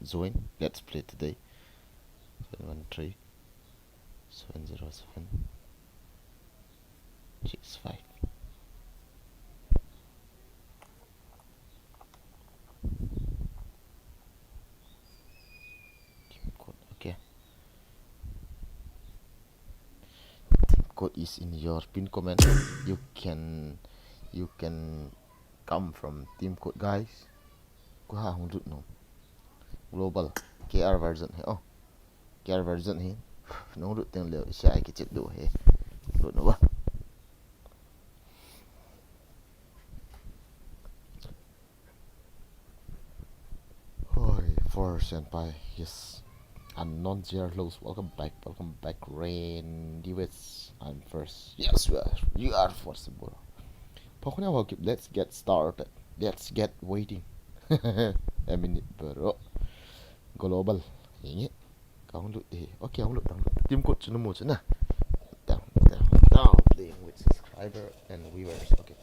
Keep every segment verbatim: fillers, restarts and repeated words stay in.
Join. Let's play today. Seven one three, seven zero seven, six five. Team code, okay. Team code is in your pin comment. You can, you can come from team code, guys. Koi a hung lut nom? Global. K R version hi, oh. K R version hi. Nung lut teng leo, sia kichep diu hi. Lut nom ba? Hoi, for senpai, yes. Unknown Zero Lows, welcome back, welcome back, Randy West. I'm first. Yes, you are, you are first, bro. Pokona will keep, let's get started. Let's get waiting. A minute, bro. Global. Inge. Ka hung lut e. Okay, hung lut, hung lut. Team code chu namu chu na. Down, down, down. Playing with subscriber and viewers. Okay.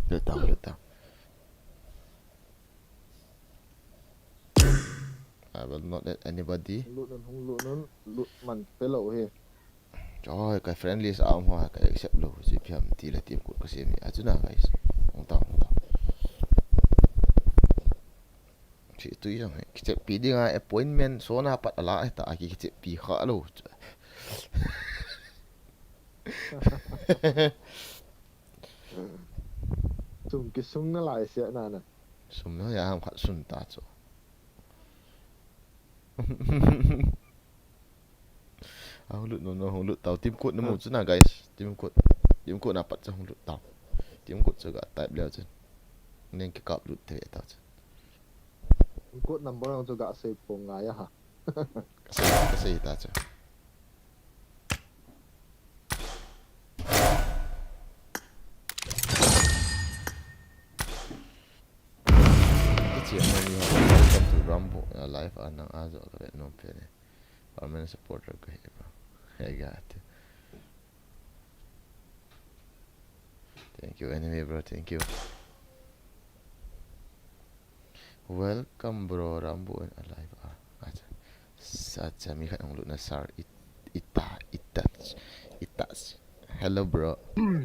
Lut down, lut down. I will not let anybody. Hung lut non, hung lut non, lut man pe lou hi. Choi, ka friend list a um ho, ka accept lou, C P M ti le team code ka sem ni. Achu na, guys. Hung tao, hung tao. Chi tu jong hi. Kichep pi ding a appointment, so na pat ala ta, ki kichep pi kha lou. Sum kisum na lai sia na na. Sum na ya ham khat sun ta chu. A hung lut nom, no, hung lut tao. Team code namu chu na, guys. Team code. Team code na pat chu hung lut tao. Team code chu ga type leo chun. Neng kikap lut thei tao chu. Team code number ang chu ga sei po ngai a ha. Ka sei, ka sei ta chu. Kichep nom ni ho, welcome to Rambo, uh, live a nang a jo ka vet nom pen e. Permanent supporter ka hi, bro. Hey, got it. Thank you, anyway, bro. Thank you. Welcome, bro. Rambo and alive. Ah, acha. Acha, mi khat hung lut na, sir. It, ita, itach, itach. Hello, bro. Hello,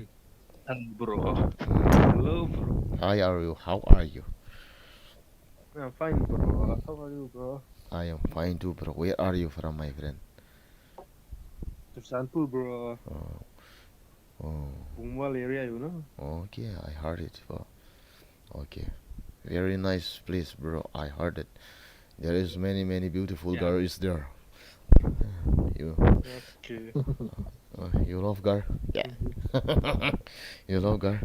bro. Hello, bro. How are you? How are you? I'm fine, bro. How are you, bro? I am fine too, bro. Where are you from, my friend? Churachandpur, bro. Oh. Oh. Bungwal area, you know? Okay, I heard it, bro. Okay. Very nice place, bro. I heard it. There is many, many beautiful girls there. You. Okay. Uh, you love girl? Yeah. You love girl?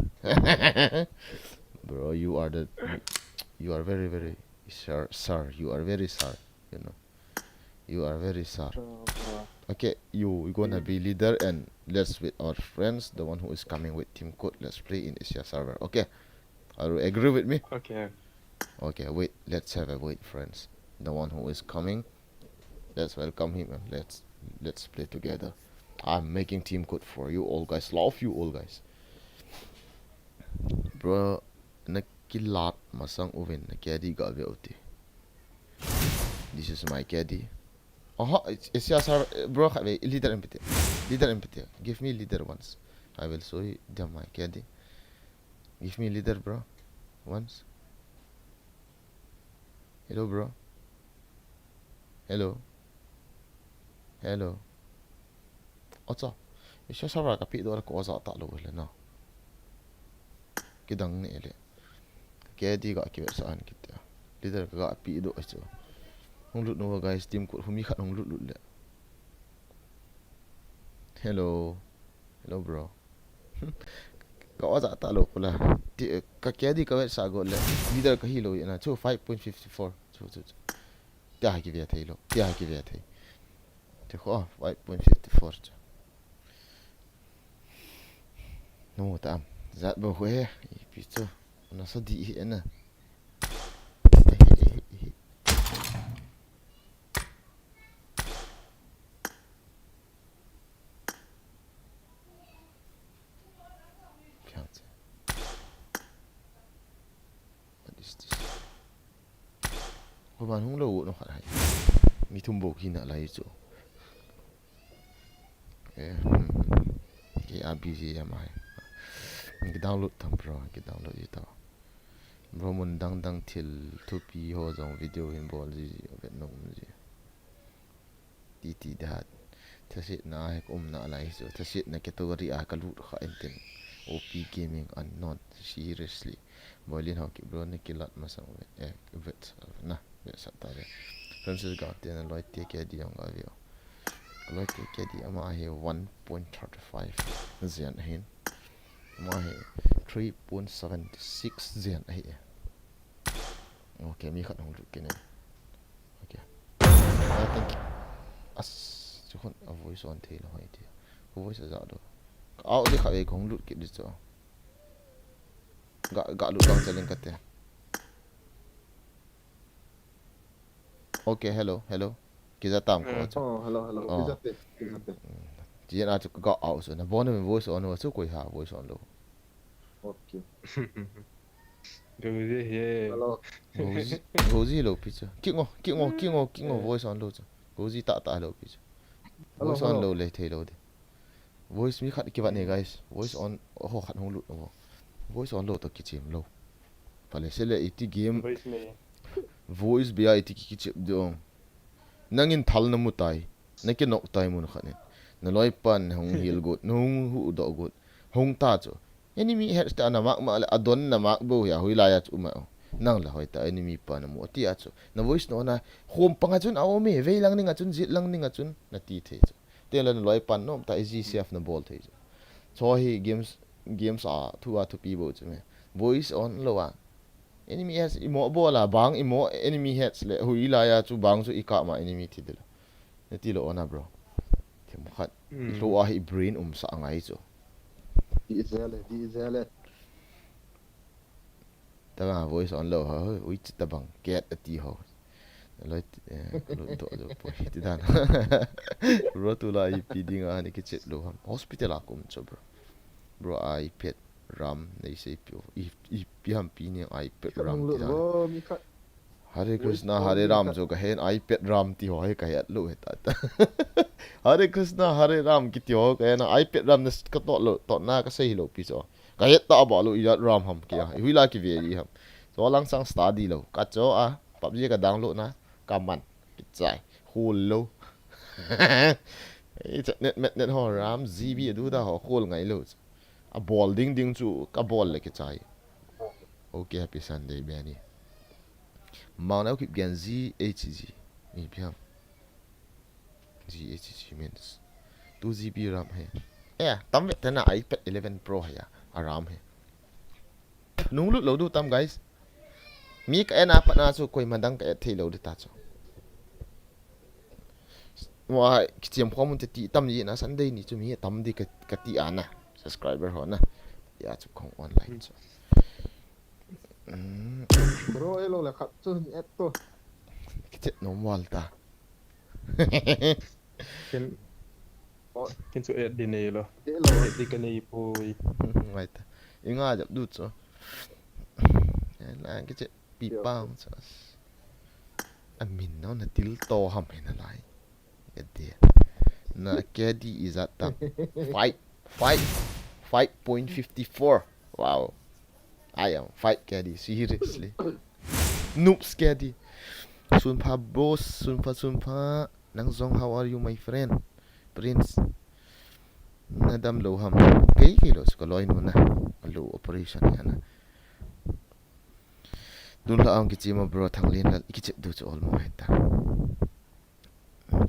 Bro, you are the, you are very, very sir, sir. You are very sir, you know. You are very sir. Okay, you, you gonna be leader and let's with our friends, the one who is coming with team code. Let's play in Asia server. Okay. Are you agree with me? Okay. Okay, wait. Let's have a wait, friends. The one who is coming, let's welcome him and let's, let's play together. I'm making team code for you all, guys. Love you all, guys. Bro, na kilat masang uvin, na carry ga ve uti. This is my carry. Aha, it's, it's, yes, sir. Bro, khat ve, leader M P T. Leader M P T. Give me leader once. I will show you them my carry. Give me leader, bro. Once. Hello, bro. Hello. Hello. Acha. Asia server ka pi do la ko za ta lo le na. Kidang ne le. Carry ga kive sa an kit ya. Leader ka ga pi do acha. Hung lut no, guys, team code humi khat hung lut lut le. Hello. Hello, bro. Ka oja ta lo pula. Ti, ka carry ka vet sa go le. Leader ka hi lo ina. Chu five point fifty four. Chu, chu, chu. Tia ki ve thei lo. Tia ki ve thei. Te kho five point fifty four chu. No ta am. Zat bo ho he. Ipi chu. Na sa di hi ena. What is this? Koiman hung lou u no khat hai. Mi thum bou kina lai chu. Eh, hmm. Kei a busy a mai. Ki download tam bro, ki download ji tau. Bro, mun dang dang thil thupi ho jong video hin bol ji, vet nom ji. Ti ti da. Thasetna he ka umna lai chu. Thasetna category a ka lut kha intin. O P Gaming Unknown. Seriously. Boilin ho ki bro ni ki lat masang vet. Eh, vet na. Vet sa ta ve. Francis Gao te na loi te ke di jong ga veo. Loi te ke di ama he one point thirty five zen hin. Ama he three point seven six zen ahi. Okay, mi khat hung lut kit in. Okay. I think as chu khun a voice on thei lou hai ti. Ka voice a ja lou. Ka out di khat vei ka hung lut kit di chu. Ga, ga lut dang chaleng kate. Okay, hello, hello. Kija tam ko chu. Oh, hello, hello. Oh. Kija te, kija te. Chijeh a chu ka out chu. Na bon voice on chu koi ha voice on lou. Okay. Goji he. Hello. Goji, goji lou pi chu. Kingo, kingo, kingo, kingo voice on lou chu. Goji ta ta lou pi chu. Hello, voice on hello. Lou le thei lou de. Voice mi khat kivat ne, guys. Voice on, ho khat hung lut no. Voice on lou to kichem lou. Pale se le iti game. Voice me. Voice bia iti ki kichem de ong. Nangin thal na mu tai. Na kinok tai mun khat in. Na loi pan hung hil gut, na hung hu do gut. Hung ta chu. Enemy heads ta na mak mak le adon na mak bo ya hui la ya chu ma. Nang la hoi ta enemy pa na mu ti a chu. Na voice no na khom panga chun a om e, vei lang ning a chun, jit lang ning a chun, na ti thei chu. Te la na loi pan nom ta easy safe na bol thei chu. Cho hi games, games a thu a thupi bo chu me. Voice on lou a. Enemy heads i mo bol a bang i mo enemy heads le hui la ya chu bang chu i ka ma enemy thi de la. Na ti lou ona bro. Them khat. Mm. Lou a hi brain um sa ngai chu. Di zele, di zele. Tama voice on lou ha, ui, chi tabang, cat ati ho. Loi, eh, ka lut doh doh poi, ti dan. Bro, tulai ipi dinga ni kichet lou ham. Hospital a ka um chu, bro. Bro, iPad RAM, nei sei pi, i, ipi ham pi ni iPad RAM, ti dan. Hare Krishna, Hare Ram chu ka hen, iPad RAM ti ho hi ka het lou he ta ta. Hare Krishna, Hare Ram kiti ho ka hen, iPad RAM na ka toh lou, toh na ka sei lou pi chu. Ka het ta ba lou, ijat RAM ham kia. I hui la ki ve di ham. Cho lang sang study lou. Ka cho a, PUBG ka download na, ka man. Kichai. Hol lou. Ei, chat net, met net ho RAM, GB a du da ho, hol ngai lou. A bol ding ding chu, ka bol le kichai. Okay, happy Sunday, Benny. Mount Elkip gen Z H G. Ni piam. Z H G means two GB RAM he. Eh, tam ve tena iPad eleven Pro he ya. A RAM he. Nung lut lou du tam, guys. Mi ka en a pat na chu koima dang ka et thei lou di ta chu. Wa kichiam khom mun te ti tam ji na Sunday ni chu mi tam di ka, ka ti ana. Subscriber ho na. Ya chu khong online chu. Mm. Bro, elo le khat chu et to. Kichet nom wal ta. Ken, ken chu et di nei lo. Et lo. Et di ka nei poi. Ngai ta. I nga jap du chu. La kichet pi pang chu. A min no na til to ham he na lai. Ede. Na K D is at the five, five, five point fifty-four. Wow. I am five K D, seriously. Noobs K D. Sunpha boss, Sunpha, Sunpha. Nang jong, how are you, my friend? Prince. Na dam lou ham. Kei, kei lou, suka loi nu na. Lou operation ya na. Dun la ang kichi ma bro, Thanglen la kichep du chu all mo heta.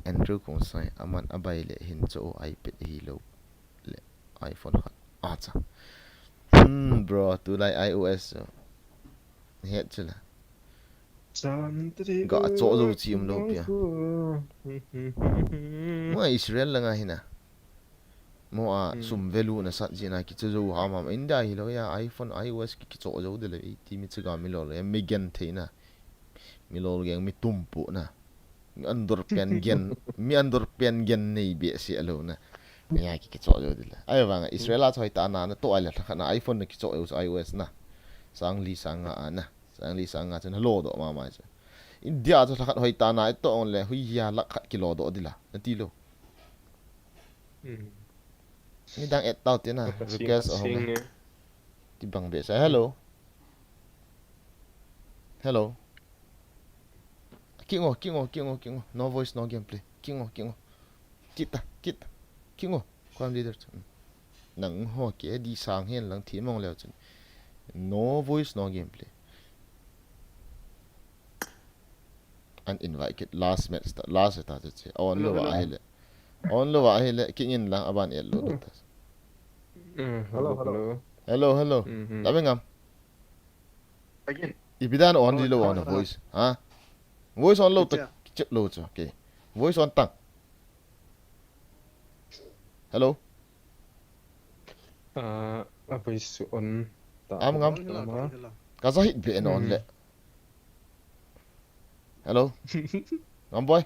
Andrew Khongsai, aman abai le hin cho iPad hi lou le iPhone khat. Acha. Hmm, bro, tulai iOS. Het chula. Ga cho lo chi um lo pia. Ma Israel la nga hina. Mo a sum value na sat jina kicho jo ham ham. India hi lo ya iPhone, iOS ki kicho jo de le ti mi chiga mi lo le mi gen theina. Mi lo geng mi tumpu na. Mi andor pen gen, mi andor pen gen nei be se alo na. Ya ki kicho jo de le. Ai vanga Israel a choi ta na na to ai le kha na iPhone na kicho jo iOS na. Sang li sang nga na. Sang li sang nga chen lo do ma ma chu. India chu lhakhat hoi ta na, eto ong le, hui hia lakh khat kilo doh dila. Nati lou. Hmm. Nidang et tau tina, Kapa sing, request kapa o hong sing e. E. Ti bang be sa. Hello. Hello. Kingo, kingo, kingo, kingo. No voice, no gameplay. Kingo, kingo. Kita, kita. Kingo. Kwan leader chu. Nang ho ke di sang hen lang thi mong leo chun. No voice, no gameplay. An invite kit last match ta, last ta chu che. On lo wa ahile. On lo wa ahile. King in lang aban el lo ta. Mm, hello, hello. Hello, hello. Mm-hmm. Labe ngam. Again. Ipi dan on di lo on voice. Ha? Voice on lo ta. Kichep lo chu. Okay. Voice on tang. Hello. Ah, a voice on ta. Am ngam. Ka za hit be en on le. Hello. Ngam boy.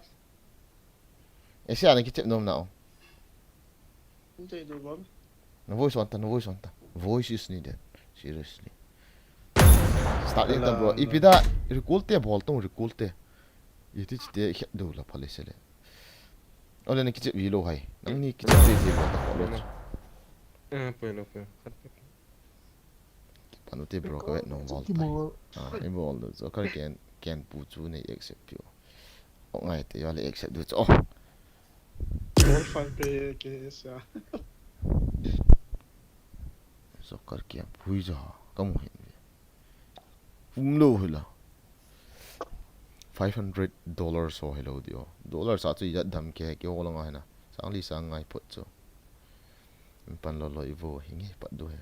Ese ana kichep nom na o. Inte do bom. Na voice on ta, na voice on ta. Voice is needed. Seriously. Start in ta bro. Ipi da recall te bol tong recall te. Iti chite khet do la phale sele. Ole na kichep vi lo hai. Nang ni kichep vi lo ta ko lo. Eh, poi lo, poi. Kipanu te bro ka vet nong bol tai. Ah, i bol do. So kar ken, ken pu chu nei accept piu. O ngai te yo le accept du chu. Oh. Four five pe ke sa. So kar ken pui ja. Kamu hin. Um lo hila. Five hundred dollars ho hello dio. Dollars a chu ijat dam ke ke ho langa hina. Sang li sang ngai phot chu. Pan lo lo i vo hi nge pat du he.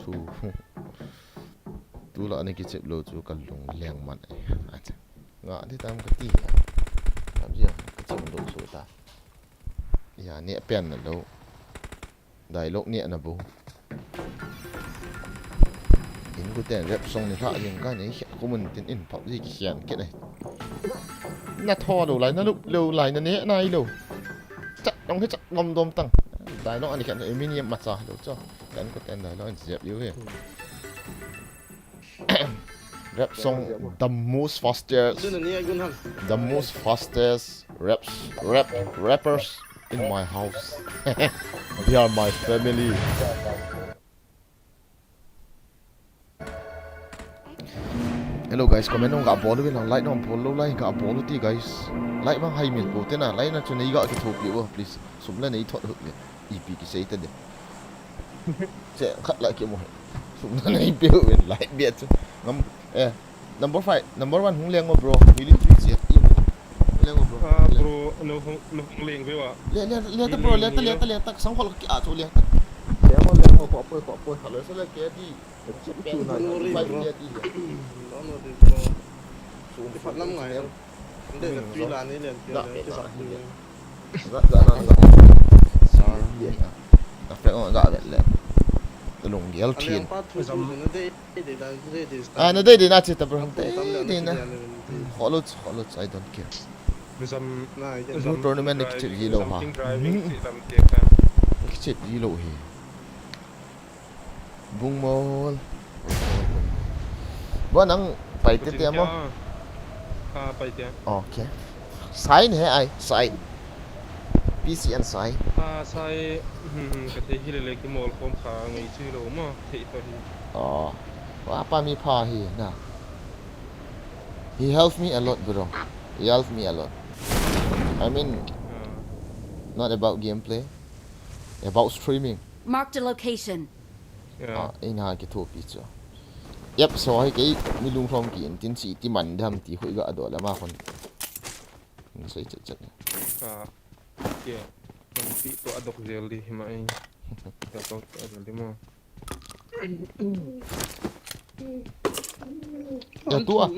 Chu. Tu la ni kichep lo chu ka lung leng man e. Acha. Nga di tam ka ti ya. Tam ji ka chim lo chu ta. Ya ne pen na lo. Dialogue ni ana bu. In ku ten rap song ni hla jing ka nei hia ku mun tin in pau ji ki hian ke nei. Na tho lo lai, na lup lo lai, na ne nai lo. Chat dong hi chat dom dom tang. Dialogue ani kan e mini ma cha lo cho. Kan ku ten dialogue in zep yu he. Rap song, the most fastest, the most fastest raps, rap, rappers in my house. They are my family. Hello guys, comment nong ga bol uvin lang, like nong bol lou lai ga bol uti guys. Like bang hai mil po te na, like na chu nei ga kithopi vo, please. Sum la nei thot hut le. Ipi kisei ta de. Che khat la kimu. Sum na nei pe uvin like bia chu. Ngam eh number five, number one hung leng mo bro. Healing three che. Hung leng mo bro. Ah, bro, no hung, no hung leng ve wa. Le le le ta bro, le ta le ta le ta sang khol ki a chu le ta. Leng mo leng mo ko poi ko poi. Hello, so le ke di. Five bro. Don't worry, bro. Sum. Ki phat lam ngai. Nde da tui la ni len ti le ti sa tu le. Ga, ga, ga, ga. Sar. Na fek on ga vet le. Lung gel thin. Ah, na dei dei na che ta bro. Dei dei na. Kholo, kholo, I don't care. Misam, misam tournament ni kichep ji lo ha. Kichep ji lo hi. Bung mol. Bo nang pai te te mo. Ah, pai te. Okay. Sai ne ai, sai. P C N sai. Ah, sai. Hmm, hmm, ka thei hi le le ki mol khom kha ngai chu lo mo, thei to hi. Oh. Wa pa mi pha hi na. He helped me a lot, bro. He helped me a lot. I mean, not about gameplay, about streaming. Marked a location. Ah, ina kithopi chu. Yep, so hi kei mi lung hrom ki in tin si ti man dam ti hui ga do la ma khon. Ni sai chat chat. Ah, ke. Kan ti to adok zel di hi ma ai. Adok to zel di mo. Ya tu a,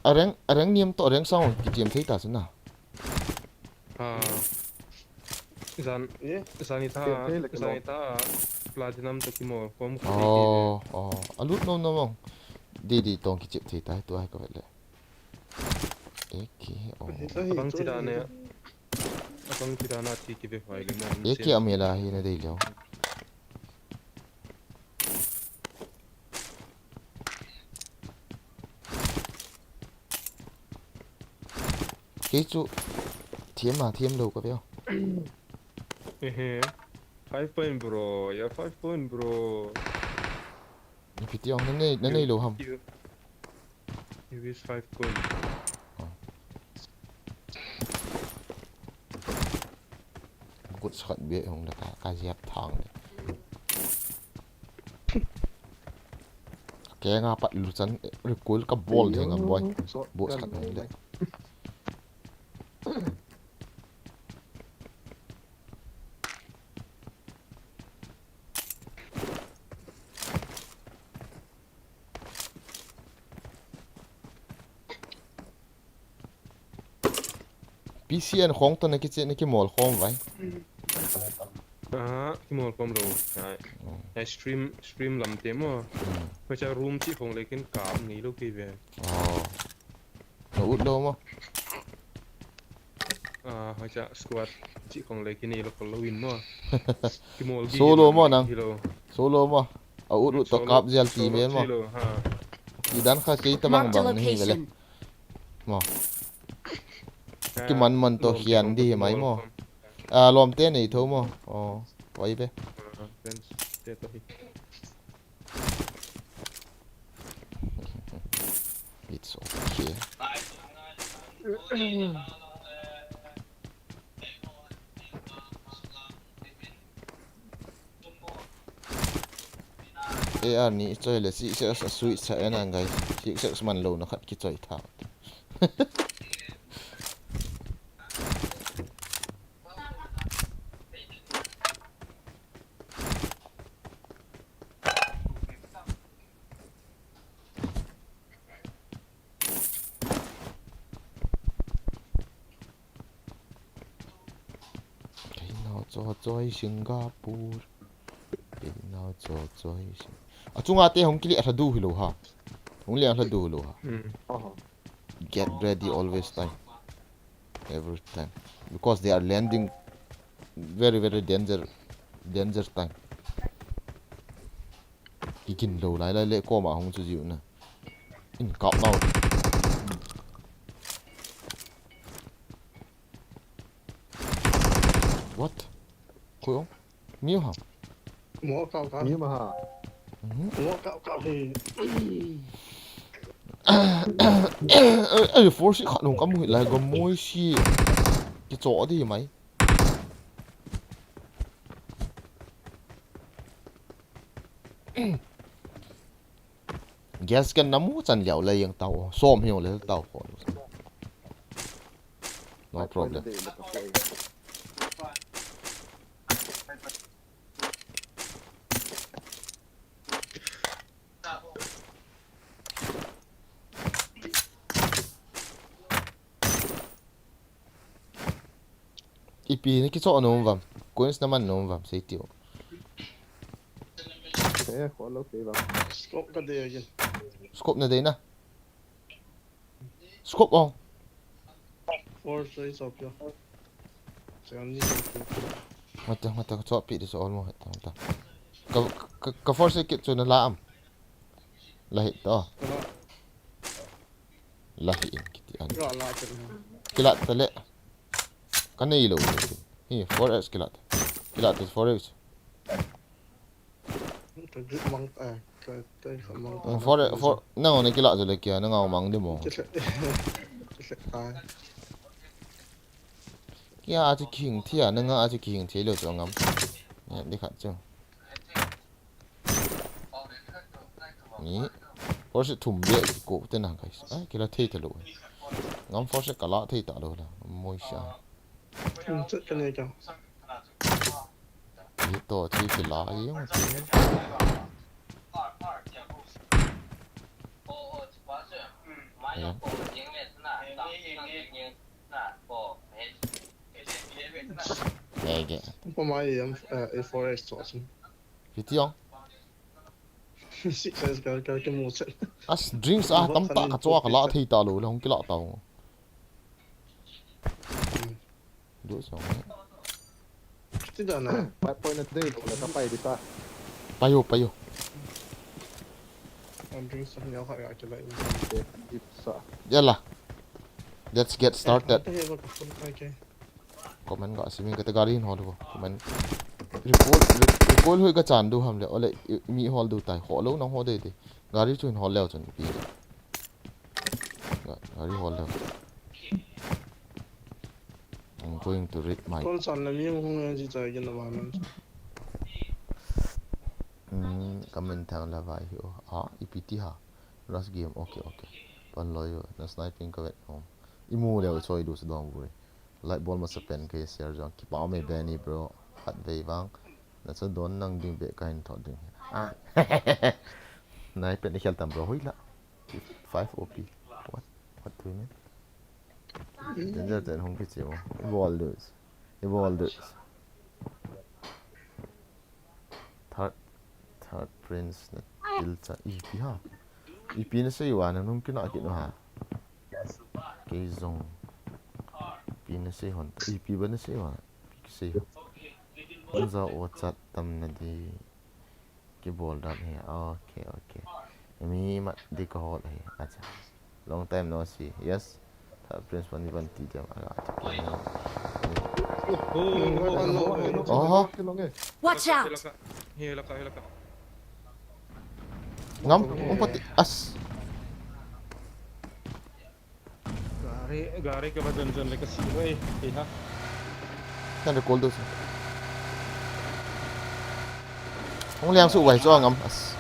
a rank, a rank niam to, a rank sang ki tiam thei ta chu na. Ah. Zan, zan i ta, zan i ta, platinum to ki mol khom ko. Oh, oh. A lut no no mong. Di di tong ki chep thei ta tu ai ko le. Eke, oh. Abang ti dan e. Abang ti dan a thi ki ve fai le mo. Eke amela hi na dei lo. Kei chu thiam a thiam lou ka ve. Ehe. Five point, bro. Yeah, five point, bro. Ni piti ong, na nei, na nei lou ham. You, you is five point. Oh. Kut sakhat be hong la ka, ka ziap thang le. Ke nga pat lu chan, eh, recoil ka bol thei ngam boi. Bo sakhat hong le. P C N khong to na kiche na kimol khom vai. Ah, kimol khom lou. Ai. Oh. Ai, stream, stream lam te mo. Hmm. Ko cha room chi khong le kin ka nei lou ki ve. Oh. Na ut lou mo. Ah, ho cha squad chi khong le kin nei lou ko lou in mo. Kimol gi solo mo nang. Solo mo. A ut ut to kap jel ti ve mo. Ti dan kha kei ta bang bang ni ve le. Mo. Kiman man to hian di mai mo. A lom te nei tho mo. Oh, vai ve. It's okay. A R ni choi le six X a sweet sa ena ngai. Six X man lou na khat kichoi tha. Kei nao cho choi Singapore. Kei nao cho choi Sing-, a chunga te hong kile a du hilo ha. Hong le a du hilo ha. Hmm. Aha. Get ready always time. Every time. Because they are landing very, very danger, danger time. Kikin lou lai lai le koma hong chu jiu na. In kap nau. What? Koi ong? Miu ha? Mo kap kap. Miu ma ha? Mhm. Mo kap kap he. Ai, ai, force khat nung kamu hi lai, gamoi si. Kicho di mai. Gas kan namu chan liao le yang tao. Som hiu le tao ko. No problem. Ipi na kicho nom vam. Coins na man nom vam, sei tiu. Eh, kho lo kei vam. Scope ka dei again. Scope na dei na. Scope ong. Four three sop yo. Seven ni. Mata, mata, ka chop pi di so almost hit, mata. Ka, ka, ka force kit chu na la am. La hit to. Ka la. La hi in kiti an. Ka la ta na. Kilat ta le. Ka nei lo. Hi, four X kilat. Kilat ta four X. Ka group mang, eh, ka, ka, ka mang. Mm, four X, four X, nang on kilat zo le kia, nang on mang di mo. Kilat. Kilat ta. Kia a chu kihing thei a, nang a chu kihing thei lo chu ngam. Ya, di khat chu. Ni. Force thum be ko te na, guys. Ai, kila thei ta lo. Ngam force kala thei ta lo la. Moi sa. Thum chet ka nei ka. Ni to thei kila, ai, yong thei. Ai, yong. Ege. Poma i am, eh, a four X to asin. Fiti ong. Six X ka, ka, ka mu chet. As drinks a tam ta ka chua ka la thei ta lo, la hong kila ta ong. Hmm. Do so. Fiti da na. Pai poi na dei, la ka pai di ta. Payo, payo. An drinks a ni a ka ya kila. Sa. Yala. Let's get started. Comment ga simin kate gari hin hol vo. Comment. Recoil, re-, recoil hoi kachan diu ham le. Ole, i, mi hol diu tai. Hol lou nang hol dei dei. Gari chu hin hol leu chun pi. Ga-, gari hol leu. I'm going to read my Kon san le mi hung hung e ji chai kin na ba man. Hmm, comment thang la vai hi o. Ah, ipi ti ha. Last game, okay, okay. Pan loi yo, na sniping ka vet hong. Imu leo choi lu sa dong buri. Like bol masa pen ka share jong. Kipa me Benny bro. Khat vei vang. Na cha don nang ding be ka hin thot ding. Ah. Nai pen ni khel tam bro hoi la. Five O P. What? What do you mean? Danger ten hong kichi mo. Ibol dus. Ibol dus. Third, third prince na til cha. Ipi ha. Ipi na sei uva na nung kina kina ha. Kei jong. Ipi na sei hon. Ipi ba na sei uva. Ipi kisei ha. Hon ja o chat tam na di. Kibol dan hi. Okay, okay. Mi mat di ka hol hi. Acha. Long time no see. Yes. Third prince pani ban ti jam aga. Oh. Watch out! Hi laka, hi laka. Ngam, umpat as. Gari, gari ka ba jan jan le ka si oi. Hi ha. Kan recall do. Hong liang su wai chuang am as.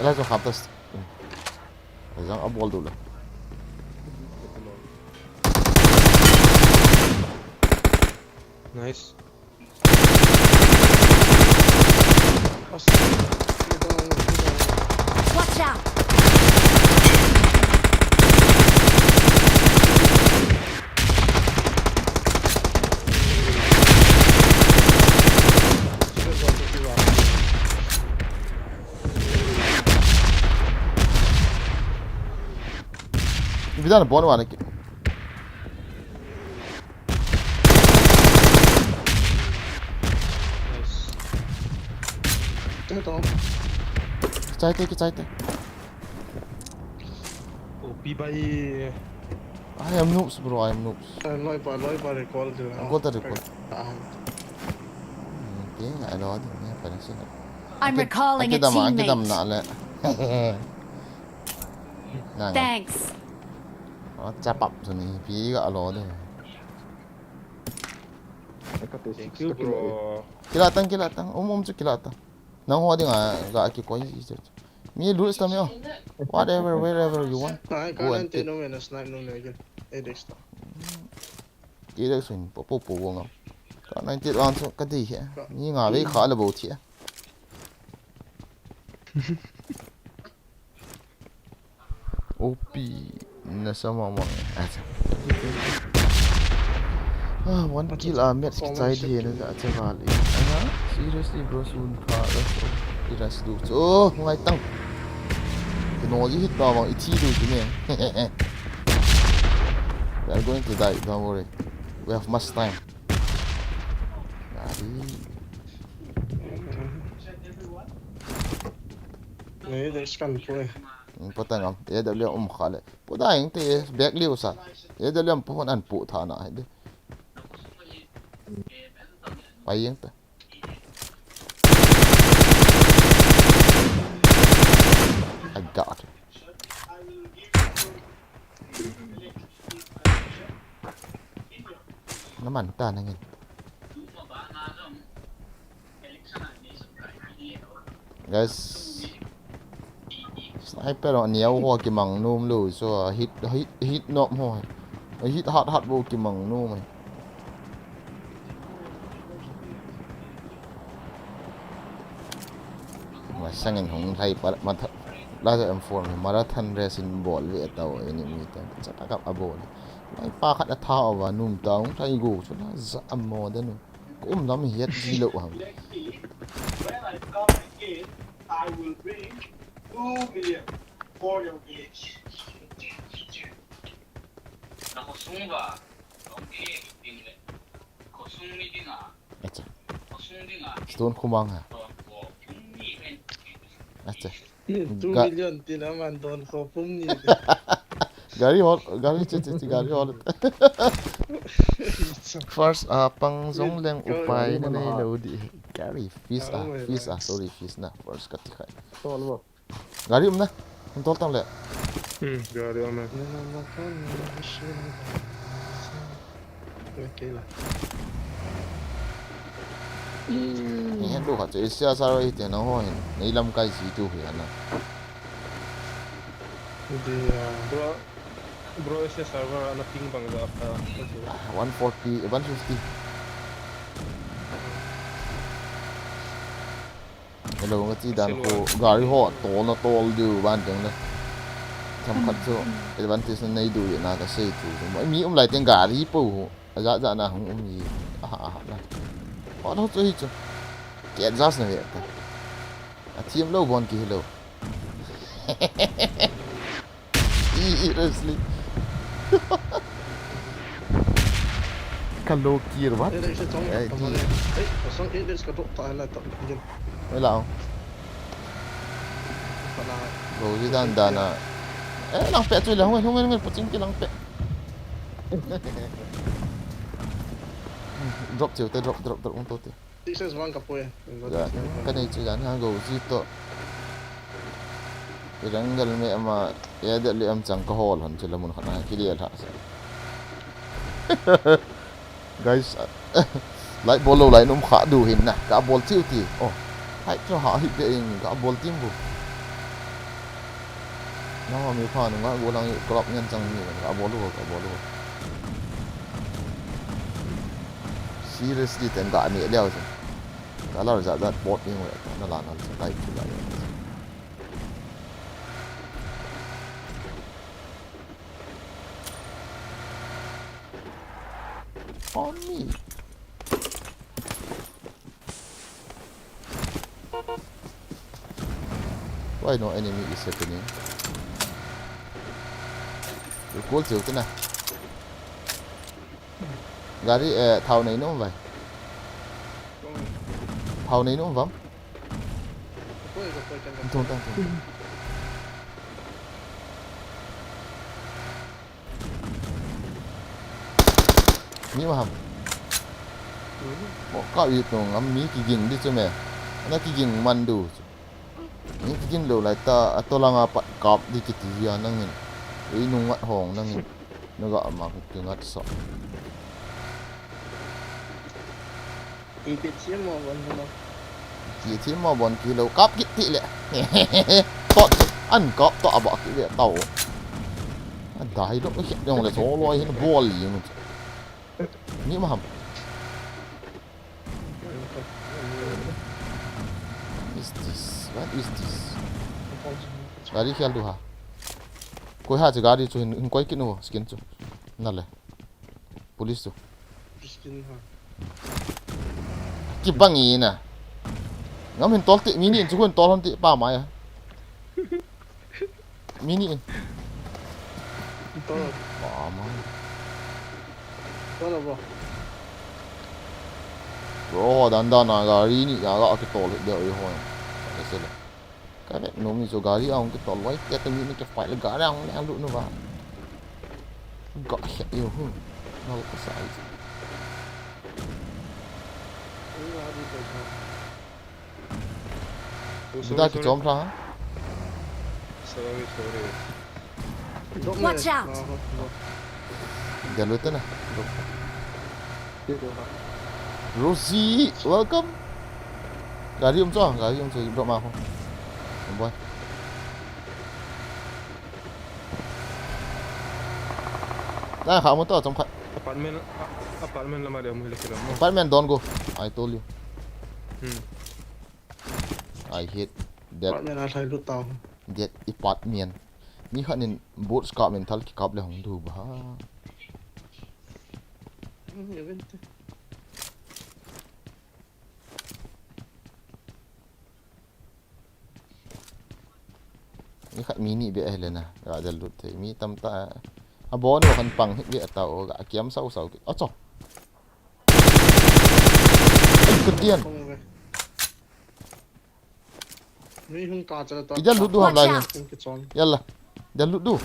Ala chu kham tas. Jang a bol du la. Nice. Watch out! Ipi dan bon wan ki. Nice. Kichai te, kichai te. O P bai. I am noobs, bro. I am noobs. Loi pa, loi pa recall tu. Recall ta recall. Ah. Okay, I know. I'm recalling a teammate. Kidam na le. Thanks. Oh, chapap tu ni pi ga lo de. Thank you, bro. Kila tang, kila tang. Um, um chu kila tang. Nang ho dinga ga kikoi. Mi lose tam yo. Whatever, wherever you want. Go and take. No me na snipe no me again. Eight X ta. Eight X win po po po wong am. Ka ninety-eight round so ka dei he. Ni nga vei kha le bo thi. O P na sama mang. Acha. Ah, one kill a match kichai di na acha val. Aha, seriously bro, sun pha. Iras du. Oh, ngai tang. Kino ji hit ba mang ithi du ne. We are going to die, don't worry. We have much time. Gari. Nei, dei scan poi. Patang am, A W M um kha le. Pu da ing te, back liu sa. A W M pu hon an pu tha na hai de. Pai ing te. I got it. Naman ta nangin. Guys, sniper ho niau ho kimang nom lou, so hit, hit, hit nom ho. Hit hat hat bou kimang nom e. Masangin hung lhai pa, matha, la ja M four marathon race in bol ve tau e ni mi ta. Chata kap a bol. Lai pa khat a tha uva num ta hung lhai go chu la ja a mo da nu. Kum lam hiat ji lou ham. Acha. Stone khumang ha. Acha. Two million tina man don ko pum ni. Gari hol, gari che che che, gari hol. First, ah, pang jong leng upai na nei lo di. Gari, fish ah, fish ah, sorry, fish na. First kati khai. Gari um na. Hung tol tang le. Hmm, gari um na. Ni hen du khat chu, Asia sar hi te na ho hin, nei lamkai si tu hi ana. Bro, bro, Asia server ana ping bang ja pa. One forty, one fifty. Hello, nga chi dan ko gari ho tol na tol diu ban teng le. Themkhat chu advantage na nei diu na ka sei tu. Mi um lai teng gari po ho. Aja ja na hung um ji. Aha, aha na. Ho chu hi chu. Ke adjust na ve ta. A thiam lo bon ki hello. Seriously. Ka low key vat. Ei, ei, ei, ei, ei, ei, ei, ka drop ta la ta. Ei, la. Ka la. Go ji dan dan a. Eh, lang pe chu la, hung, hung, hung, paching ki lang pe. Drop chiu te, drop, drop, drop, hung to te. Thesis one ka poi. Ja, ka nei chu jan ha go ji to. Irangal me ama, ya de le am chang ka hol han chu la mun khat na ki le tha sa. Guys, ah, like bol lo lai num kha du hin na, ka bol chiu ti. Oh, hai chu ha hi be in ka bol tim bu. Na mi pha nu nga go lang club nyan chang ni ka bol lo, ka bol lo. Seriously, ten ka ni leo chu. Color jat jat pot ni mo, na la na chu kai chu la. On me. Why no enemy is happening? Recall chiu te na. Gari, eh, thao nei nom vai. Thao nei nom vam. Thong, thong, thong. Mi ma ham. Mo ka i tong am mi kiging di chu me. Ana kiging man du chu. Ni kigin lou lai ta, a tolanga pat kap di kiti hi a nangin. Ei nung ngat hong nangin. Naga ama kingat sa. Ti ti chim mo bon lo. Ti chim mo bon ki lo kap kit ti le. To an kap to aba ki le tau. An dai lo ki yong le so lo hin bol yi. Ni ma ham. Is this? What is this? Gari khel du ha. Koi ha chu gari chu hin, hin koi kit nu skin chu. Na le. Police chu. Skin ha. Ki bang i na. Ngam hin tol ti, mi ni in chu hin tol hon ti pa mai a. Mi ni in. Tol. Pa mai. Tol bo. Bro, dan dan a gari ni ya ga ki tol de oi ho. Ka se le. Ka ve no mi chu gari a hung ki tol loi te te mi ni ki fight le gari a hung le lu nu va. Ga he yo hu. No ka sai. Ui, gari te sa. Bida ki chom tha. Sorry, sorry. Watch out! Dia lu tena. Rosie, welcome. Gari um cho, gari um cho, drop ma ho. Boy. Na kha mo to chom kha. Apartment, a-, apartment lama dia mo le kira mo. Apartment don't go. I told you. Hmm. I hate that. Apartment a thai lut tau. That apartment. Mi khat in boat kap in thal kikap le hung du ba. Hmm, ya vente. Mi khat mi ni be hele na. Ga dal lut te. Mi tam ta. A bon kan pang hi be ta o ga kiam sau sau ki. Acho. Ai, kutian. Ni hung ta chala ta. Ida lut du ham lai. Watch out. Hung kichon. Yalla. Ida lut du.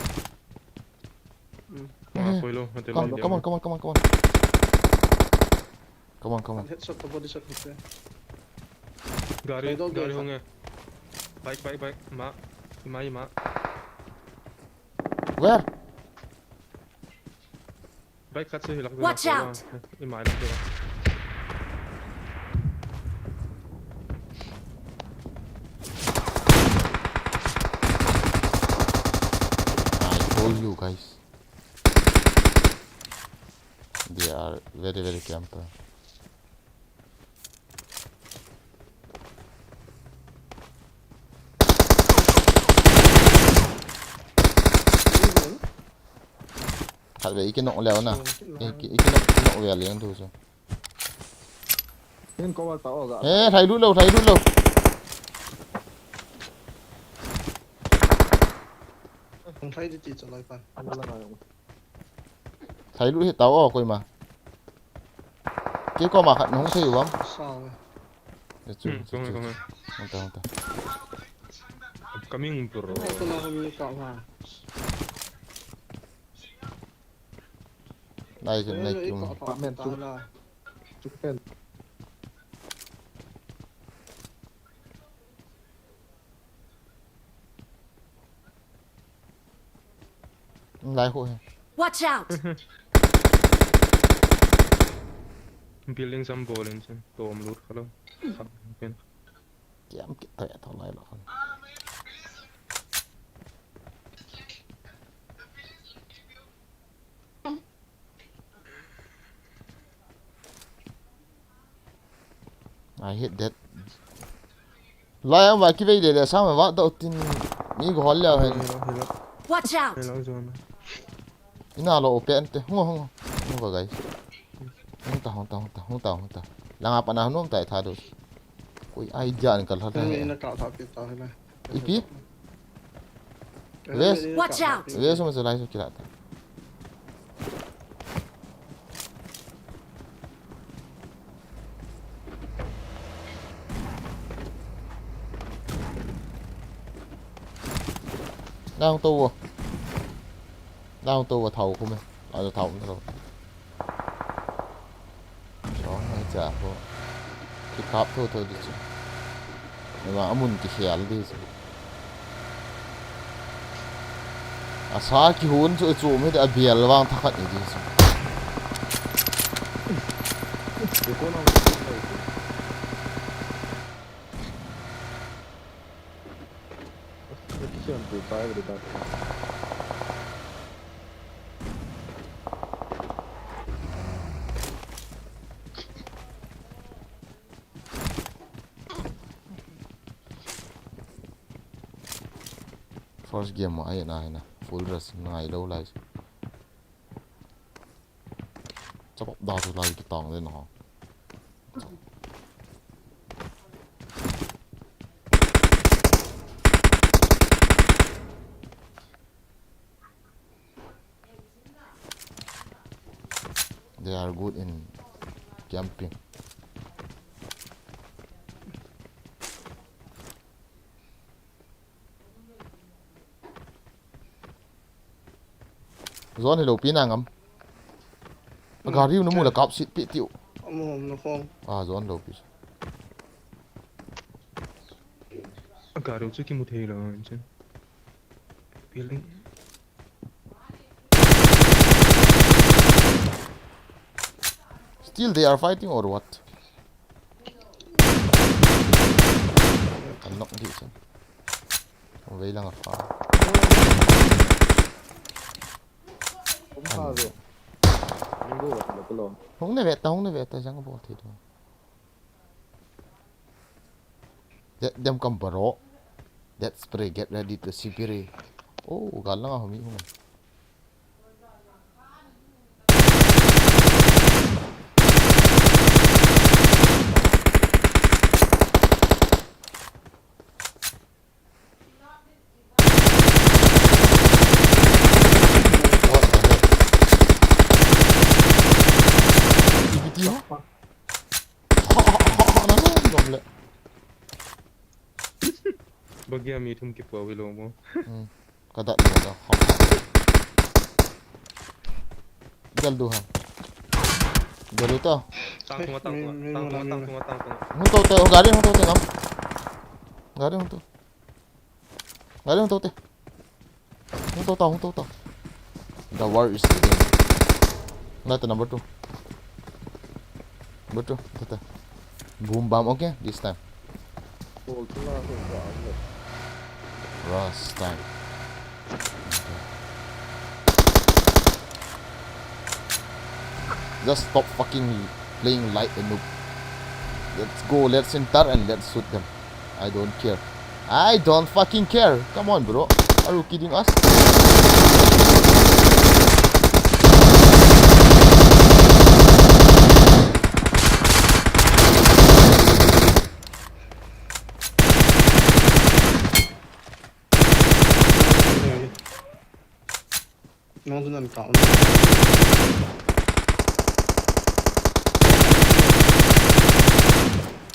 Hmm. Ah, koi lo, mate lo. Come, come on, come on, come on, come on. Come on, come on. Headshot to body shot hite. Gari, gari hung e. Bike, bike, bike. Ma, ima, ima. Where? Bike khat se hilak. Watch out! I mai lak. I told you guys. They are very, very camper. Khat ve, i kinok leo na. I ki, i kinok, kinok ve leng tu chu. Ken ko wa ta o ga. He, thai lut lou, thai lut lou. Hung thai di ti chalai pa. Thai lut hi ta o, koima. Kei koma khat nahung thei uvem? Sao e. Ye chu, hmm, chu, kong, chu, kong. Hung ta, hung ta. Coming, bro. Ai, kona hung ni ka ha. Nai chu, nai chu. Apartment chu. Chu pen. Lai ho he. Watch out! Building sam bol in chen. Tom lut kha lo. Sam pen. Kiam kit ta ya tho lai lo. I hate that. Lai ang va kivei le le sang va do tin mi go hol le hen. Hello, hello. Watch out! Hello, zone. Ina lo open te. Hung, hung. Hung va, guys. Hung ta, hung ta, hung ta, hung ta, hung ta. Langa pana hung ta tha do. Koi idea ni kal hal ta. Ina ka tha pi ta na. Ipi? West. Watch out! West ma chalai so kila ta. Nang to wo. Nang to wo thau khu me. A thau khu. Chong mai cha ho. Kikap tho tho di chu. Ema amun kikhel di chu. Asa kihun chu chu mi de abial vang thakhat ni di chu. First game ma ai na ai na full rush ngai lo lai. Chapap da tu lai kitang le na. They are good in camping. Zone hi lopi na ngam. A gari u na mu la kap sit pi tiu. Amu na khong. A zone lopi. A gari u chu kimu thei lo, inchen. Building. Still they are fighting or what? Kan nok di chen. Vei lang a fa. Hung ne ve ta, hung ne ve ta, jang bol thei do. Let them come, bro. Let's pray, get ready to sibiri. Oh, gal lang a humi hung. What the heck? T B T ho? Ha, ha, ha, ha, na, na, na, na. Bagia mi thum kipo wi lo mo. Hmm. Ka dat lo da. Hop. Gel du ha. Gel du ta. Tang tunga, tang tunga, tang tunga, tang tunga, tang tunga. Hung to te, gari hung to te ngam. Gari hung to. Gari hung to te. Hung to ta, hung to ta. The war is ending. Not number two. Number two. Ta ta. Boom bam, okay? This time. Last time. Okay. Just stop fucking playing like a noob. Let's go, let's enter and let's shoot them. I don't care. I don't fucking care. Come on, bro. Are you kidding us?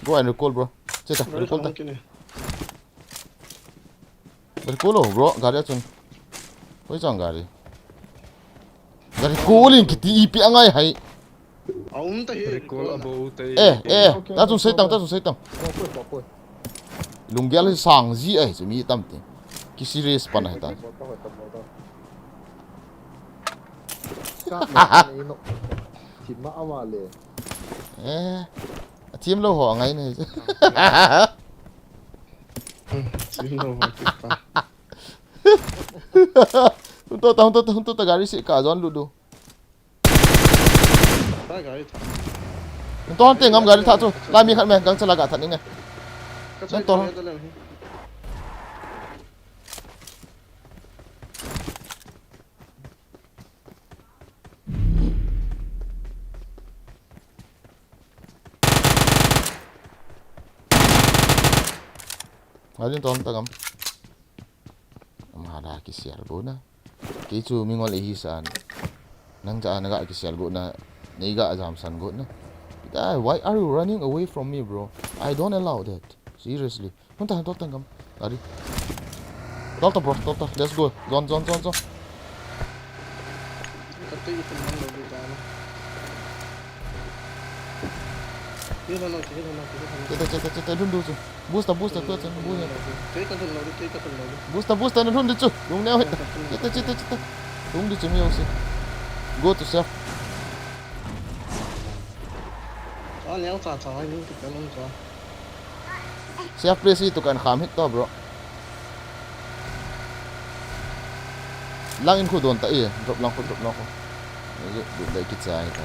Go and recall, bro. Cheta, recall ta. Recall lo, bro. Gari a chun. Hoi chang gari. Gari recall in kiti ipi angai hai. Recall abo te. Eh, eh. Ta chun sei tang, ta chun sei tang. Lunggel hi sang ji ai, chu mi tam ti. Ki serious pan hai ta. Eh. A team lo ho angai ne. Team lo ho. Hung to ta, hung to ta, hung to ta, gari si ka zon lu du. Hung to te ngam gari tha chu. La mi khat me, gang chala ga that ni ne. Hung to. Ngalin ton ta ngam. Ama la kisial go na. Kei chu mingol ihi san. Nang cha na ga kisial go na. Nei ga jam san go na. Why are you running away from me, bro? I don't allow that. Seriously. Hung ta, hung to tang kam. Gari. Doctor, bro, doctor. Let's go. Zone, zone, zone, zone. Cheta, cheta, cheta, lhun du chu. Booster, booster, tu chu, booster. Booster, booster, na lhun du chu. Lung neo hita. Cheta, cheta, cheta. Lung du chu mi usi. Go to safe. Cha neo cha cha, ai, lung tu ka lung cha. Safe place hi tu kan kham hit to, bro. Lang in khu don ta e, drop lang khu, drop lang khu. Ni du dai ki chai ta.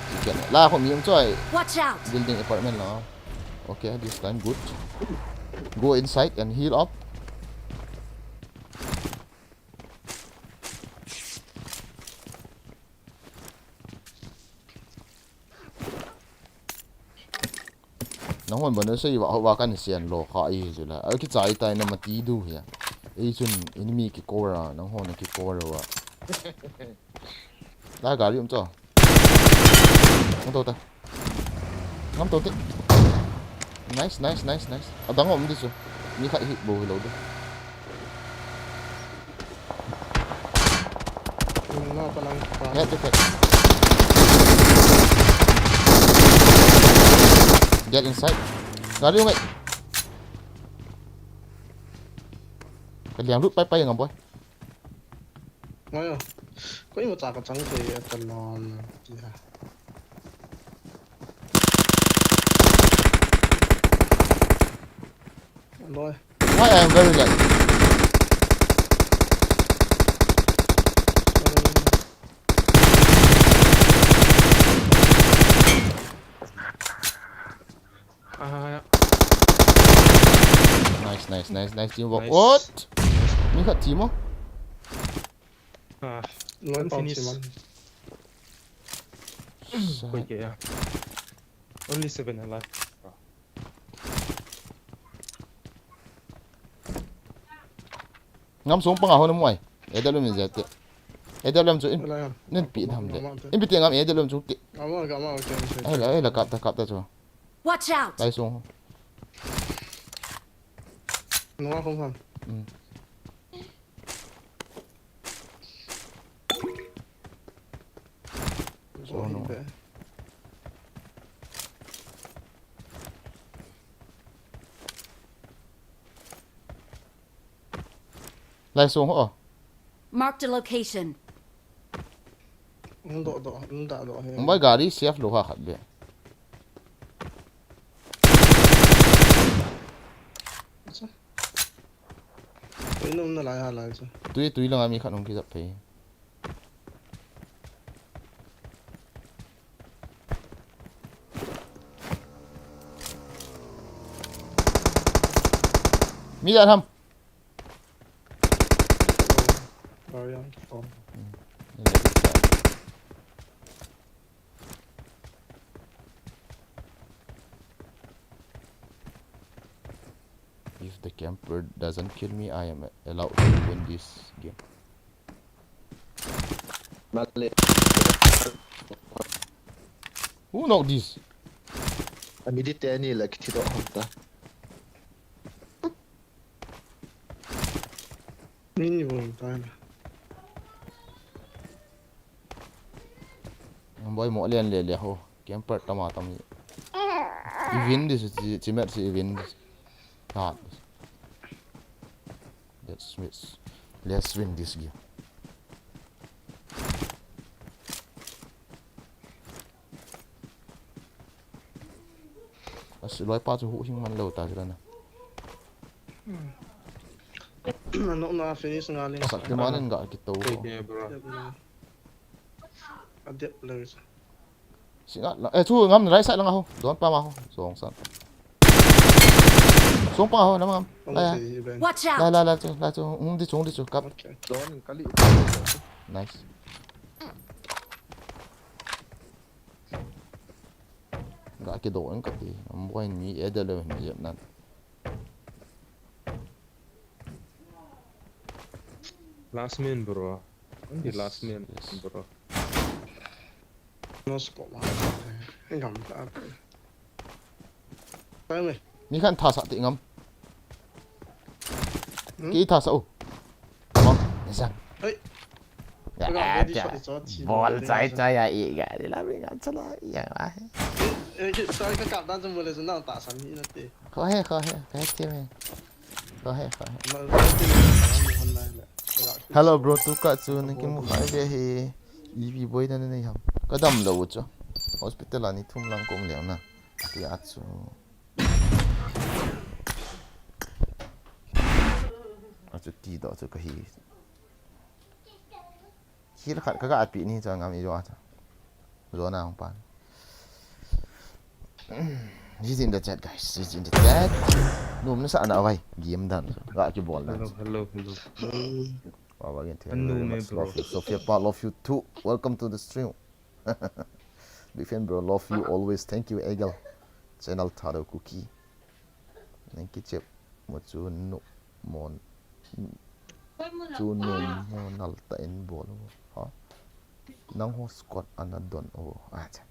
Ki ken la khu mi um choi. Watch out! Building apartment la. Okay, this time good. Go inside and heal up. Nahon bana sei va, va kan sian lo kha i chu la. A kichai tai na mati du hi a. Ei chun enemy ki cover a, nahon ki cover a. La gari um cho. Hung to ta. Ngam to te. Nice, nice, nice, nice. Adang um di chu. Mi khat hi bo hi lo di. Nung na pa lang pa. Head to head. Get inside. Gari ngai. Ka liang lut pai pai ngam boy. Ngai. Ko ima cha ka chang thei a ta non. Ya. Loi. Why I am very light? Ah, ya. Nice, nice, nice, nice teamwork. Nice. What? Nice. Mi khat team mo? Ah, loi pa finish. Sa- Koi ke ya. Only seven alive. Ngam sung panga hon mo ai. A W M Z te. A W M chu in. Ala ya. Nen pi tham de. Ngam te. In pi te ngam A W M chu te. Ngam, ngam, ngam, ngam. Ai la, ai la kap ta, kap ta chu. Watch out! Lai sung. Nunga khum kham. Mm. Zo Oh, hi no. Be. Lai sung ho. Marked a location. Hung doh doh, hung dah doh hi. Hung bai gari safe lou ha khat be. Acha. Tui nom na lai ha lai chu. Tui, tui langa mi khat hung kijap thei. Mi dah tham. Oh, oh, yeah. Oh. Hmm. Ni le kita. If the camper doesn't kill me, I am allowed to win this game. Male. Who knocked this? Ami di teni la kiti do hanta. Mini bol ta na. Boy mo len le le ho. Camper tama tam. Even this, chi, chi met si even this. Not this. Let's win. Let's win this game. Asi loi pa chu hu hing man lo ta jira na. Hmm. Ano na finish nga ling. Sak ti manin ga ki to. Take care, bro. Adep lo. Singa la. Eh, chu ngam right side lang aho. Don pa ma ho. Song san. Song pa ho, nam ngam. Watch out! La, la, la, chu, la, chu. Hung di chu, hung di chu. Kap. Okay. Don kali. Nice. Ga ki do ang kati. Am boy ni e de lo ni yep nan. Last man, bro. Only last man, bro. No scope ma. Ngam ta. Pai me. Mi khan tha sa ti ngam. Hmm? Ki tha sa u. Mo, ni sang. Hei. Ya, ya. Bol chai chai ya i ga. Ni la mi ngam chala ya. Eh, eh, ki, sorry, ka kap dan chu mo le chu na ta sa mi na te. Kho he, kho he. Ka he ti me. Kho he, kho he. Hello, bro. Tu ka chu ni ki mu khai be hi. Ipi boi na nei ham. Ka dam lo chu. Hospital ani thum lang kom leo na. Ti a chu. A chu ti do chu ka hi. Hil khat ka ga pi ni cha ngam i jo a cha. Jo na hong pan. He's in the chat, guys. He's in the chat. Num na sa na vai. Game dan. Ga ki bol na. Hello, hello, hello. Wa wa gen the. Anu me, bro. Love you. Sophia pa, love you too. Welcome to the stream. Big fan, bro. Love you always. Thank you, Egel. Channel Taro Cookie. Nang kichep mo chu nu mon. Chu nu mo nal ta in bol mo. Ha? Nang ho squad ana don o. Acha.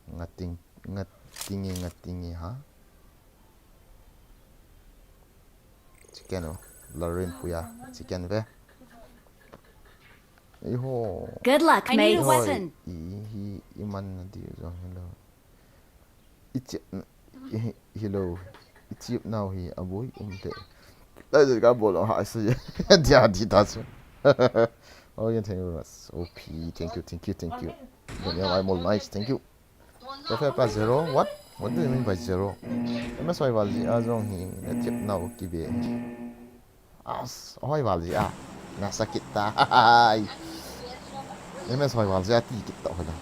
Ngating, ngating e, ngating e, ha? Chicken o. Larin puya. Chicken ve. Iho. Good luck, mate. I need a weapon. I hi, i man na di jong hello. I chi, i, hello. I chip now hi a boy um te. That is ka bol ha si. Dia di ta su. Oh, yeah, thank you very much. O P, thank you, thank you, thank you. Then yeah, I'm all nice. Thank you. Profile pa zero. What? What do you mean by zero? M S Y val ji a jong hi na chip now ki be. As, hoi val ji a. Na sakit ta. Ai. M S hoi val ji a ti kit ta hola.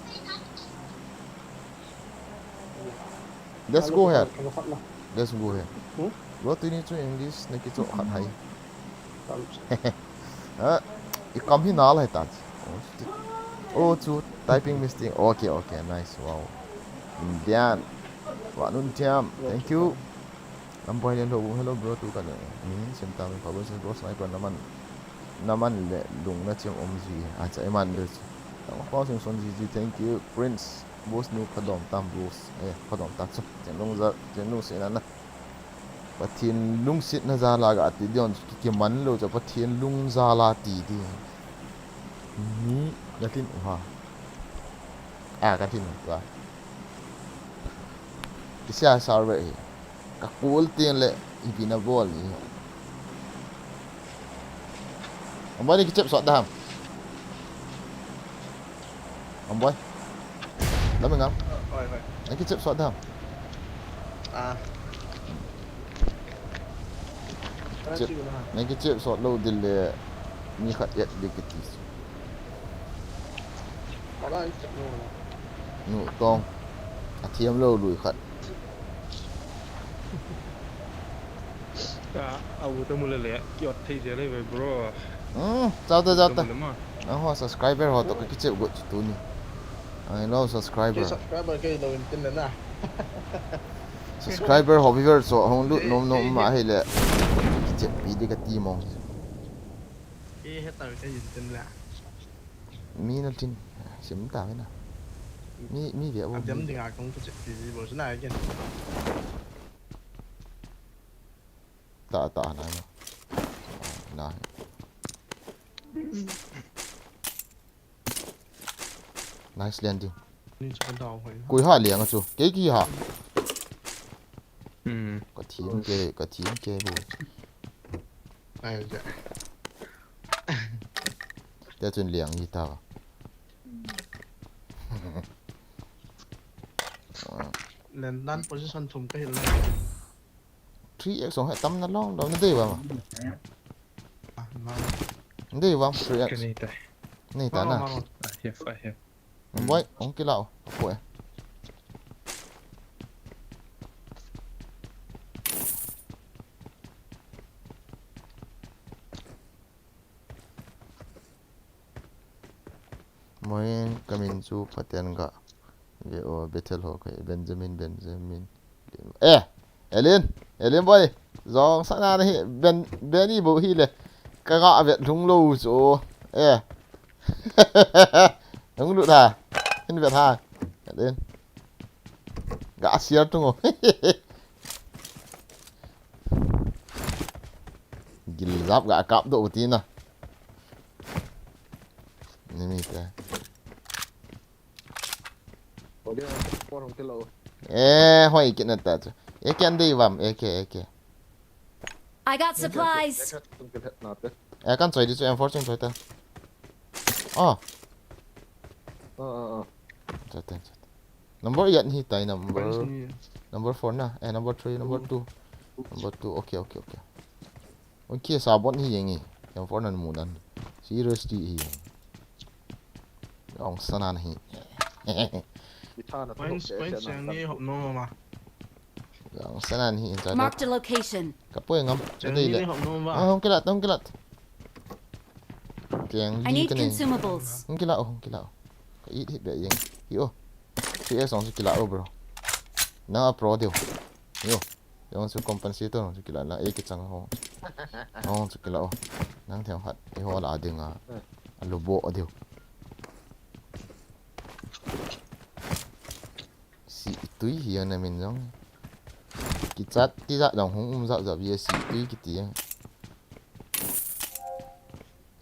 Let's go here. Let's go here. Hmm? Bro, tuni chu English na kicho khat hai. Ah, i kam hi nal hai ta. Oh, chu typing mistake. Okay, okay, nice. Wow. Indian. Wa nun tiam. Thank you. Lampoi le lo, hello bro, tu ka le. Min sem ta min pa bo se bro sniper naman. Naman le lung na chem om ji. Acha iman de. Tang pa sing son ji ji, thank you. Prince. Boss nu padom tam boss. Eh, padom tam chu. Chen lung za, chen lung se na na. Pathen lungsetna jal a ga ti ding, ki, kiman lou chu Pathen lung jal a ti ding. Mi, ka tin u ha. A, ka tin u tua. Kisia server hi. Ka call teng le ipi na bol ni. Amboi, na kichep sot da ham. Amboi. Lam ngam. Hoi, hoi. Na kichep sot da ham. Ah. Chep, na kichep sot lou ding le mi khat et ding kiti. Ka la chep lou. Nu tong. A thiam lou lui khat. Ka, a u ta mu le le, ki ot thei jia le ve, bro. Hmm, chao ta, chao ta. Nangho subscriber ho toh ka kichep got chu tuni. Ai lo subscriber. Ke subscriber ke lo in tin le na. Subscriber ho viewer chu hung lut nom nom ma hi le. Ka kichep pi ding ka ti mong. Ke he ta ke in tin le. Mi na tin, sim ta ve na. Mi, mi ve a bo. Adem ding a kong kichep pi bo chu na again. Ta, ta, na, na. Na. Nice landing. Ni chu kan dau hoi. Koi ha liang a chu. Kei ki ha. Hmm. Ka thim ke, ka thim ke bo. Ai ja. Te chun liang hi ta. Len dan position thum ka hil le. Three X ong he tam na long dong, na dei vang. Ah, na. Na dei vang three X. Ka nei tai. Nei ta na. Maro, maro. I have, I have. Boy, ong kila o. Boy. Moi, ka min chu Pathen ga ve o, Bethel ho kai, Benjamin, Benjamin. Eh, Elin, Elin boy. Jong sana na hi, Ben, Benny bo hi le. Ka ga vet lhung lou chu. Eh. Lhung lut ha. Hin vet ha. Elin. Ga siar tung o. Gil jap ga kap doh ti na. Ni mi te. Audio, por hong kilo. Eh, hoi kit na ta chu. A K an dei vam, A K, A K. I got supplies. A K, A K, tung kil het na te. Eh, kan choi di chu, M four chung choi ta. Oh. Oh, oh, oh. Choi ta, choi ta. Number eight hi tai, number, Price ni. Number four na. Eh, number three, number two. Number two. Okay, okay, okay. Okay, sabon hi jeng e. M four nan mu dan. Seriously hi jeng. Jong sana na hi. Points, points jeng ni hop no ma. Jong sana na hi. Marked a location. Ka poi ngam. Jeng ni hop no ma. Ah, hong kilat, hong kilat. Jeng ni ka nei. I need consumables. Hong kilat o, hong kilat o. Ka it hit be jeng. Hi o. Three X ong chu kilat o, bro. Na pro deu. Yo. Jong chu compensator chu kila la, eh, kichang ho. Ho chu kila o. Nang theng khat, eh, ho la ding a. A lu bo a diu. Si tui hi na min jong. Kichat, kichat jong hung um jap jap ye si tui kiti.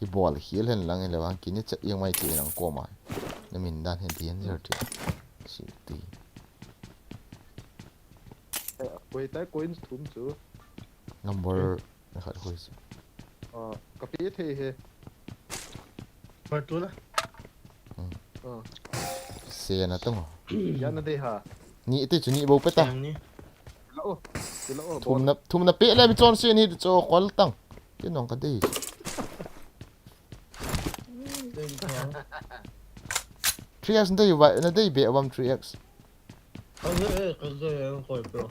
Hi bol khel hen lang, ele vang kini chat yang mai che nang ko mai. Na min dan hen ti hen zer ti. Si tui. Eh, koi tai coins thum chu. Number, hmm, na khat hoi chu. Ah, ka pe thei he. Number two na. Hmm. Ah. Se na tong. Ya na dei ha. Ni te chu ni bo pe ta. Ni. La o. Ti la o. Thum na, thum na pe le mi chon se ni chu kol tang. Ti nong ka dei. Three X na dei ba, na dei be bam three X. Ka dei, ka dei, koi pe.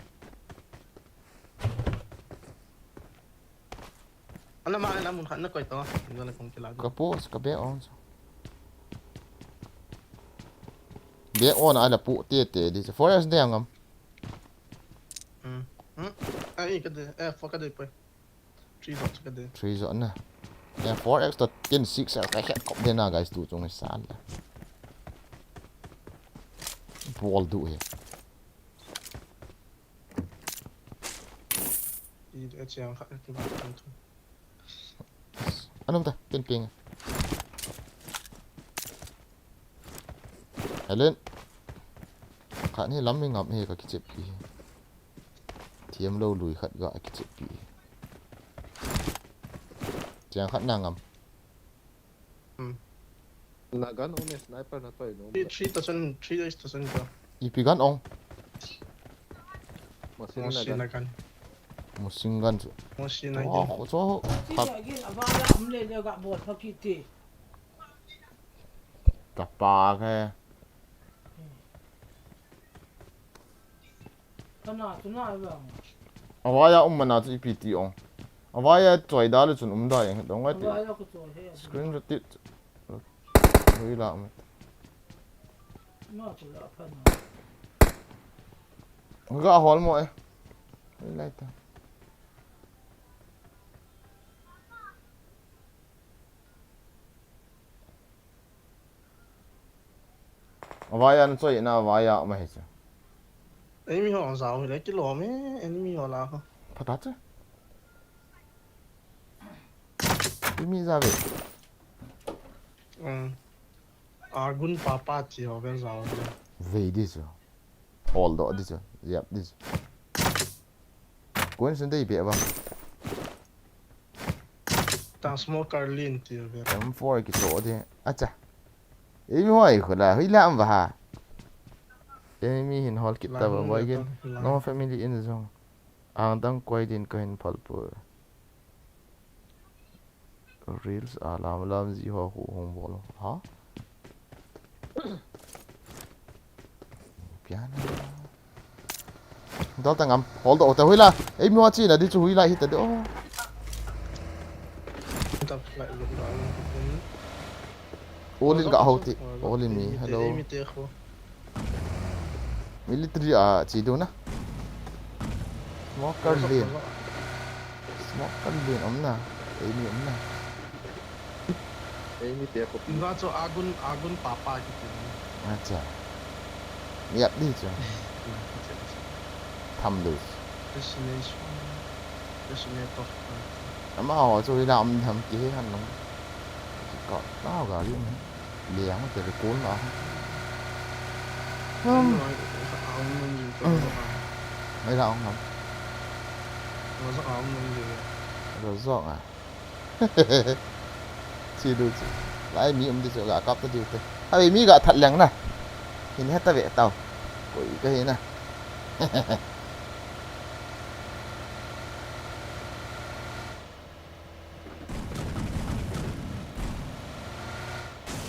Ana ma ana mun khat na koi to, ngala kong kila. Ka post, ka be on. Be on ala pu te te di. Four X de ngam. Hmm. Hmm. Ai ka de, eh, four ka de poi. Three zot ka de. Three zot na. Eh, four X to ten six ka het kop de na guys tu chung sa la. Bol du he. Chiang khat ka kibang tan tu. Anum ta, ken ping. Helen. Khat ni lam mi ngam he ka kichep pi. Thiam lo lui khat ga kichep pi. Chiang khat na ngam. Hmm. Na gun ong ne, sniper na toi no. Three, three thousand, three thousand ko. Ipi gun ong? Machine na gun. Machine gun. Machine gun chu. Machine gun. Oh, ko cho. Ti ya gin aba ya um le le ga bol pha ki ti. Tapa ke. Kana tu na vang. Avaya um mana chu ipi ti ong. Avaya choi da le chun um da yang dong ai ti. Avaya ko choi he. Screen rotate. Hui la um. Ma chu la pha na. Ga hol mo e. Hui lai ta. Avaya na choi na avaya ma he chu. Enemy ho jao hi le kilom e, enemy ho la ho. Pha ta chu. Enemy ja ve. Um. Agun papa chi ho ve jao hi le. Ve di chu. Hol do di chu. Yap di chu. Koi in sun dei be ba. Ta smoker lin ti ve. M four ki to di. Acha. Ei mi hoi khula, hui la am ba ha. Ei mi hin hol kit ta ba, boy gin. No family in zong. Ang dang koi din ko hin phal pu. Reels a lam lam ji ho hu hung bol. Ha? Pian. Dal ta ngam. Hold on, ta hui la. Ei mi wa chi na di chu hui la hi ta di. Oh. Tap lai lu la. Olin ga ho ti. Olin mi. Hello. Ei mi te kho. Military a chi do na. Smoker lin. Smoker lin om na. Ei mi om na. Ei mi te ko pi. Nga chu agun, agun papa ki ti. Acha. Mi ap di chu. Tham du. Destination. Destination of. Ama ho chu ila om tham ki he han long. Ka ta ga li. Liang te le kun a. Hmm. Mai la ong ngam. Lo zong a. Chi du chi. Lai mi um di chu ga kap ta diu te. Hai mi ga that leng na. Hin he ta ve tau. Koi ka hi na.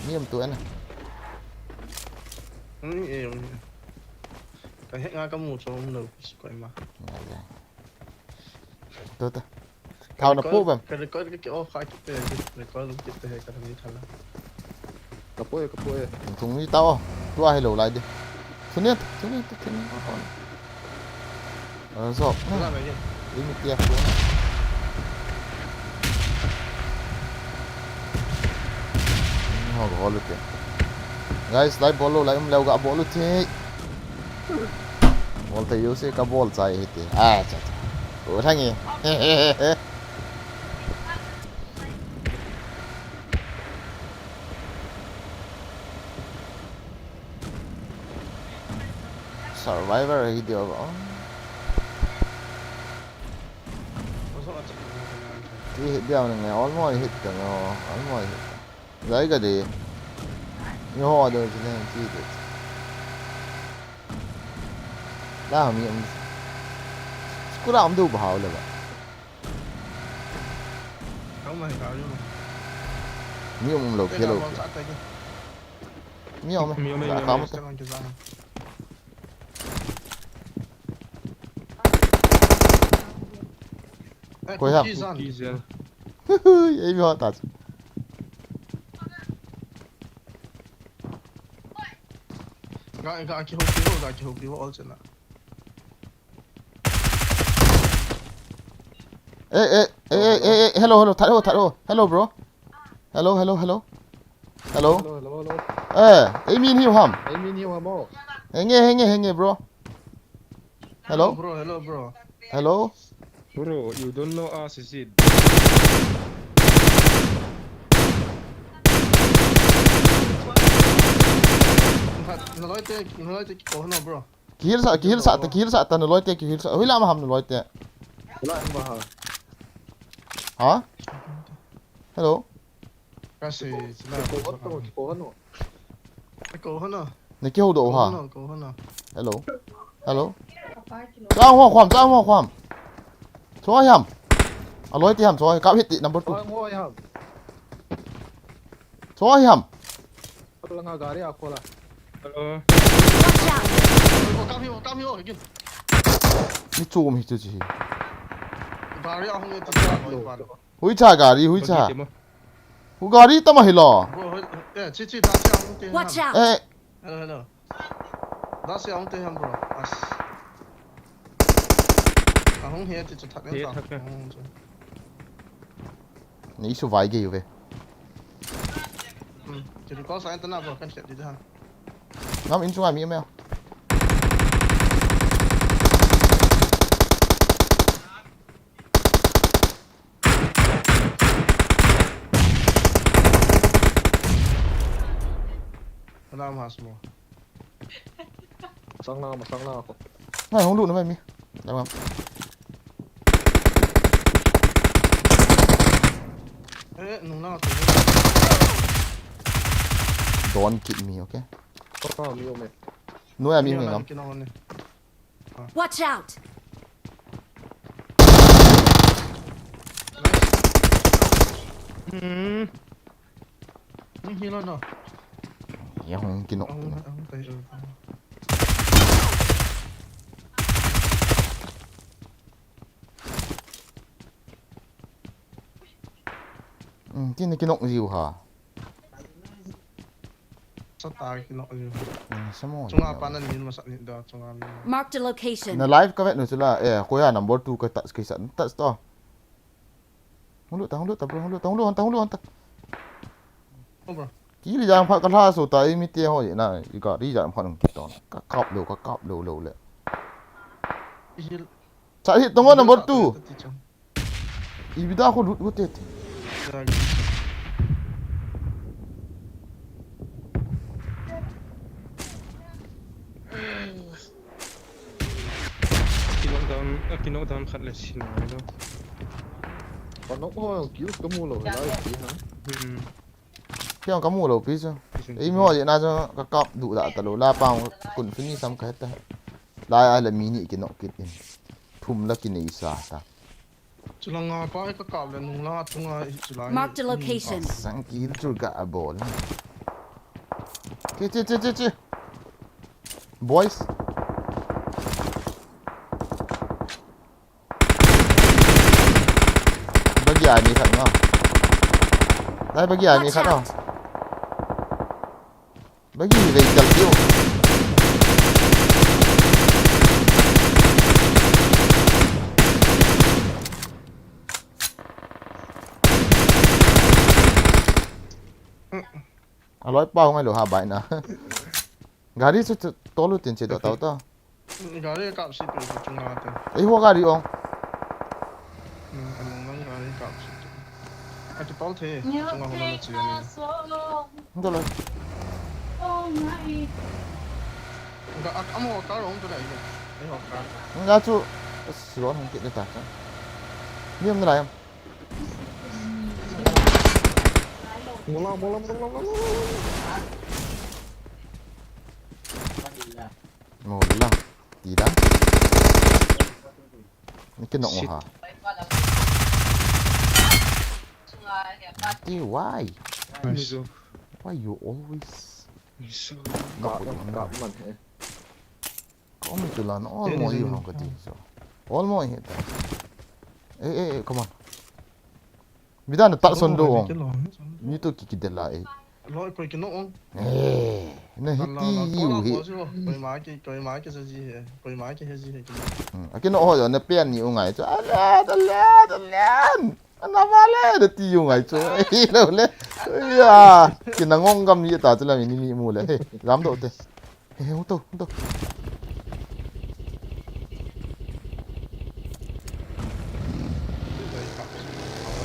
Mi um tu ana. Hmm, eh, um. Ka he nga ka mu cho um lo, si koi ma. Nga ya. Tu tu. Thao na pu bam. Ka record ka ki off kha ki te, record ki te ka ni thala. Ka pu e, ka pu e. Tung ni tao. Tu a hello lai di. Thuni, thuni, thuni. Ro zok. Imi tia ko. Ho ko lu te. Guys, lai bol lou, lai um leu ga bol lou te. Bol te yo se ka bol chai hi te. Ah, cha cha. Ko thang e. Survivor hi dia ba. Ti hi dia nge, almost hit ta nge, almost hit. Zai ka de. Nge ho do chi ne chi de. La mi um. Skura um do ba hau le ba. Kau mai ka yo. Mi um lo ke lo. Mi um. Mi um, mi um, mi um. Koi ham? Ei, mi hot touch. Ga, ga, ki ho, ki ho, ga, ki ho, ki ho, all chena. Eh, eh, eh, eh, eh, eh, hello, hello, that ho, that ho. Hello, bro. Hello, hello, hello. Hello. Hello, hello, hello. Eh, ei mi ni ham. Ei mi ni ham mo. Henge, henge, henge, bro. Hello? Bro, hello, bro. Hello? Bro, you don't know us, is it? Naloi te, naloi te, oh no, bro. Kihilsa, kihilsa, ta, kihilsa, ta naloi te, kihilsa. Hoilam ham naloi te. Hoilam ham. Ha? Hello? Kasi, sila. Ko hono, ko hono. Ko hono. Naki hodo ha. Ko hono, ko hono. Hello. Hello. Chang ho kham, chang ho kham. Choi ham. Aloi ti ham, choi. Kap hit ti number two. Choi ham. Choi ham. Langa gari a kola. Hello. Watch out! Ko kam hi, ko kam hi, o, again. Ni chom hi chu chi. Gari a hung e ti cha, oi, pa lo. Hui cha gari, hui cha. Bagi te mo. Hu gari tama hi lo. Bro, hui, eh, chi, chi, da sia hung te. Watch out! Eh. Hello, hello. Da sia hung te ham, bro. As. A hung he ti chu thak ne ta. Hung chu. Ni su vai ge ve. Hmm, chu ko sa ta na, bro, kan set di da. Ngam in chunga mi me. Wala mas mo. Sang na, masang na ako. Ngai, hung lut na mai mi. Dam ngam. Eh, nung na ako. Don't kill me, okay? Oh, mi, oh, mi. No, ya, mi, mi, ngam. Watch out! Hmm. Ni hilo no. Ya hung kino. Ahung, ahung tai, uh. Hmm, kini kino jiu ha. Sata kino jiu. Hmm, samo. Chunga pa na ni masa ni da chunga mi. Marked a location. Na live ka vet nu chula, eh, koya number two ka touch kisa, touch to. Hung lut ta, hung lut ta, bro, hung lut ta, hung lut, hung ta, hung lut, hung ta. Oh, bro. Kili jang phat ka lha so ta, i mi te ho ye na, i ka ri jang phat nung ki to. Ka kap lo, ka kap lo, lo le. Cha hi tong number two. I bida ko lut ko te te. Ki knock down, a ki knock down khat le sin lo. Pa knock ho, kill ka mu lo, lai ki ha. Hmm. Kei ka mu lo pi chu. Ei mi ho je na chu ka kap du da ta lo, la pang kun fini sam ka ta. Lai a le mi ni ki knock kit in. Thum la ki nei sa ta. Chulanga pa ka kap le nung la tunga hi chulai. Marked a location. Sang ki chu ga a bol. Che, che, che, che, che. Boys. Bagi a ni khat nga. Lai bagi a ni khat nga. Bagi vei kal tiu. Aloi pa ngai lo ha bai na. Gari chu, chu tolu tin che do tau ta. Gari kap si pe chu chunga te. Ei ho gari ong. Hmm, among lang gari kap si tu. A ki pau the, chunga ho na chi ni. Ndo lo. Ga ak amo ka rong tu dai. Ei ho ka. Nga chu, si ron hong ki ta ta. Ni om na lai am. Mola, mola, mola, mola, mola. Mola. Tida. Ni kino ha. Ti why? Mizo. Why you always? Mizo. Ka, ka, man he. Ka um tu la na, all mo you hong ka ti so. All mo he ta. Eh, eh, eh, come on. Mida na ta son do ong. Ni to ki ki de la eh. Lo ko ki no ong. Eh, na he ti you he. Ko ma ki, ko ma ki sa ji he. Ko ma ki he ji he ki. Hmm, aki no ho yo na pe ni u ngai cho. Ala, ala, ala. Ana vale, da ti u ngai cho. Ei, lo le. Ya, ki na ngong gam ni ta chu la mi ni mi mu le. He, lam do te. He, he, hung to, hung to.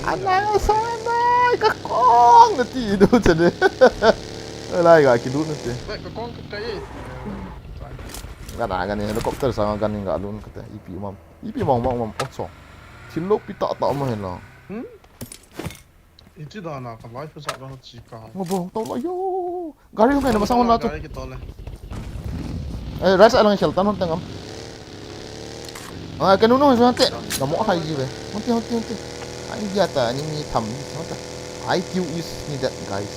Anai, sa anai, ka kong nati du chale. Lai ga kilut nati. Bai, ka kong ka kai. Gana gani helicopter sa gani ga lun kate. Ipi mam. Ipi mam mam mam. Oh, so. Thil lopi tah tah ma hela. Hmm? Iti dana ka life sa da chi ka. Ngo bo, to la yo. Gari hung kai na masang hon la chu. Gari kitoh le. Eh, right side lang khel tan hon tengam. Ah, kanu nu hon te. Na mo khai ji ve. Hon te, hon te, hon te. Ai, dia ta, ni mi tham, hon ta. I Q is needed, guys.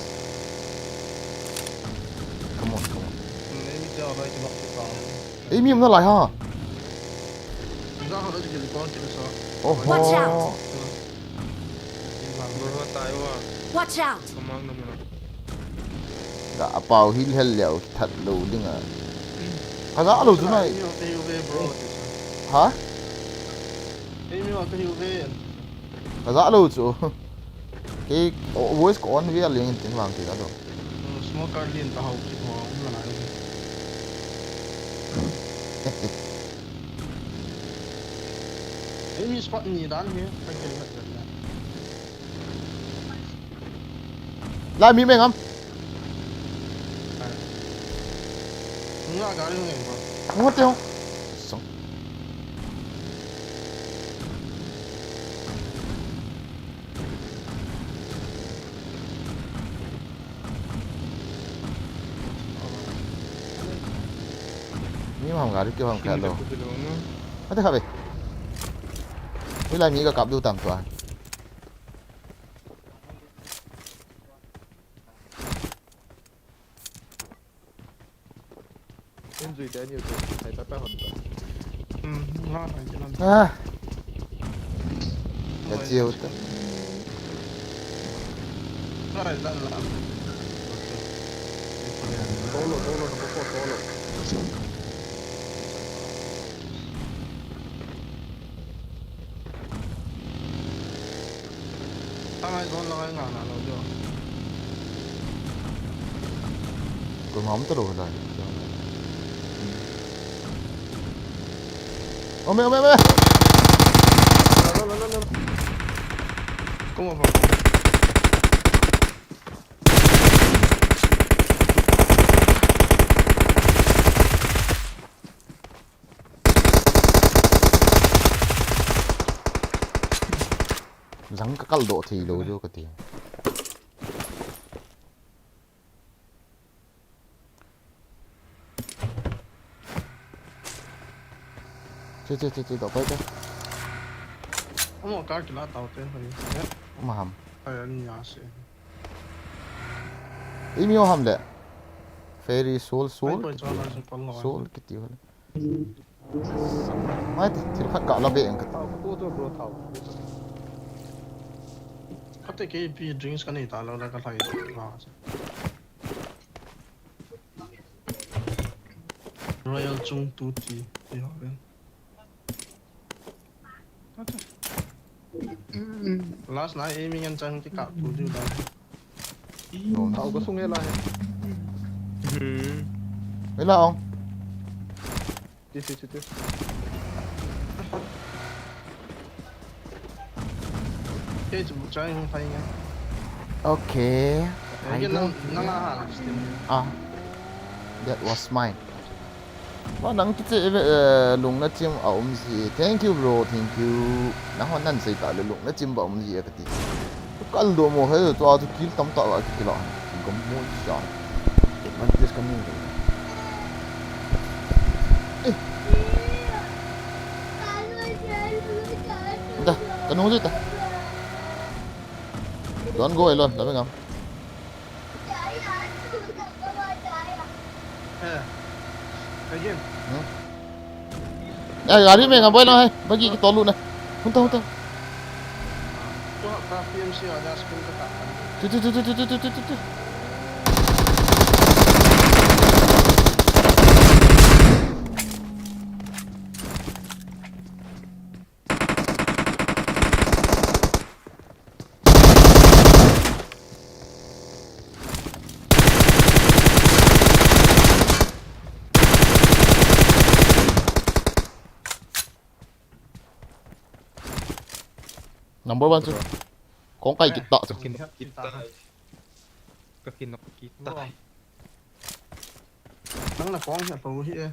Come on, come on. Nei mi te alai kitoh kita. Ei, mi um nalai ha. Za ha da ki ko ki sa. Oh. Watch out. Bro, tai wa. Watch out! Kamang naman. Ga pau hil hel leo, that lo ding a. Ka za lo chu nai. Ei, mi wa ka hiu ve, bro. Ha? Ei, mi wa ka hiu ve. Ka za lo chu. Kei, o, voice ko on ve a ling tin vang ti la do. Hmm, smoker lin ta hau ki ho, um la nai. Ei, mi spot ni dan hi, ka ke la. La mi meng am. Nga gari ngai ba. Ngo te ho. Song. Mi mam gari ke bang kalo. Ate khabe. Ila mi ka kap du tam tua. Injury te ani u te, hai pa pa hon ta. Hmm, nga hai te nan. Ah. Ka chiu ta. Nga hai dan la. Tolo, tolo, na ko tolo. Tangai zone lang ai nga na lo jo. Ko ma um ta lo lai. Ome, ome, ome. Kuma ba. Jang ka kal doh thei lou jo ka ti. Che, che, che, che, doh pai te. Amo ka kila tau te, hoi. Ama ham. Ai, ani ya se. Imi o ham le. Fairy soul, soul. Ai, koi cha na se pal lo. Soul kiti ho le. Mai te, thil khat ka la be ang ka. Thau, photo cho bro, thau. Kate K P drinks ka nei ta lo la ka lai. Royal Chung tu ti. Ti ho ben. Last night aiming and chang ti kap tu diu da. Thau ka sung e la he. Hmm. Ela ong. Ti, ti, ti, ti. Kei chu chang hung phai nga. Okay. Eh, I ke nang, don't nang a ha la stin. Ah. That was mine. Wa nang kiche, eh, lungna chim a um ji. Thank you, bro. Thank you. Nang hon nan sei ta le lungna chim ba um ji a ka ti. Kal do mo he, to a to kill tam ta wa kill a. Gam mo sha. Advantage ka ni. Eh. Da, ka nung ji ta. Don't go alone, da me ngam. Eh, again. Hmm? Eh, gari me ngam boi lang hai. Bagi ki tolu na. Hunta, hunta. Tu ha ka P M C a da school ka ta. Tu, tu, tu. Number one, sir. Kong kai kit ta chu. Ka kinok kit ta. Ka kinok kit ta. Nang na kong hi a to hi e.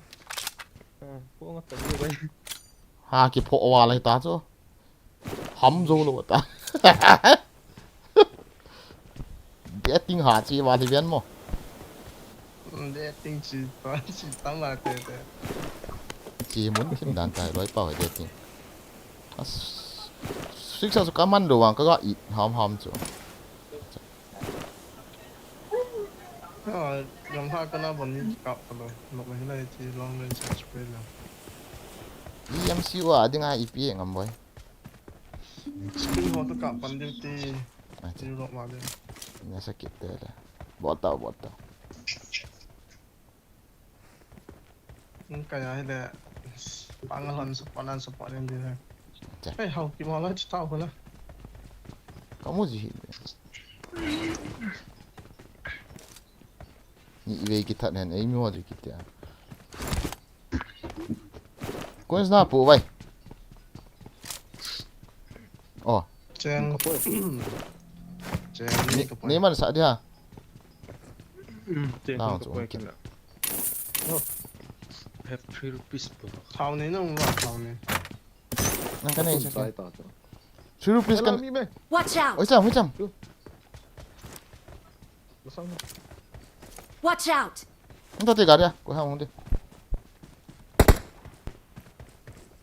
Ah, kong a to hi bai. Ha, kipho wa lai ta chu. Ham zo lo ta. Dating ha chi wa li ven mo. Dating chi pa chi ta ma te te. Chi mun kim dan tai loi pau dating. As six a su ka man lo wang ka ga i ham ham chu. Ah, yang ha ka na bon ni ka pa lo. Nok ma hi lai chi long range spray lo. E M C U a ding a ipi ngam boi. Spring ho to ka pan ding ti. Acha. Ti lo ma ding. Nya sa kit te le. Bol ta, bol ta. Ka ya hi le. Pangal hon support nan support ding ti le. Acha. Hey, hau ki ma la chi ta ho la. Ka mu ji hi. Ni i vei kithat hen, ei mi ho ji kitia. Coins na pu vai. Oh. Cheng. Cheng ni, ni ka poi. Ni man sa dia. Hmm, cheng. Lao ka chu poi kit. Kana. Oh. Have three rupees po. Thao ni nung la, thao ni. Nang ka nei sa. Sai ta chu. Three rupees kan. Mi me. Watch out! Oi cham, oi cham. Chu. Lasang. Watch out! Nta te gari a, ko ha hung de.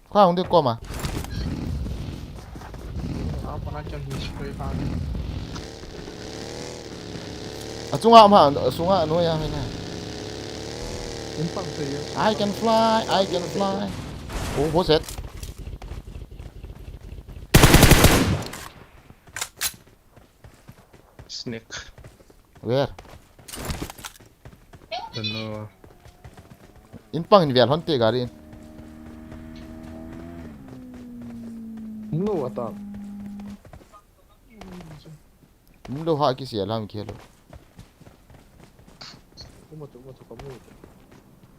Ko ha hung de ko ma. Ah, pa na kya hi spray pa ni. A chunga ma, a chunga no ya me na. In pang se ye. I can fly, I can fly. Oh, what's that? Snake. Where? Don't know. In pang in vel hon te gari in. No, ata. Mun lo ha ki sia lam ki lo. Kuma tu, kuma tu kamu.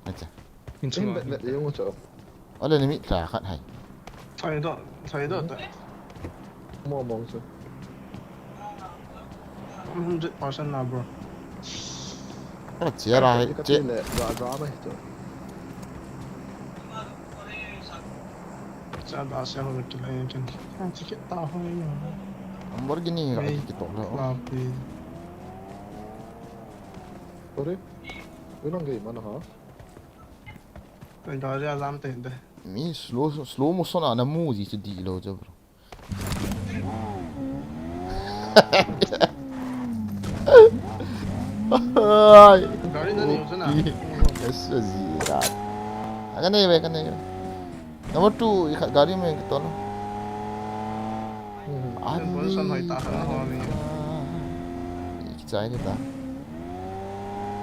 Acha. In chunga. Ole ni mi tla khat hai. Thai do, thai do ta. Mo mo chu. Hundred percent na, bro. Ka chia ra hai, chia. Le, ga, ga mai chu. Cha da se ho ki lai ken. Chi ki ta ho ni. Lamborghini ga ki to lo. La pi. Ore. Ui nang ge mana ha. Ka gari a jam te de. Mi slow, slow motion a na mu ji chu di lo chu, bro. Ai. Gari na ni usa na. Yes, yes, yes. Ka nei ve, ka nei ve. Number two, i khat gari me ki to lo. Hmm. Ani. Position hoi ta khan ho ni. I ki chai ni ta.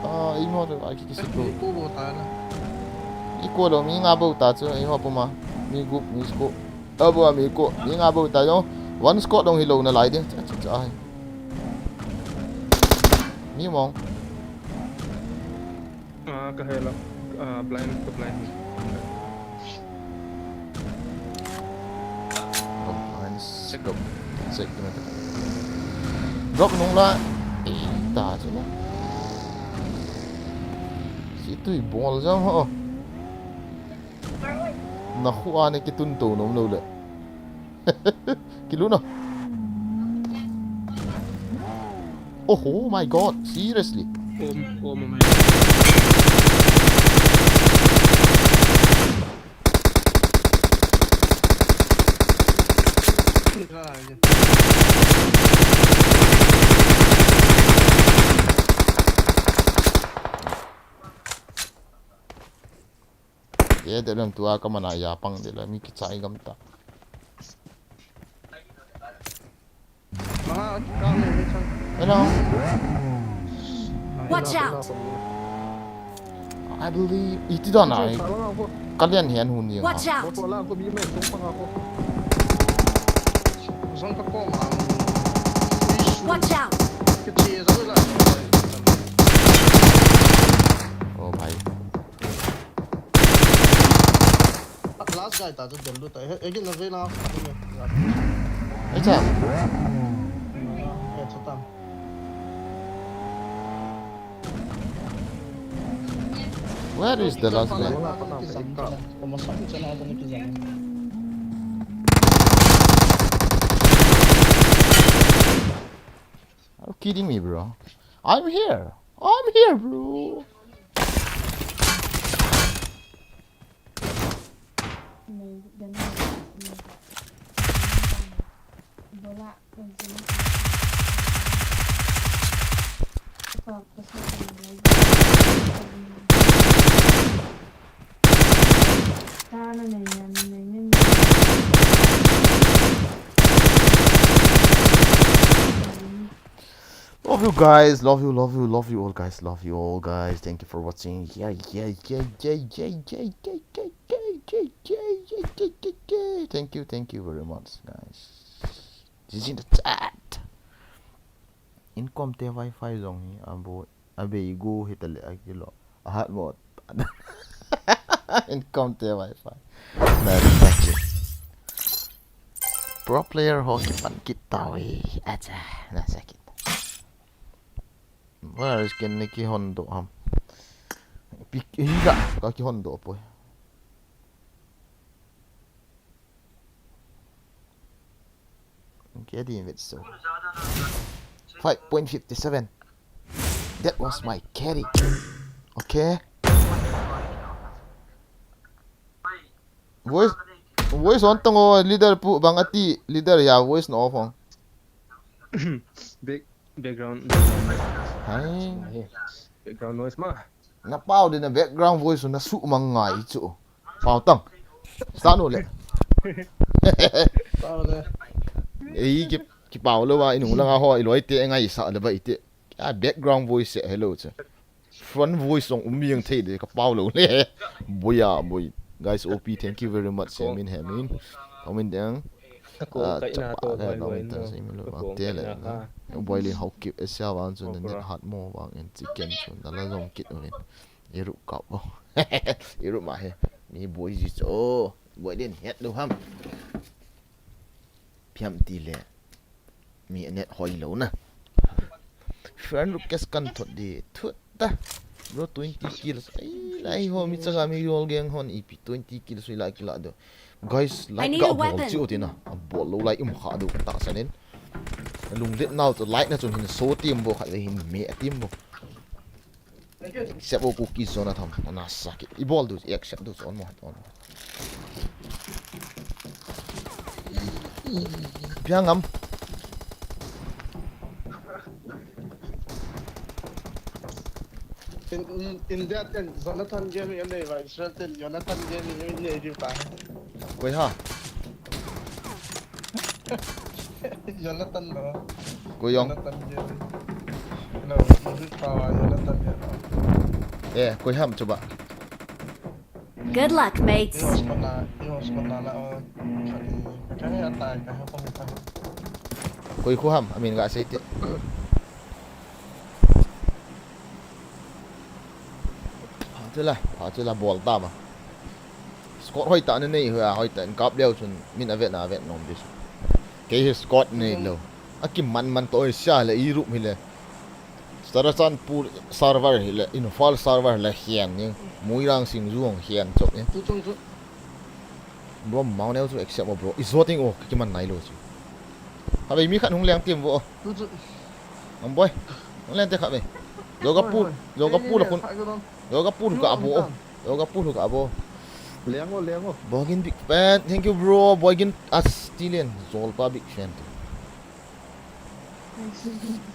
Ah, i mo to, ai ki ki si ko. Ko bo ta na. I ko lo, mi nga bo ta chu, i ho puma. Mi gup, mi sko. Abo mi ko, mi nga bo ta yo. One squad dong hi lo na lai de. Cha, cha, cha, ai. Mi mong. Ah, ka hela. Ah, blind, ka blind. Oh, blind. Check up. Check up. Drop nung la. Eh, ta chu na. Si tui bol jam ho. Na khu a ne kitun to nom lo le. Kilu na. Oh, oh my God, seriously. Om, om, om. Ye, de lem tua ka mana ya pang de la mi kichai gam ta. Hello. Watch out! I believe iti don ai. Kalian hian hun ding. Watch out! Watch out! Oh bhai. Last guy ta chu del lu ta. He, he, na ve na. Acha. Where is the last guy? Are you kidding me, bro? I'm here. I'm here, bro. Love you guys, love you, love you, love you all guys, love you all guys. Thank you for watching. Yeah, yeah, yeah, yeah, yeah, yeah, yeah, yeah, yeah, yeah, yeah, yeah, yeah, yeah, yeah, yeah. Thank you, thank you very much, guys. This is in the chat. Income te Wi-Fi jong hi abo abei go hi tale akilo. Ahat mo. Income te Wi-Fi. Very thank you. Pro player ho kipan kit tau hi. Acha, na sakit. Where is ken ni ki hondo ham? Pik, higa ka ki hondo poi. Get in with so. Five point fifty-seven. That was my carry. Okay. Voice, voice on tong o, leader pu bang ati, leader ya voice no off on. Back, background. Hai. Background noise ma. Na pau de na background voice na su mang ngai chu. Pau tang. Start no le. Pau le. Ei ki, ki pau le wa inu langa ho i loi te ngai sa le ba ite. A background voice se hello chu. Front voice song um yang thei de ka pau lo le. Boya boy. Guys, O P, thank you very much. Semin hemin. Comment dang. Ka ko Ah, kai na chapa to ka boy ka boy min no. Tang sa imi lo Ka bang ko te kai le na na. Ha. Boy le hau kip e sia vang chun na net hat mo vang en chicken chun na la zong kit urin. Iru kap o. Iru ma he. Mi boy ji cho. Boy den het lo ham. Piam ti le. Mi net hoi lo na. Friend request kan thot di. Thut ta. Bro, twenty kills. Ai, lai ho mi chaga mi yol gang hon ipi twenty kills ila kila do. Guys, I like need ga a bol weapon. Chi utina. A bol lo lai um kha do ta sanin. Lungdet nau to like na chun hin so team bo khat le hin me team bo. Accept o cookies zona tham. Ana sakit. I bol do accept do on mo on. Piang am. In, in, India ten Jonathan Gaming em nei ba, Israel ten Jonathan Gaming em nei di ba. Koi ha? Jonathan lo. Koi yong? Jonathan Gaming. Hello, David Power, Jonathan Gaming. Eh, koi ham chuba. Good luck, mates. Koi khu ham, amin ga sei te. Pha chula, pha chula bol ta ma. Squad hoi ta na nei hua, hoi ta in kap leo chun min a vet na vet nom dis. Kei hi squad nei lo. A kim man man to sia le i rup hi le. Churachandpur server hi le, Imphal server le hian ni. Moirang Singju hong hian chop ni. Tu chung chu. Bro, mau neo chu accept mo bro. I zo ting o, ka kiman nai lo chu. Kha vei mi khat hung leng tim vo. Tu chu. Am boy. Hung leng te kha vei. Zo ka pu, zo ka pu la kun. Zo ka pu ka abo. Zo ka pu ka abo. Leng o, leng o. Bogin big fan. Thank you bro. Bogin Australian. Zolpa big fan.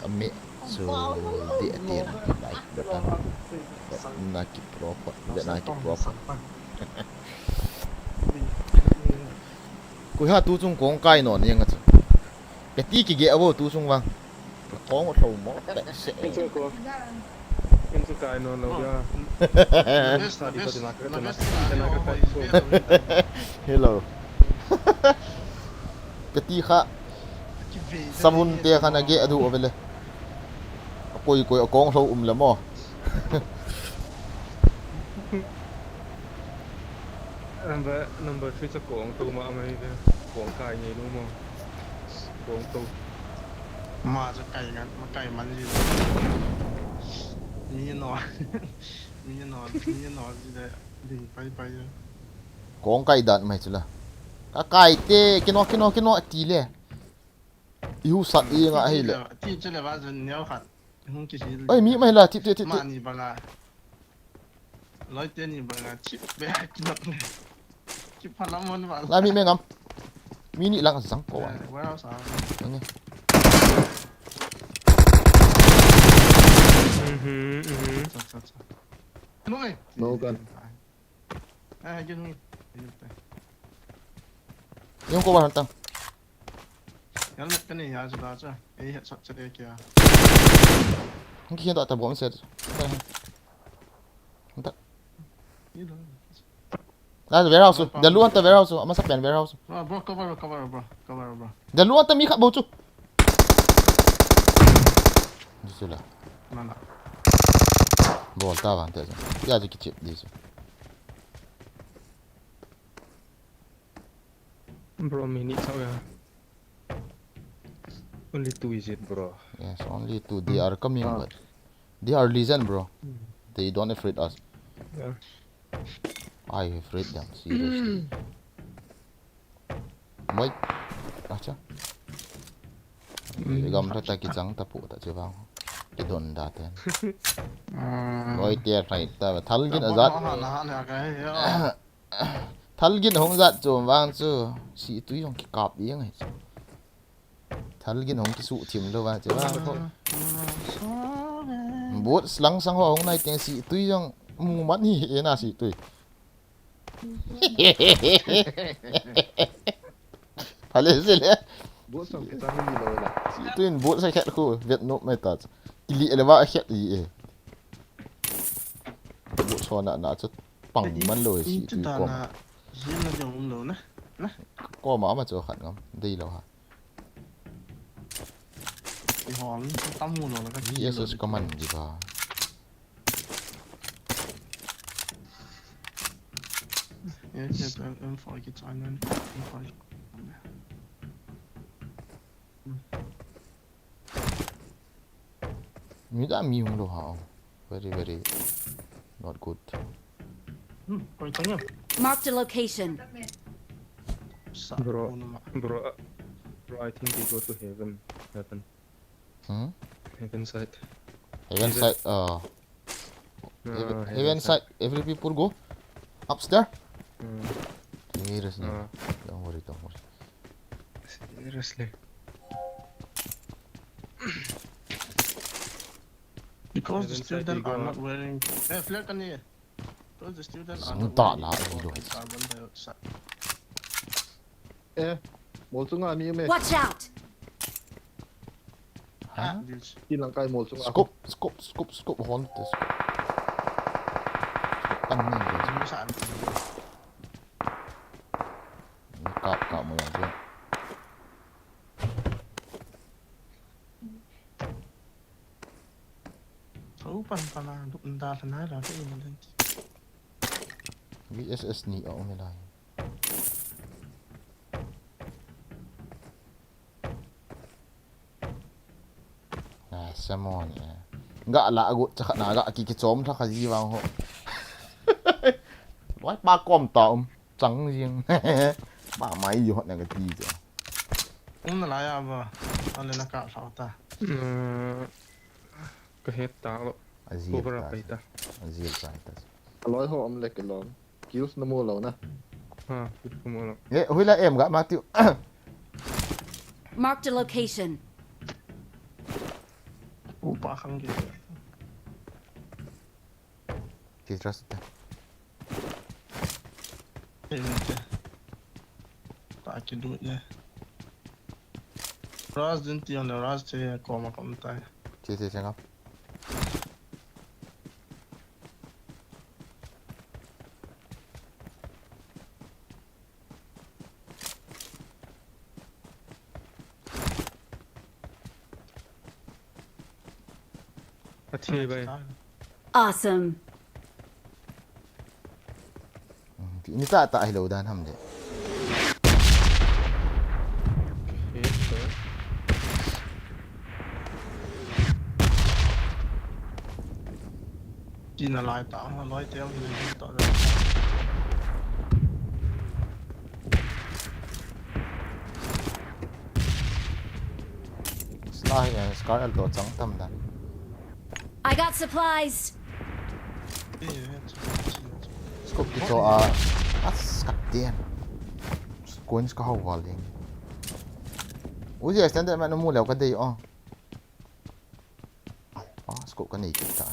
Kami so di atin like button. Na ki proper, na ki proper. Koi ha tu chung kong kai non yang chu. Ka ti ki ge abo tu chung vang. Ka kong tho mo pe se. Ken chu kai non lo ya. Hello. Ka ti kha. Sabun te kha na ge adu avele. Koi koi akong lo um le mo. Number, number three cha kong to ma mai de. Kong kai ni lu mo. Kong to. Ma chu kai ngan, ma kai man ji lo. Mi no, mi no, mi no ji le ding pai pai. Kong kai dan mai chu la. Ka kai te, kino, kino, kino, ti le. I hu sat i nga hi le. Ti chu le ba jun neo khat. Hung ki hil. Oi, mi mai la, tip, tip, tip, tip. Ma ni banga. Loi te ni banga, tip be, kinok le. Tip phalam mon ba. La mi me ngam. Mi ni lang sang ko. Eh, warehouse a. Nge. Mhm, mhm. Cha, cha, cha. No, eh. No gun. Eh, yun, yun. Yun, te. Yung ko ba hantang. Helmet ka nei a chu da cha. Ei headshot cha de kya. Hung kikhen ta ta bomb set. Hung ta. Ni lo. Ah, warehouse. Bro, da luan ta warehouse. Amasa pen warehouse. Bro, bro, cover, cover, bro. Cover, bro. Da luan ta mi khat bou chu. Ni chu la. Na, na. Bol ta vang te. Ya ji kichip di chu. Bro, minute sao ya. Only two is it, bro? Yes, only two. They are coming, but they are legend, bro. They don't afraid us. Yeah. I afraid them, seriously. Wait. Acha. Gam ta ta kichang ta pu ta che bang. Kidon da ten. Loi te rai ta thal gin ajat. Thal gin hung jat chu vang chu. Si tui jong kikap jeng hi. Thal gin hung kisu thim lo vang chu vang ko. Bot slang sang ho hung nai teng si tui jong mu man hi e na si tui. Phale se le. Bot sang kichang ni lo la. Si tui in bot sa khet khu vet nop mai ta. Kili le va khet i e. Bot so na na chu. Pang man lo si tu kom. Jin na jong um lo na. Na. Kom ama chu khat ngam. Dei lo ha. I hol tam mu lo la ka. V S S command di ba. Yes, yes, M four ki chai nan. M four. Mi da mi hung lo ha. Very, very not good. Hmm, koi tanya. Marked a location. Sa Bro, ko na ma. Bro, uh, bro, I think they go to heaven. Heaven. Hmm? Heaven side. Heaven side, uh, No, heaven, heaven side. Every people go upstairs. Hmm. Seriously. No. Don't worry, don't worry. Seriously. Because the students are not wearing. Eh, flare kan ye. Because the students are not wearing carbon dioxide. Eh, mol chunga mi um e. Watch out! Ha? Ti lang kai mol chunga. Scope, scope, scope, scope, hon te scope. Pan ni de. Ni kap kap mo yang je. Thou pan pan a, duk nda thana la te in den. V S S ni a um lai. Ah, Simon, eh. Ga la agut cha khat na ga ki ki chom tha kha ji vang ho. Wai pa kom ta um chang jing. Ba mai yo na ga ti cha. Um na la ya ba. Ale na ka sa ta. Ka het ta lo. Azir ta. Azir ta. Aloi ho um le ke lom. Kills na mu lo na. Ha, kills na mu lo. Ye, hui la em ga ma tiu. Marked a location. Upa khang ge. Ti trust ta. Em te. Ta ki du ye. Ras din ti on ras te ko ma kom ta. Ti ti chang. Athi bai. Awesome. Ni ta ta hi lo dan ham de. Okay, so. Tina lai ta, a loi te ang hi ta. Sla hi, eh, Scar L to chang tam dan. I got supplies. Scope kicho a. As, kaptian. Coins ka hau val ding. Uzi extended ma namu leo ka dei o. Ah, scope ka nei kit ta.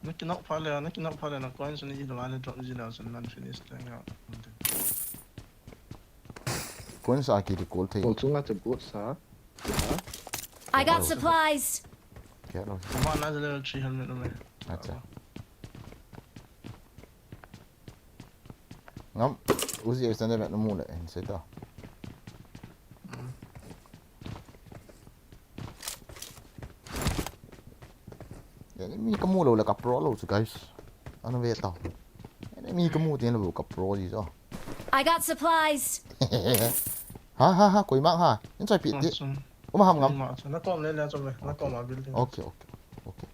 Na kinok pha le, na kinok pha le na coins ni i la le drop ji la san nan finish te nga. Coins a ki recall thei. Kol chunga chu good sa. I got supplies. Kya lo. Ama na level three helmet no me. Acha. Ngam, Uzi extended ma namu le, en se to. Enemy ka mu lou le ka pro lou chu, guys. Ana ve tau. Enemy ka mu tin lou ka pro ji chu. I got supplies. Ha ha ha, koi mang ha. In choi pi ti. Uma ham ngam. Ma chu na kom le le chu me. Na kom a building. Okay, okay. Okay.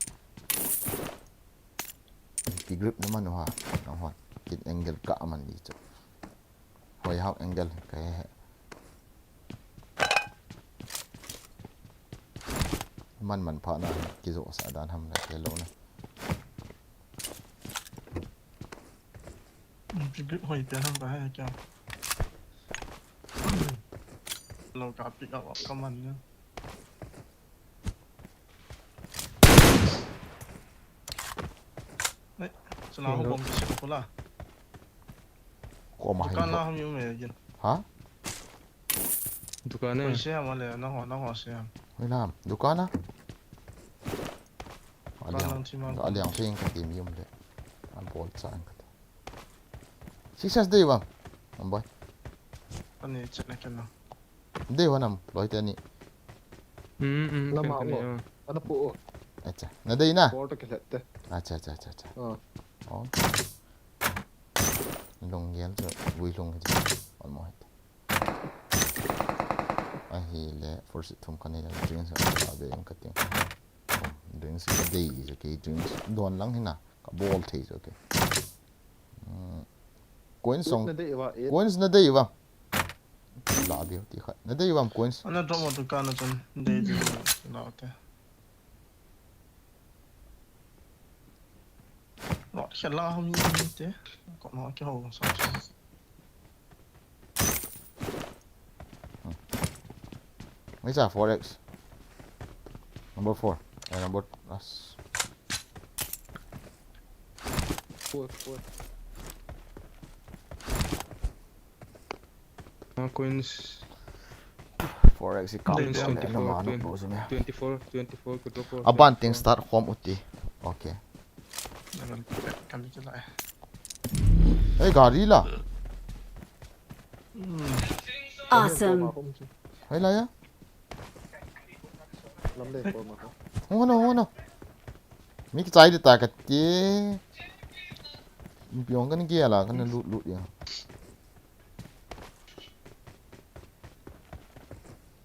Ki grip na man ha. Na ha. Kin angle ka man ni chu. Hoi hau angle ka he. Man man pha na kizo sa dan ham na ke lo na. Big hoi te ham ka he kya. Lo ka pick up ka man na. Sana ho bom kisi ko la. Ko ma Dukan la hin. Ham yu me gin. Ha? Dukan e. Koi se ham le na ho na ho se ham. Hoi lam. Dukan a. Dukan lang chi ma. Aliang ping ka ti mi um le. An bol cha an ka ti. Success dei bang. Am boy. Ani chet na ken na. Dei ho nam loi te ni. Hmm, hmm, Lama kan, kan, mo. ya. Ana pu o. Acha. Na dei na. Bol to kilet te. Acha acha acha acha. Ah. Oh. Lung gel chu vui lung ji. Almost. Ahile first thum ka nei le drinks a ve ang ka ting. Drinks ka dei je ke drinks don lang hina ka bol thei je ke. Coins song. Na dei va e. Coins na dei va. La be ti kha. Na dei va coins. Ana drop mo dukan na chun dei dei la te. Ro khe la ham ni te. Ko no ke ho sa sa. Where's that four X? Number four. Eh, number us. Four, four. Ah, coins. Four X i kam Coins le twenty-four, na ma no twenty, bo se me. Twenty-four, twenty-four, could go for A ban ting twenty-four. Start home uti. Okay. Na kan kan ti la. Hey, gari la. Awesome. Hey la ya. Lam de ko ma ko. Ho no, ho no. Mi ki chai de ta ka ti. Mi piong kan ki ala kan lut lut ya.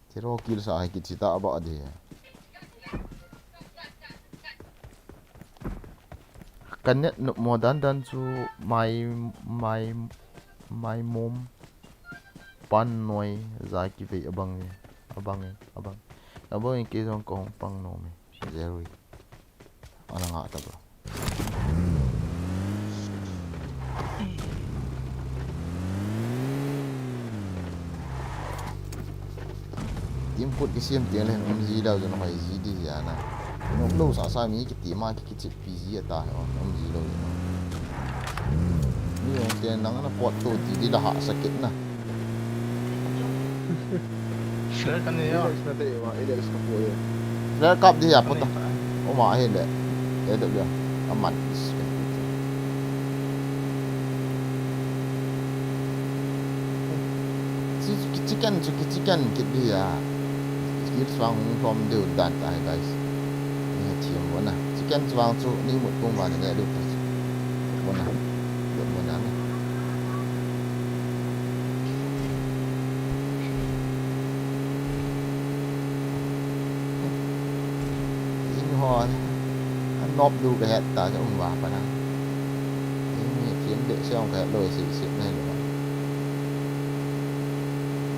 Tiro kill sa hai ki chita ba de. Ka net no mo dan dan chu my my my mom pan noi za ki ve abang e, abang e, abang. Abang e ke jong ko pang no me. Jerry. Ana nga ta bro. Team put kisem teng le um ji lou jong hoi ji di ja na. Nok lou sa sa mi kiti ma ki kichep pi ji ata he um ji lou jong. Mi jong te nang na pot to ti di la ha sa kit na. Flare kan ne ya. Alex na te wa, Alex ka po ye. Flare kap di ya pota. Oma hi le. Te de ya. Aman. Chi- chi- Chicken chu ki chicken kit di ya. Skill swang hung thom deu dan ta hai guys. Ni ha thiam bona. Chicken swang chu ni mut kum ba ne deu ta. Bona. Deu bona na. In hon. An Nop du ka het ta, ka um va pa na. Ei, mi chin behseh ong ka het lou, si, si, nei lou.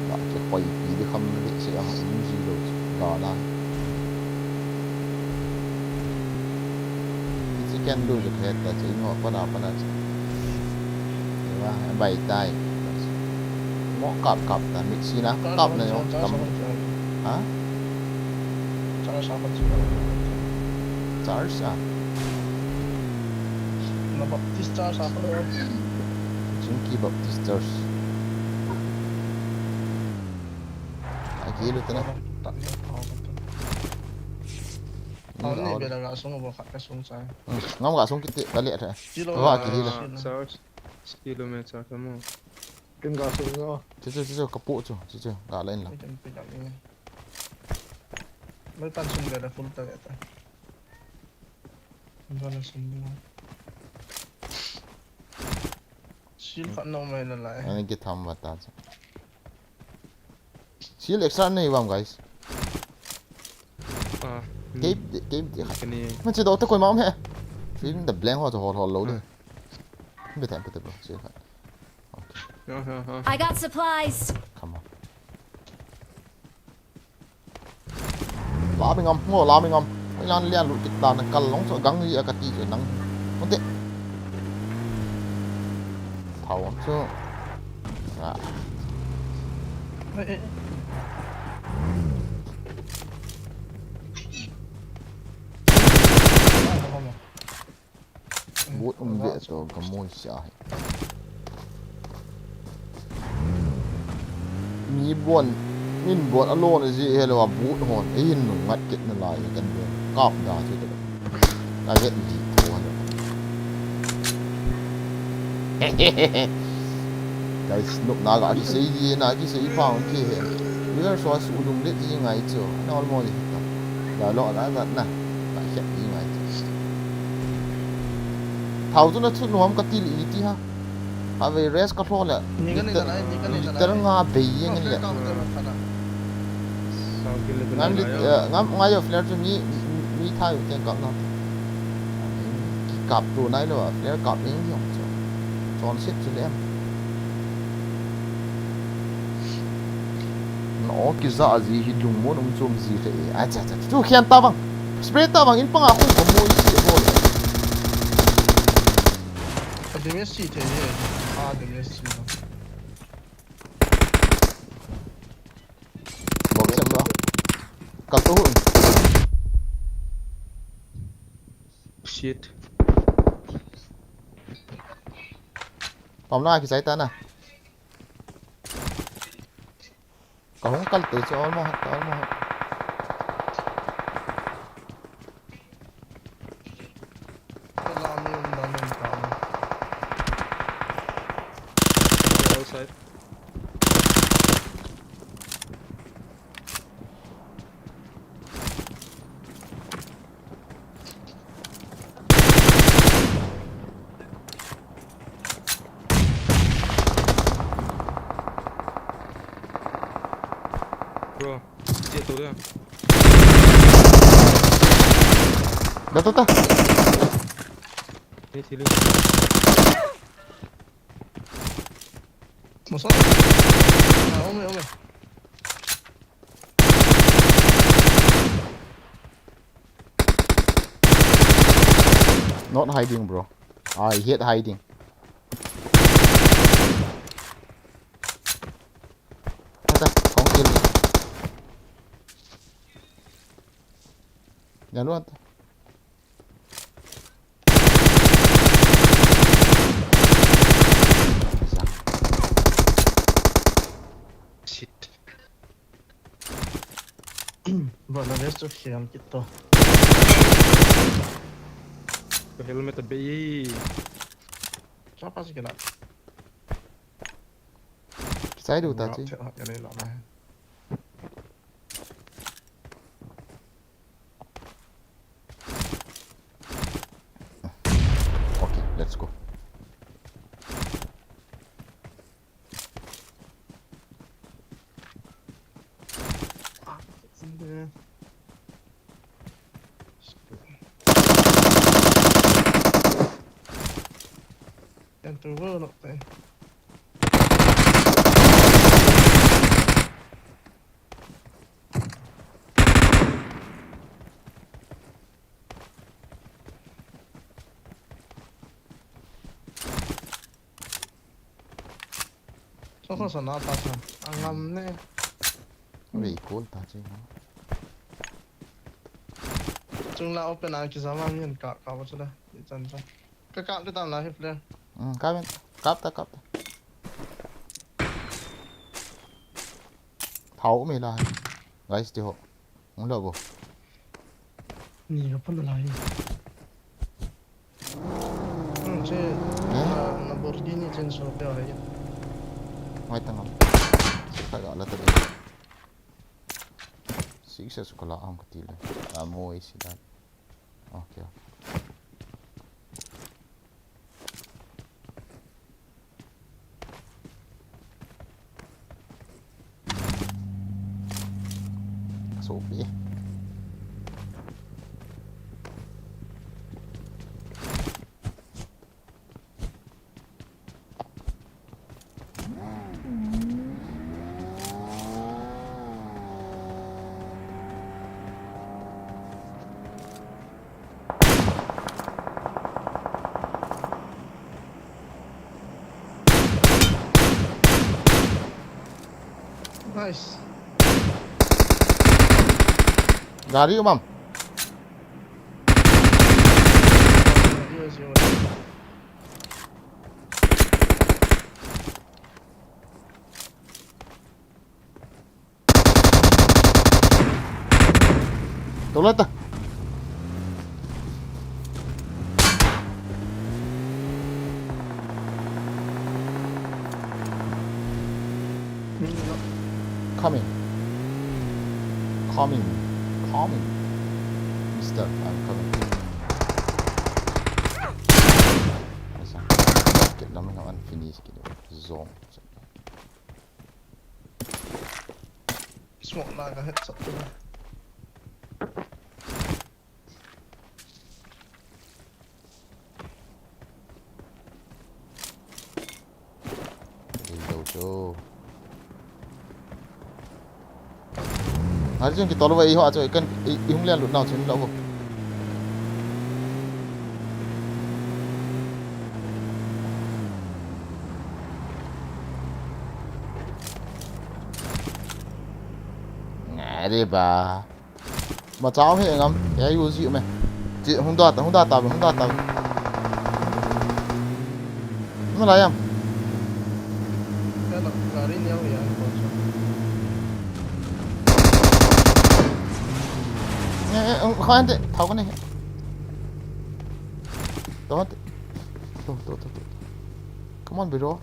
Ba, ke khoi pi di kham behseh ong um ji lou, ga la. Chi ken du ka het ta, chi no pa na, pa na. Ba, bai tai. Mo kap kap ta, mi si na, kap na yo, kam. Ha? Charge apa tu? Charge ah. Na Baptist charge apa tu? Chingki Baptist Church. Agi lu tena. Tak dia apa tu? Ni Aw, ni lah. Bela ga sung bo khat ka sung chai. Hmm, ngam ga sung kiti, ka le tha. Kilo Wa na, ki hila. Kilo. Charge. Kilo me charge mo. Kin ga sung no. Chu, chu, chu, chu, ka pu chu, chu, chu, ga la in la. Ni kan pi ga ni. Mai pan sung bela full ta ta. Bela sung bo. Shield khat no mai na lai. Ani ki tham va ta chu. Shield extra nei vam, guys. Ah, Keep, keep, keep. Kani. Man, che do ta koi ma um he. Fill in the blank ho, hol, hol lo de. Ah. Be time, be time, bro. Shield khat. Okay. Ha, ha, ha. I got supplies. Come on. La mi ngam, ngo la mi ngam. Oi, lan lian lu kit ta na kal long chu gang hi a ka ti chu nang. Mun te. Thau chu. Ah. Eh, eh. Bot um ve to ka moi sia hi. Mi bon, min bon a lona ji he lo a bot hon, ei hin nung ngat kit na lai kan be. Kap da chu te. Ka vet ji to lo. Guys, nop na ga kisei ji, na kisei pa hon ki he. River so su lum le ji ngai chu. Na almost hit ta. Da lo na da na. Ka khet ji ngai chu. Thau chu na chu nuam ka ti li ti ha. Ha ve rest ka hlo le. Ni ka ni ka lai, ni ka ni ka lai. Liter nga bei jeng in le. Ka ka ka ka. Ngam lit, eh, ngam ngai yo flare chu mi, mi, mi thai u teng kap na. Ki kap tu nai lo, flare kap jeng jong chu. Chon set chu le em. No, ki za ji hi lungmon um chom ji le e. Acha, acha. Tu khian ta vang. Spray ta vang in panga khum ko mo i si bol. A damage si the ni. A damage si. Bom sem lo. Kal to hun. Shit. Pam na ki sai ta na. Ka hung kal te chu almost, almost. Ka la mi um dan um ta. Outside. Bro, chia to dia. Da, da, da. Ni thili. Masa. Ah, ome, ome. Not hiding, bro. I hate hiding. Ata, kong kill. Yan luat. Shit. Bro, na vest to khian kit to. Ka helmet a bei. Chapa si kena. Sai du ta chi. Ngap che ha ya le la na. Okay, let's go. Ah, it's in there. Tuvo no te. Soko sana ta sa. Angam ne. Ve ikol ta chi ha. Chung la open a kizama min ka ka ba chula. Ichan cha. Ka ka le tam la hi flare. Hmm, kap in. Kap ta, kap ta. Thao me la. Guys, ti ho. Hung lo bo. Ni ka pun la hi. Hmm, che. Eh? Na, na Lamborghini chen so pe hai. Mai tangam. Ka ga la ta de. Six sa su ka la ang ka ti le. A mo e si da. Okay. Sopi. Nice. Gari umam. Tolata. Coming. Coming. Coming. Mister, I'm coming. Asa. Get lam na unfinish kit. Zone. Smoke la ka headshot tu. Reload chu. Hari jeng ki tolva i ho a chu i kan i, i hung lian lut nau chen lo bo. Ngai de ba. Machao he ngam, ya yu ji me. Chi hung da ta, hung da ta, hung da ta. Hung la yang. Kano, gari niya ho ya, kotse. Eh, eh, um, khan te, thao ka ne. To, to, to, to, to. Come on, bro.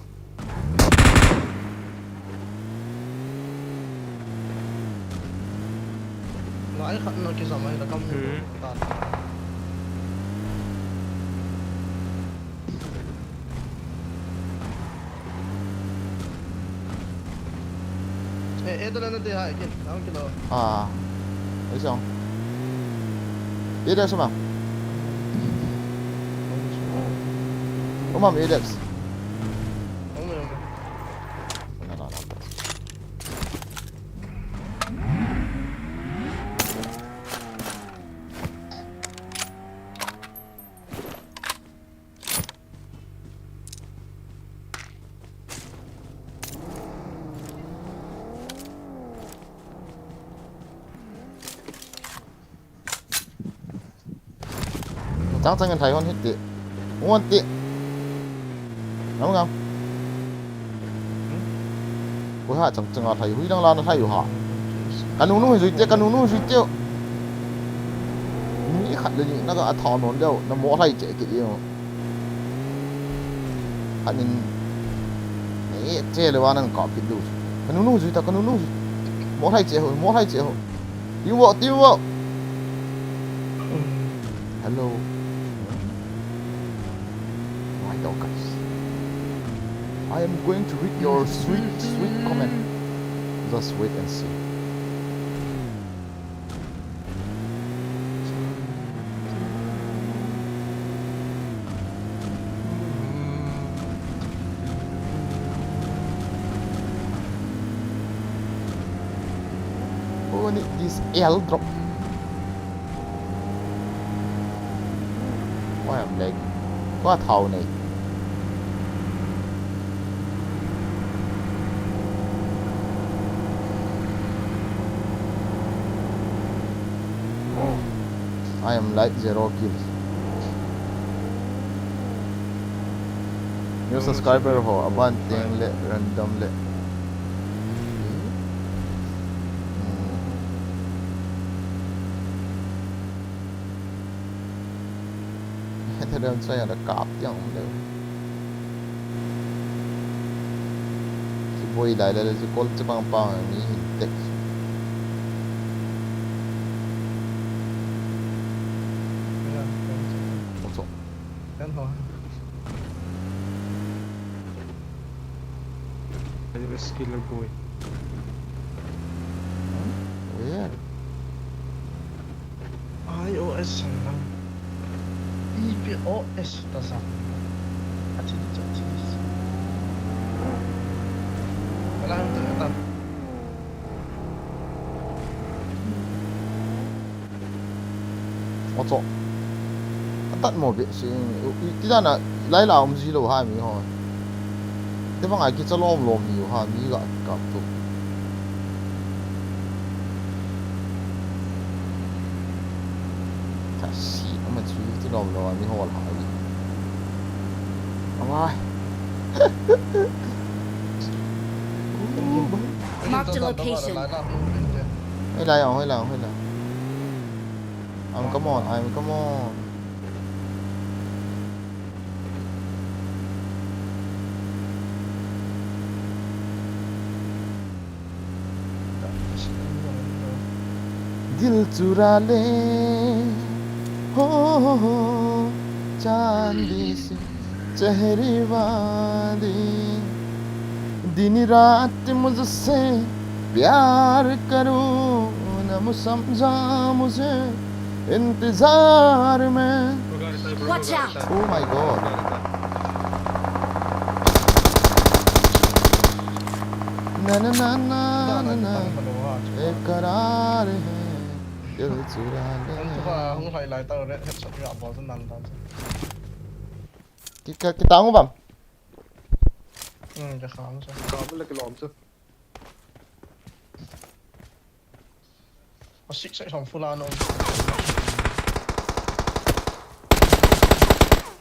Ngai khat na kizam ai la kam ni. Hmm. Ta. Eh, eh, to le na te hai kin, nang kilo. Ah. Ei song. Ei da sama. Umam, ei da. Ome, ome. Chang chang in lhai hon hiti. Hon ti. Ngam ngam. Koi ha chang chang a lhai, hui lang la na lhai u ha. Ka nunu zui te, ka nunu zui te. Ni khat le ni na ka a thaw non deu, na mo lhai che ki deu. Khat nin, ni che le wa nan ka pi du. Ka nunu zui ta, ka nunu zui. Mo lhai che ho, mo lhai che ho. Teamwork, teamwork. Hello. My dog, guys. I am going to read your sweet, sweet comment. Just wait and see. Need this airdrop. Why I'm lagging? What, how nei? I am like zero kills. New subscriber ho, aban teng le random le. Hmm. Random sai ada kap yang le. Kiboi lai le, le, kol chapang pang ni hin tek. Kol chok. Kan ho. Skiller boy. Where? iOS sang lang. iPadOS ta sang. Achi, achi, achi. Wala ang tu, ata. Ocho. Atat mo be si, i, i, ti dan a, lai la um ji lou ha mi ho. Te bang a kichalom lom hi ha mi ga kap tu. Ta si, ama chu ti lom lom mi ho la ha mi. Amai. Marked a location. Hoi lai, hoi lai, hoi lai. I'm come on, I'm come on. दिल चुरा ले, हो, हो, हो, चांदी सी चेहरे वाली। दिन रात मुझसे प्यार करो, ना समझा मुझे इंतजार में। Watch out! Oh my God. ना, ना, ना, ना, ना, ना। बेकरार है, दिल चुरा ले। Hung lai, hung lai tau re, headshot ra bol nang ta. Ki, ki, kitang u bam. Hmm, ka kham sa. Kham le kilom sa. A six, six, som full on.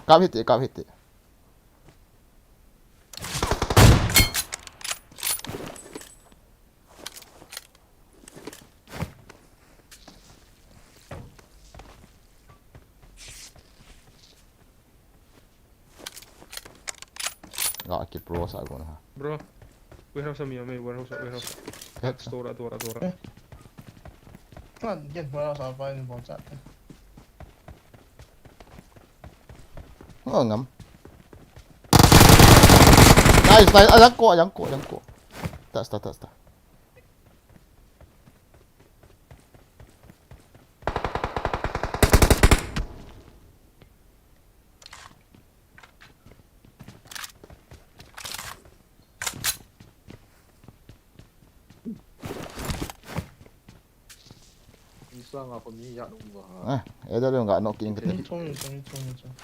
Kap hit e, kap hit e. Ga ki pro sa guna ha. Bro, warehouse a mi a mi, warehouse, warehouse. Store a, door a, door a. Eh. Kan, get warehouse a pa in bom sa. Oh, ngam. Nice, nice. Ah, jangko, jangko, jangko. Tas, tas, tas, tas. Isa nga ko mi ya nung ba ha. Ah, eda dong ga no king kete. Ni chong, ni chong, ni chong, ni chong.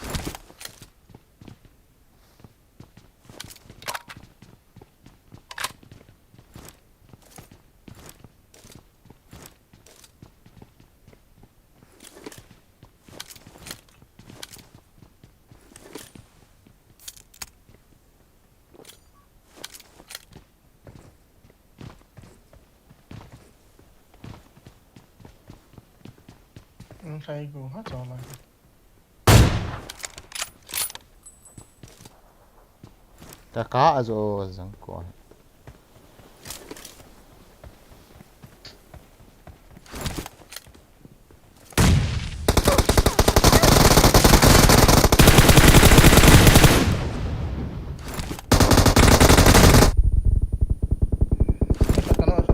Ang sai ko ha, chawla. Ka ka a zo zang ko.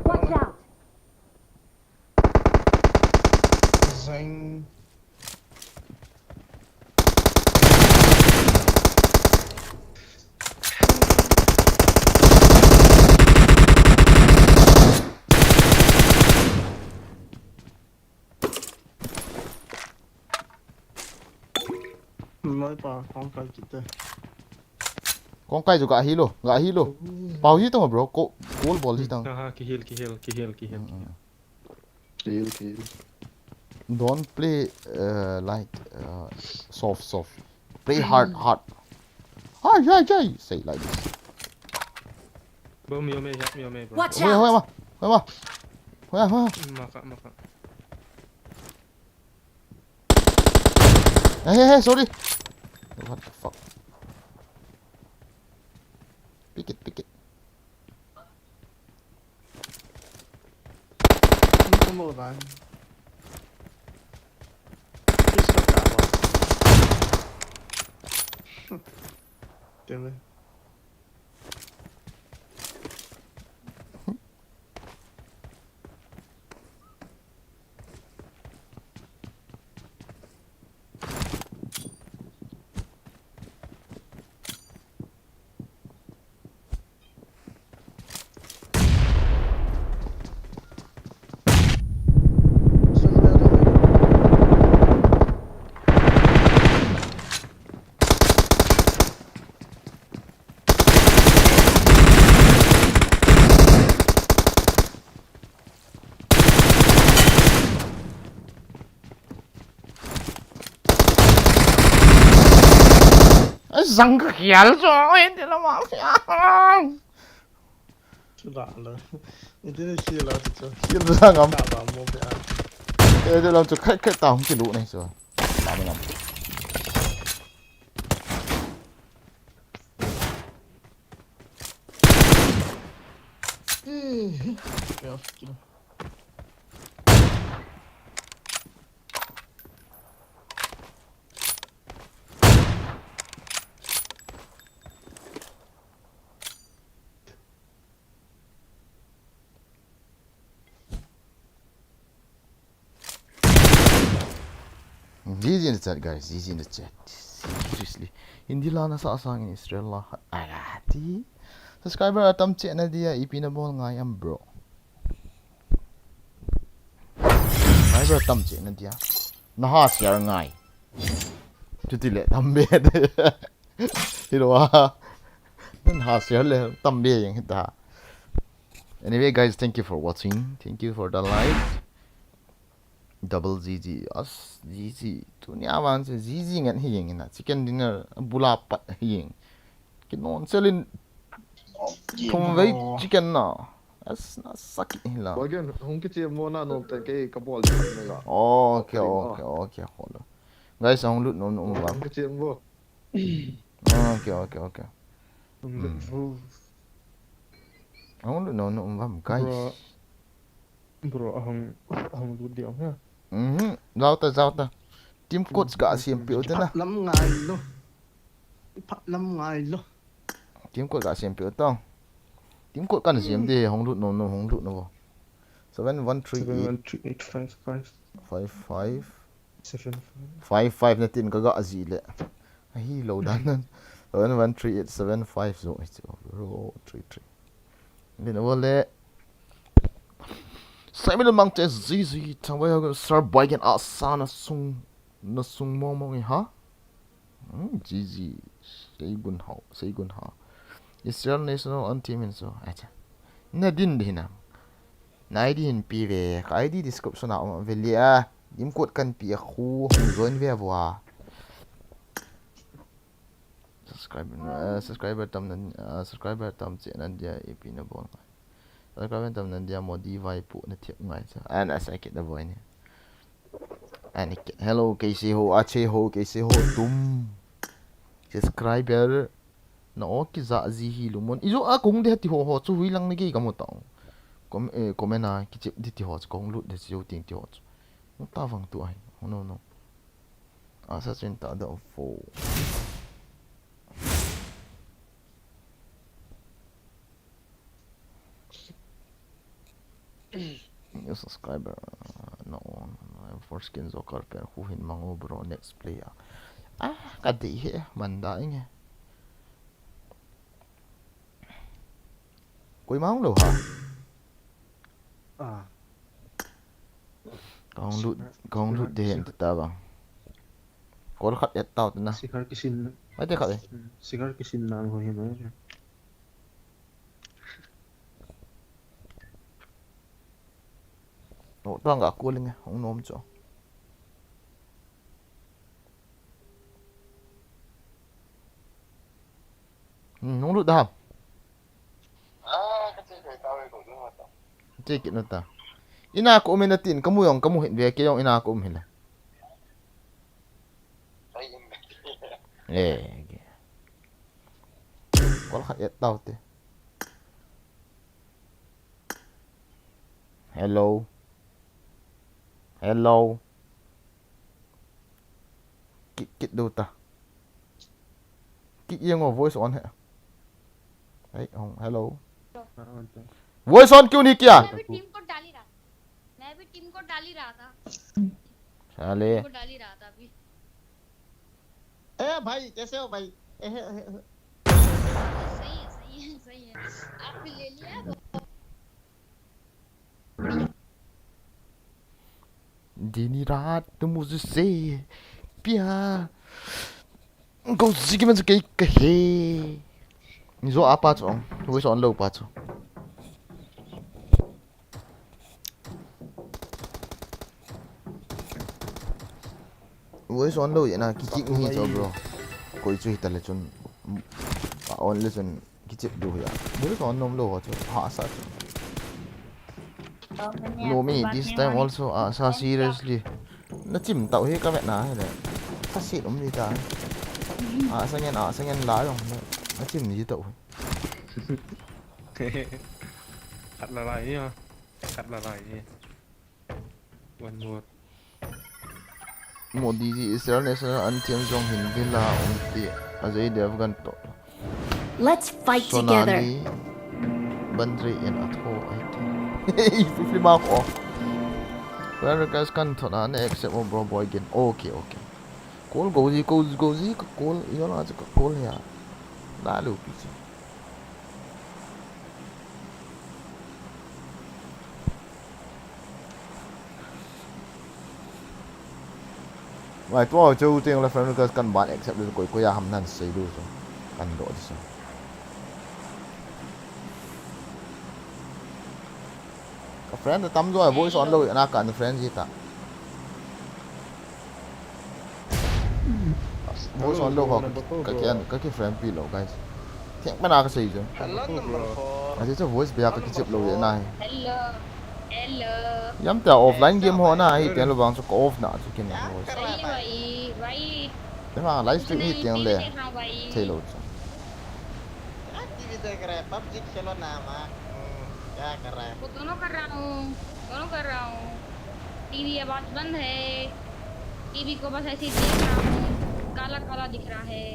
Watch out! Zing. Ai pa, kong kai kit te. Kong kai chu ga hi lo, ga hi lo. Pau hi tong bro, ko, goal ball hi tong. Ha ha, ki heal, ki heal, ki heal, ki heal. Mm, mm. Kill, kill. Don't play uh, like uh, soft, soft. Play hard, hard. Hi, hi, hi. Say like this. Bro, mi ome, mi ome, bro. Watch Hoya, hoya out! ma. Hoya ma. Hoya, hoya. Maka, maka. Hey, hey, hey, sorry. What the fuck? Pick it, pick it. Hindi ko maulan. Please stop that one. Damn it. Zang ka khial chu, oi, ti la ma. Chu la la. Iti ni khial la chu. Khial la ngam. Ta ba mo be a. Eh, de lam chu khai khai ta hung ki lu nei chu. La ma ngam. Eh, ya, kilo. G G in the chat, guys. G G in the chat. Seriously. Hindi la na sa sang in Israel la. Agati. Subscriber atam che na dia, ipi na bol ngai am, bro. Subscriber atam che na dia. Na ha share ngai. Chuti le tam be. Hilo ha. Na ha share le tam be jeng hita. Anyway, guys, thank you for watching. Thank you for the like. Double G G. As G G. Tunia vang chu G G ngen hi jeng ina. Chicken dinner bula pat hi jeng. Ki non selin thum vei chicken na. As na sakit hi la. Again, hung kichi mo na nom te ke ka bol ni la. Okay, okay, okay, holo. Guys, hung lut nom nom ba. Hung kichi mo. Okay, okay, okay. Hung lut nom nom ba, guys. Bro, ahung, ahung lut diam ha. Mhm. Zauta, zauta. Team coach ga siam piu te na. Lam ngai lo. Ipa lam ngai lo. Team code ka sem pe tong. Team code kan sem de, hung lut nom nom, hung lut nom. Seven one three eight. Seven one three eight five five. Five five. Seven five. Five five na tin ka ga ji le. Ahi lo dan nan. Seven one three eight seven five zo. Zero three three. Din wo le. Simon Mang te zizi thang bai ha sar bai gen a sa na sung, na sung mong mong i ha. Hmm, G G, Seigun Hao, Seigun Ha. Israel national anthem in so. Acha. Na din di na. Na I D hin pi ve, ka I D description a um ve le a. Dim code kan pi a khu, hung join ve vua. Subscriber, uh, subscriber tam nan, uh, subscriber tam che nan dia ipi na bol ngai. Subscriber tam nan dia Modi vai pu na thiap ngai cha. An a sa kit da boy ni. Ani ke, hello, kaise ho, ache ho, kaise ho, tum. Subscriber. Na o kija ji hi lumon. Ijo a kong de ti ho ho chu hui lang ni ki ka mo ta. Kom, eh, comment a kichep di ti ho chu kong lut de chu ting ti ho chu. Mo ta vang tu ai. Oh, no, no. Asa chin ta da fo. New subscriber, uh, no, no, four skin joker pen khu hin mang u bro, next player. Ah, ka dei he, man da inge. Koi mang lo ha. Ah. Kong lut, kong lut de hen ta bang. Call khat et tau te na. Sigar kisin. Mai te khat e. Hmm, sigar kisin nang ho hi mai. Oh, tang ga call nge, hung nom chu. Hmm, nung lut da ham. Che kit na ta. Ina ko um in atin, kamu jong kamu hih ve, kei jong ina ko um hih le. Eh, okay. Call khat et tau te. Hello. Hello. Kit, kit du ta. Kit jeng o, voice on he. Hey, hung, hello. Voice on क्यों नहीं किया? मैं भी टीम को डाल ही रहा था। मैं भी टीम को डाल ही रहा था। साले। को डाल ही रहा था अभी। ए भाई, कैसे हो भाई? ए, ए, ए। सही है, सही है, सही है। आप भी ले लिया। दिन रात मुझसे प्यार। Go zigi man kei kahe. Zo apa chu. Voice on lou pa chu. Voice on lou jeh a kichim hi chu bro. Koi chu hita le chun. A on le chun kichim du hi a. Voice on nom lou ho chu. Hahsa chu. No me, this time also, ah, sa seriously. Na chim tau hi ka vet na hi le. Sa sit um ni ta. Ah, sa ngen, ah, sa ngen la jong. Na, na chim ni tau. Khat la lai hi ha. Khat la lai hi. One more. Modi ji Israel national anthem jong Hindi la um ti Ajay Devgan to. Let's fight together. Sonali Bandri in a tho, I think. If you mark off. Well, guys, kan thona ne accept mo bro boy again. Okay, okay. Call go ji, go, go ji, ka call, yo la ka call ya. La lu pi ji. Vai, tua chu teng la friend request kan ban accept lu koi koi a ham nan sei lu chu. Kan do di chu. Ka friend tam jo voice on lou na kan friend ji ta. Voice on lou ho ka, ka, ka ki friend pi lou, guys. Theng mana ka sei chu. Hello, number four. Ati chu voice bia ka kichep lou le na hi. Hello. Hello. Jam ta offline game ho na hi, pen lou vang chu ka off na chu kin na voice. Sahi bhai, bhai. Te ma live stream hi teng le. Thei lou chu. क्या टीवी देख रहा है? पबजी खेलो ना माँ। हम्म, क्या कर रहा है? वो दोनों कर रहा हूँ, दोनों कर रहा हूँ। टीवी आवाज बंद है। टीवी को बस ऐसे ही देख रहा हूँ, काला काला दिख रहा है।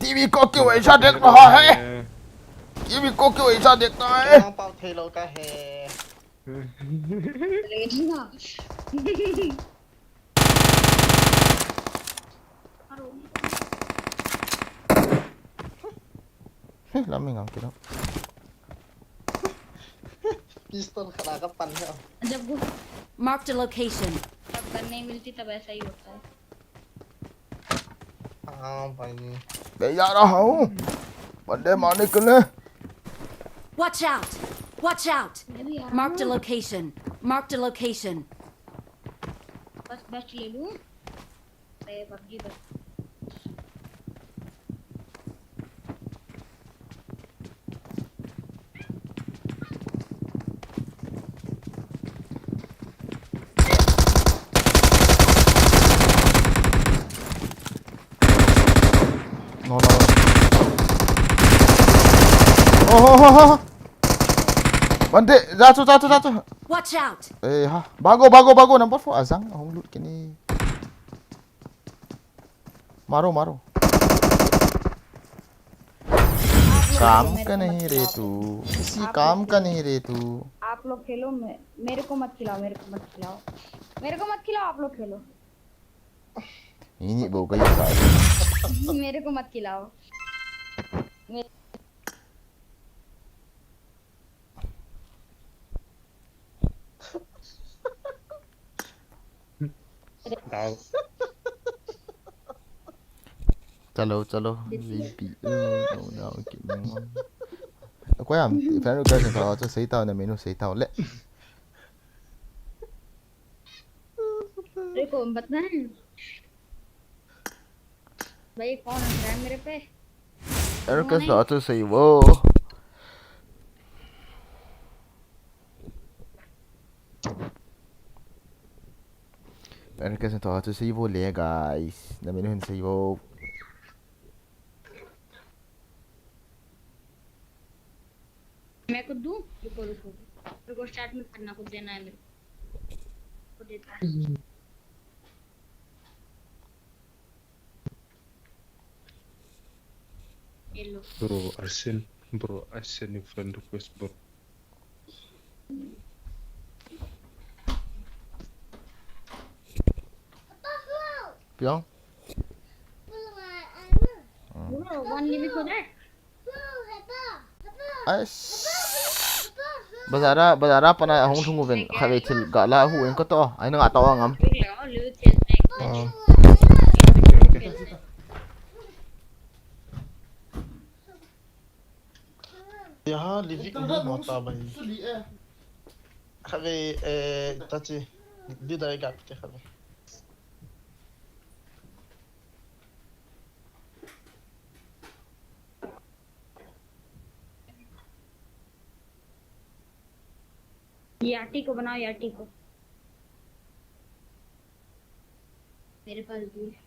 टीवी को क्यों ऐसा देख रहा है? टीवी को क्यों ऐसा देखता है? Kailangan pa thei lou ka he. Ready na. Hey, laming ang kilo. Pistol khat a ka pan hai. जब वो Marked a location. जब गन नहीं मिलती तब ऐसा ही होता है। हाँ भाई। मैं जा रहा हूँ। बंदे मारने के लिए। Watch out! Watch out! मैं भी आ रहा हूँ। Marked a location. Marked a location. बस वेस्ट ले लूं। ए, पबजी बस। No, no, no. Oh, oh, oh, oh. Bante, jatuh, jatuh, jatuh. Watch out. Eh, ha. Bago, bago, bago. Number four. Ajang, ahung loot kini. मारो, मारो। आप लोग काम खेलो, का मेरे को नहीं मत रे खिलाओ। तू, किसी आप लोग काम का खेलो। नहीं रे तू। आप लोग खेलो, मे-, मेरे को मत खिलाओ, मेरे को मत खिलाओ। मेरे को मत खिलाओ, आप लोग खेलो। Ini bau kai sa. मेरे को मत खिलाओ। मे- Dao. Chalo, chalo. V P. Oh, no, keep going on. Koi ham, friend request in tho chu sei tao, na menu sei tao le. देखो, बताएं। भाई, कौन हंस रहा है मेरे पे? Friend request in tho chu sei vo. Friend request in tho chu sei vo le, guys. Na menu hin sei vo. मैं को दूं? रुको, रुको। रुको, chat में करना, कुछ देना है मेरे को। को देता है। Hello. Bro, I send, bro, I send you friend request, bro. Piang? Bro, one living for that. Ais. Bazar a, bazar a pat na ahung lhung uvin, khatvei thil gala hu in katoh. Ai, nanga tao ngam. Ah. यहाँ living room होता भाई। अबे, ए, ताची, दीदा एक आपके अबे। याटी को बनाओ, याटी को। मेरे पास भी है।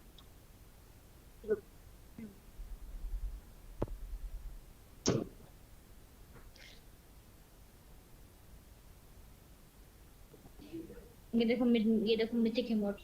ये देखो, मिड-, ये देखो, मिथिक इमोट।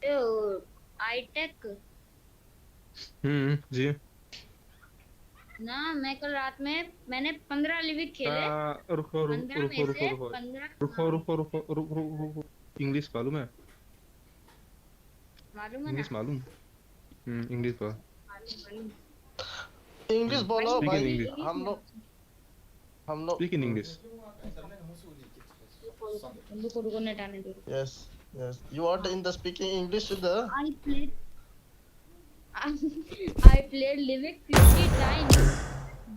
तो आईटेक। हम्म, जी। ना, मैं कल रात में, मैंने पन्द्रह लिविक खेले। आ, रुको, रुको, पन्द्रह में रुको, से रुको, रुको। पन्द्रह, रुको, हाँ। रुको, रुको, रुको, रुको, रुको। इंग्लिश मालूम है? मालूम है ना? इंग्लिश मालूम? हम्म, इंग्लिश बोल। मालूम, मालूम। इंग्लिश बोलो भाई, हम लोग, हम लोग। Speak in English. रुको, रुको, नेट आने दो। Yes, yes. You are the, in the speaking English to the I played, I played Livik fifty times,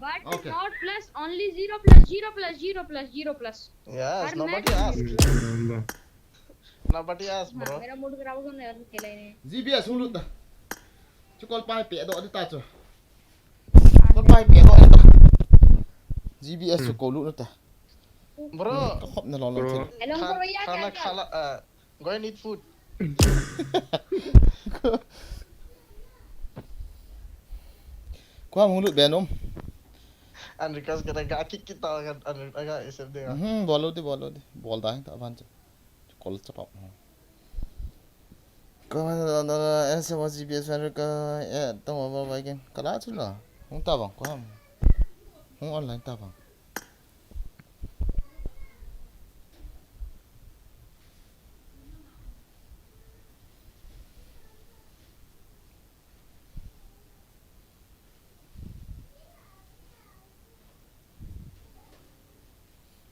but not plus, only zero plus zero plus zero plus zero plus. Yes, nobody asked. Nobody asked, bro. मेरा मूड खराब हो गया, मैं और खेला ही नहीं। जीबीएस हूं लूट। चुकोल पाए पे दो देता चो। Kol pai pe ko ta. G B S chu ko lut na ta. Bro. Ka khop na lon lon thil. Hello, bro, ya kya? Khana kha la, uh, go and eat food. Ko ham hung lut be nom. An request kara ga kik kita kan an aga isep de. Hmm, bol lo de, bol lo de. Bol da ta ban chu. Kol chapap. Ko ma da da da, S M O G B S fan ka, eh, tong wa ba ba ken. Kala chu la. Hung ta bang ko ham. Hung online ta bang.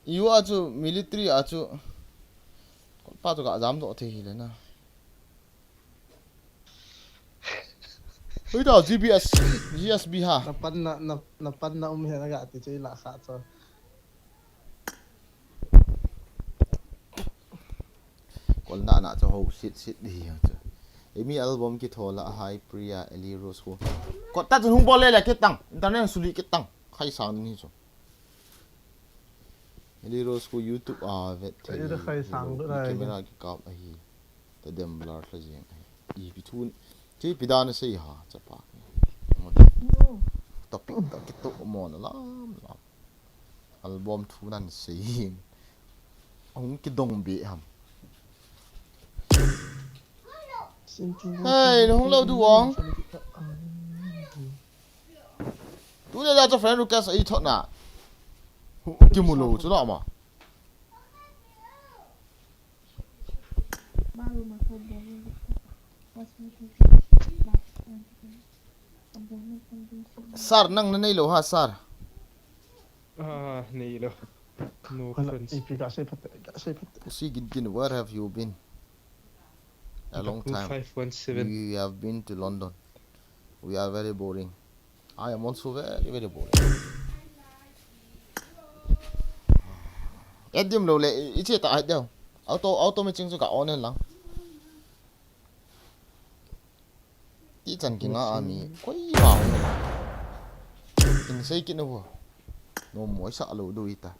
U a chu military a chu pa chu ga jam doh thei hi le na. Ui da G B S, G S B ha. Na pan na, na, na pan na um he na ga ti chu i la kha chu. Kol na na chu ho sit sit di ha chu. Emi album kitho la hai Priya, Eli Rose ko. Ko ta chu hung bol le le kitang. Internet suli kitang. Khai sang ni chu. Eli Rose ko YouTube a vet thei. Ei, da khai sang lo rai. Camera kikap ahi. Tadem blur thla jeng ahi. Ipi thu. Che pi dan sei ha chapa. Mo. Topic ta kitu mo na lam lam. Album thu nan sei hin. Hung kidong be ham. Hey, hung lo du ong. Tu le la cho friend request ai thot na. Kimu lo chu lo ma. Sir, nang na nei lo ha, sir. Ah, nei lo. No offense. Ipi ka sei phat, ka sei phat. Pusi Gintin, where have you been? A long time. Two five one seven. We have been to London. We are very boring. I am also very, very boring. Add dim lo le, i che ta ai deu. Auto, auto matching chu ka on lang. Ti chan ki nga a mi koi ma. In sei ki no. No moi sa lo du ita.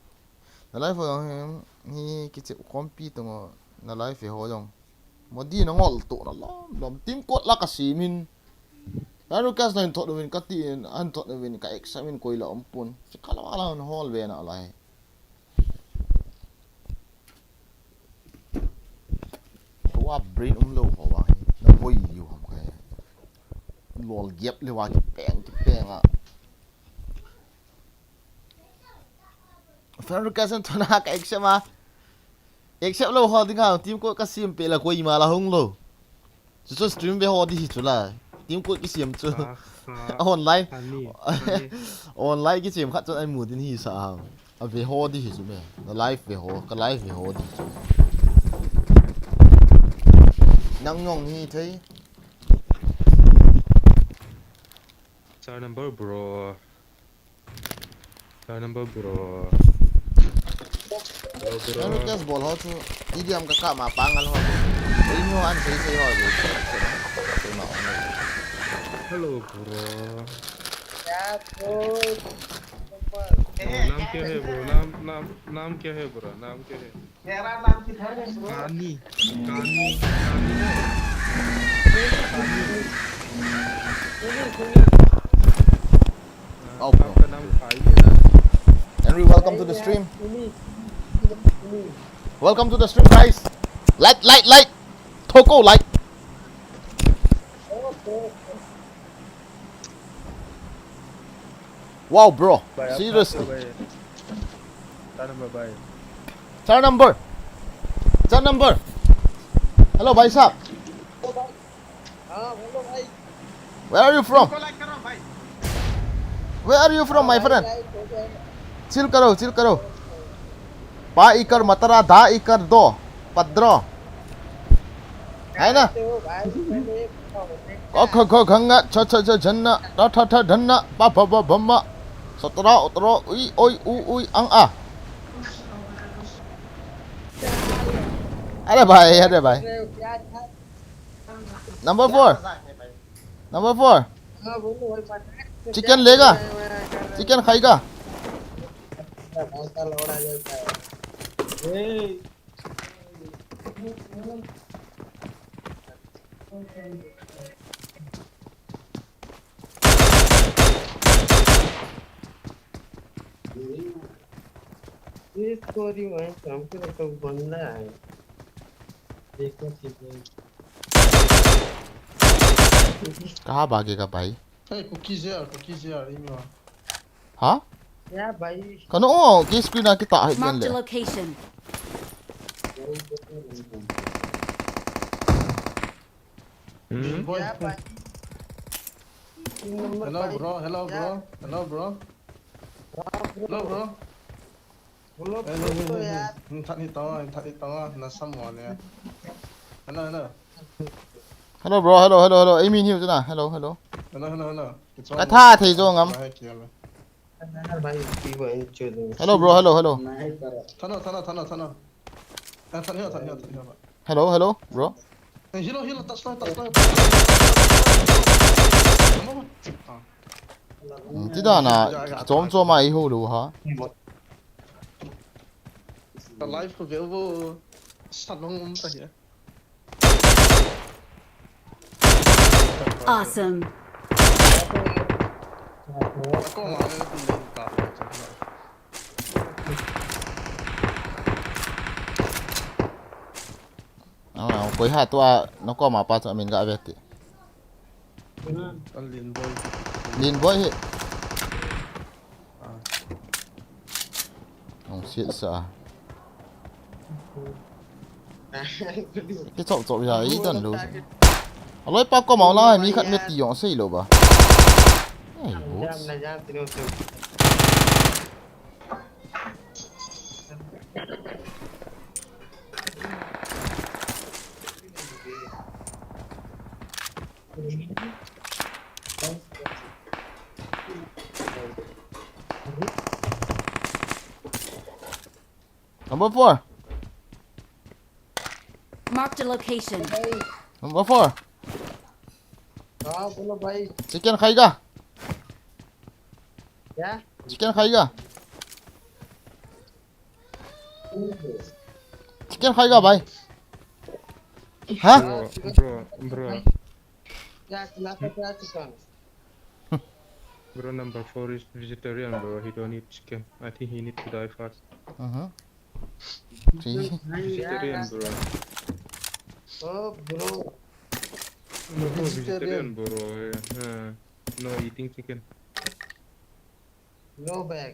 Na live ho jong hi kiche kompi to ngo na live ho jong. Modi na ngol to na lom lom. Team code la ka simin. Ka request line thot win ka ti in an thot win ka examine koi la om pun. Si ka la la hol ve na lai. Wa brain um lo ho wa hi. Na voi liu ham kai. Lol gap le wa ki peng ki peng a. Friend request an thona ka accept ma. Accept lo ho ding ha, team code ka siam pe la koi ma la hung lo. Chu chu stream ve ho di hi chu la. Team code ki siam chu. Ah, ah. Online. Ani, ani. Online ki siam khat chu ai mu din hi sa ha. A ve ho di hi chu me. Na live ve ho, ka live ve ho di hi chu. Nang nong hi thei. Star number, bro. Star number, bro. Hello, bro. Hello, guys, bol ho chu. Idiam ka ka ma pangal ho. Ei nyo an sei sei ho. Sei ma ho. Hello, bro. क्या bro? नाम क्या है, bro? नाम, नाम, नाम क्या है, bro? नाम क्या है? मेरा नाम किधर है, bro? कानी, कानी, कानी है। कानी। सुनी, सुनी। हाँ, oh, bro. आपका नाम कानी है ना? Henry, welcome to the stream. सुनी, सुनी। Welcome to the stream, guys. Like, like, like. Thoko, like. Okay, okay. Wow, bro. Seriously. Star number, bhai. Star number. Star number. Hello, bhai sahab. Where are you from? Where are you from, my friend? Chill karo, chill karo. Pa ikar matara da ikar do. Padro. Hai na? Ko kho kho ghanga cha cha cha janna ta tha tha dhanna pa pa pa bhamma satra utra ui oi u ui ang a. Are bhai, are bhai. Number four. Number four. Chicken lega? Chicken khayega? ये स्टोरी वहीं से हमको तो बंदा है। देखो सीधे। कहाँ भागेगा भाई? Hey, cookies here, cookies here, in your. हाँ? क्या भाई? कनो ओ, की screen आके ता है Marked a ले। Location. Hmm? Boy. क्या भाई? Hello, bro. Hello, bro. Hello, bro. Hello, bro. Hello, bro. Hey, hey, hey, hey, hey. That hit tower, that hit tower. Na someone, yeah. Hello, hello. Hello, bro. Hello, hello, hello. Aiming hiu na. Hello, hello. Hello, hello, hello. Ka tha thei jo ngam. Hello, bro. Hello, hello. Thano, thano, thano, thano. Hello, hello, bro. Hello, hello, touch light, touch light. Ti da na, chom chom ai ho lo ha. Ka live ko veu vo. Salong um ta hia. Awesome. Ako nga le pin ka. Ah, koi ham tua, nakoma pa chu amin gave ti. Lin Boy. Lin Boy hi. Ah. Hung sit sa. Kichop chop ya, i dan lou. Aloi pa koma la, mi khat me ti jong sei lou ba. Ai, woods. Number four. Marked a location. Number four. हाँ, बोलो भाई। Chicken खाएगा? क्या? Chicken खाएगा? Chicken खाएगा भाई? हाँ? Bro, bro, bro. क्या खिलाता, क्या chicken? Bro, number four is vegetarian, bro. He don't eat chicken. I think he need to die first. Mhm. See? Vegetarian, bro. Oh, bro. No, bro, vegetarian, bro. Yeah. No eating chicken. No bag.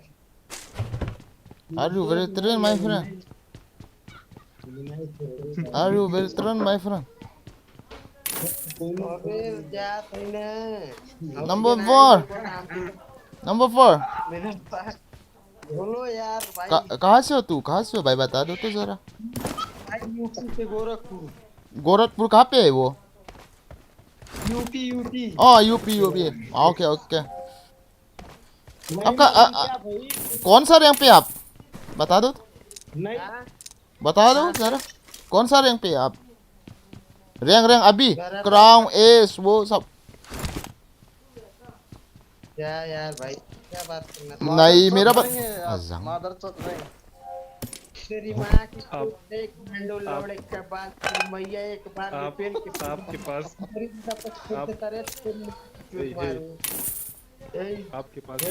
Are you vegetarian, my friend? Are you vegetarian, my friend? अबे जा तूने। Number four. Number four. मेरे पास बोलो यार भाई। कहाँ से हो तू? कहाँ से हो भाई? बता दो तो जरा। भाई, यूपी से गोरखपुर। गोरखपुर कहाँ पे है वो? UP, UP. ओ, यूपी, यूपी। Okay, okay. आपका, आ, आ, कौन सा रैंक पे आप? बता दो तो। नहीं। बता दो जरा। कौन सा रैंक पे आप? रैंक, रैंक अभी? क्राउन, एस, वो सब। क्या यार भाई, क्या बात करना? नहीं, मेरा बात। मादरचोद नहीं। तेरी माँ की एक गांडो लोड़े के बाद, तेरी मैया एक बार आप, रिपेल के आपके पास, आप, आपके पास रिंग, आपके पास,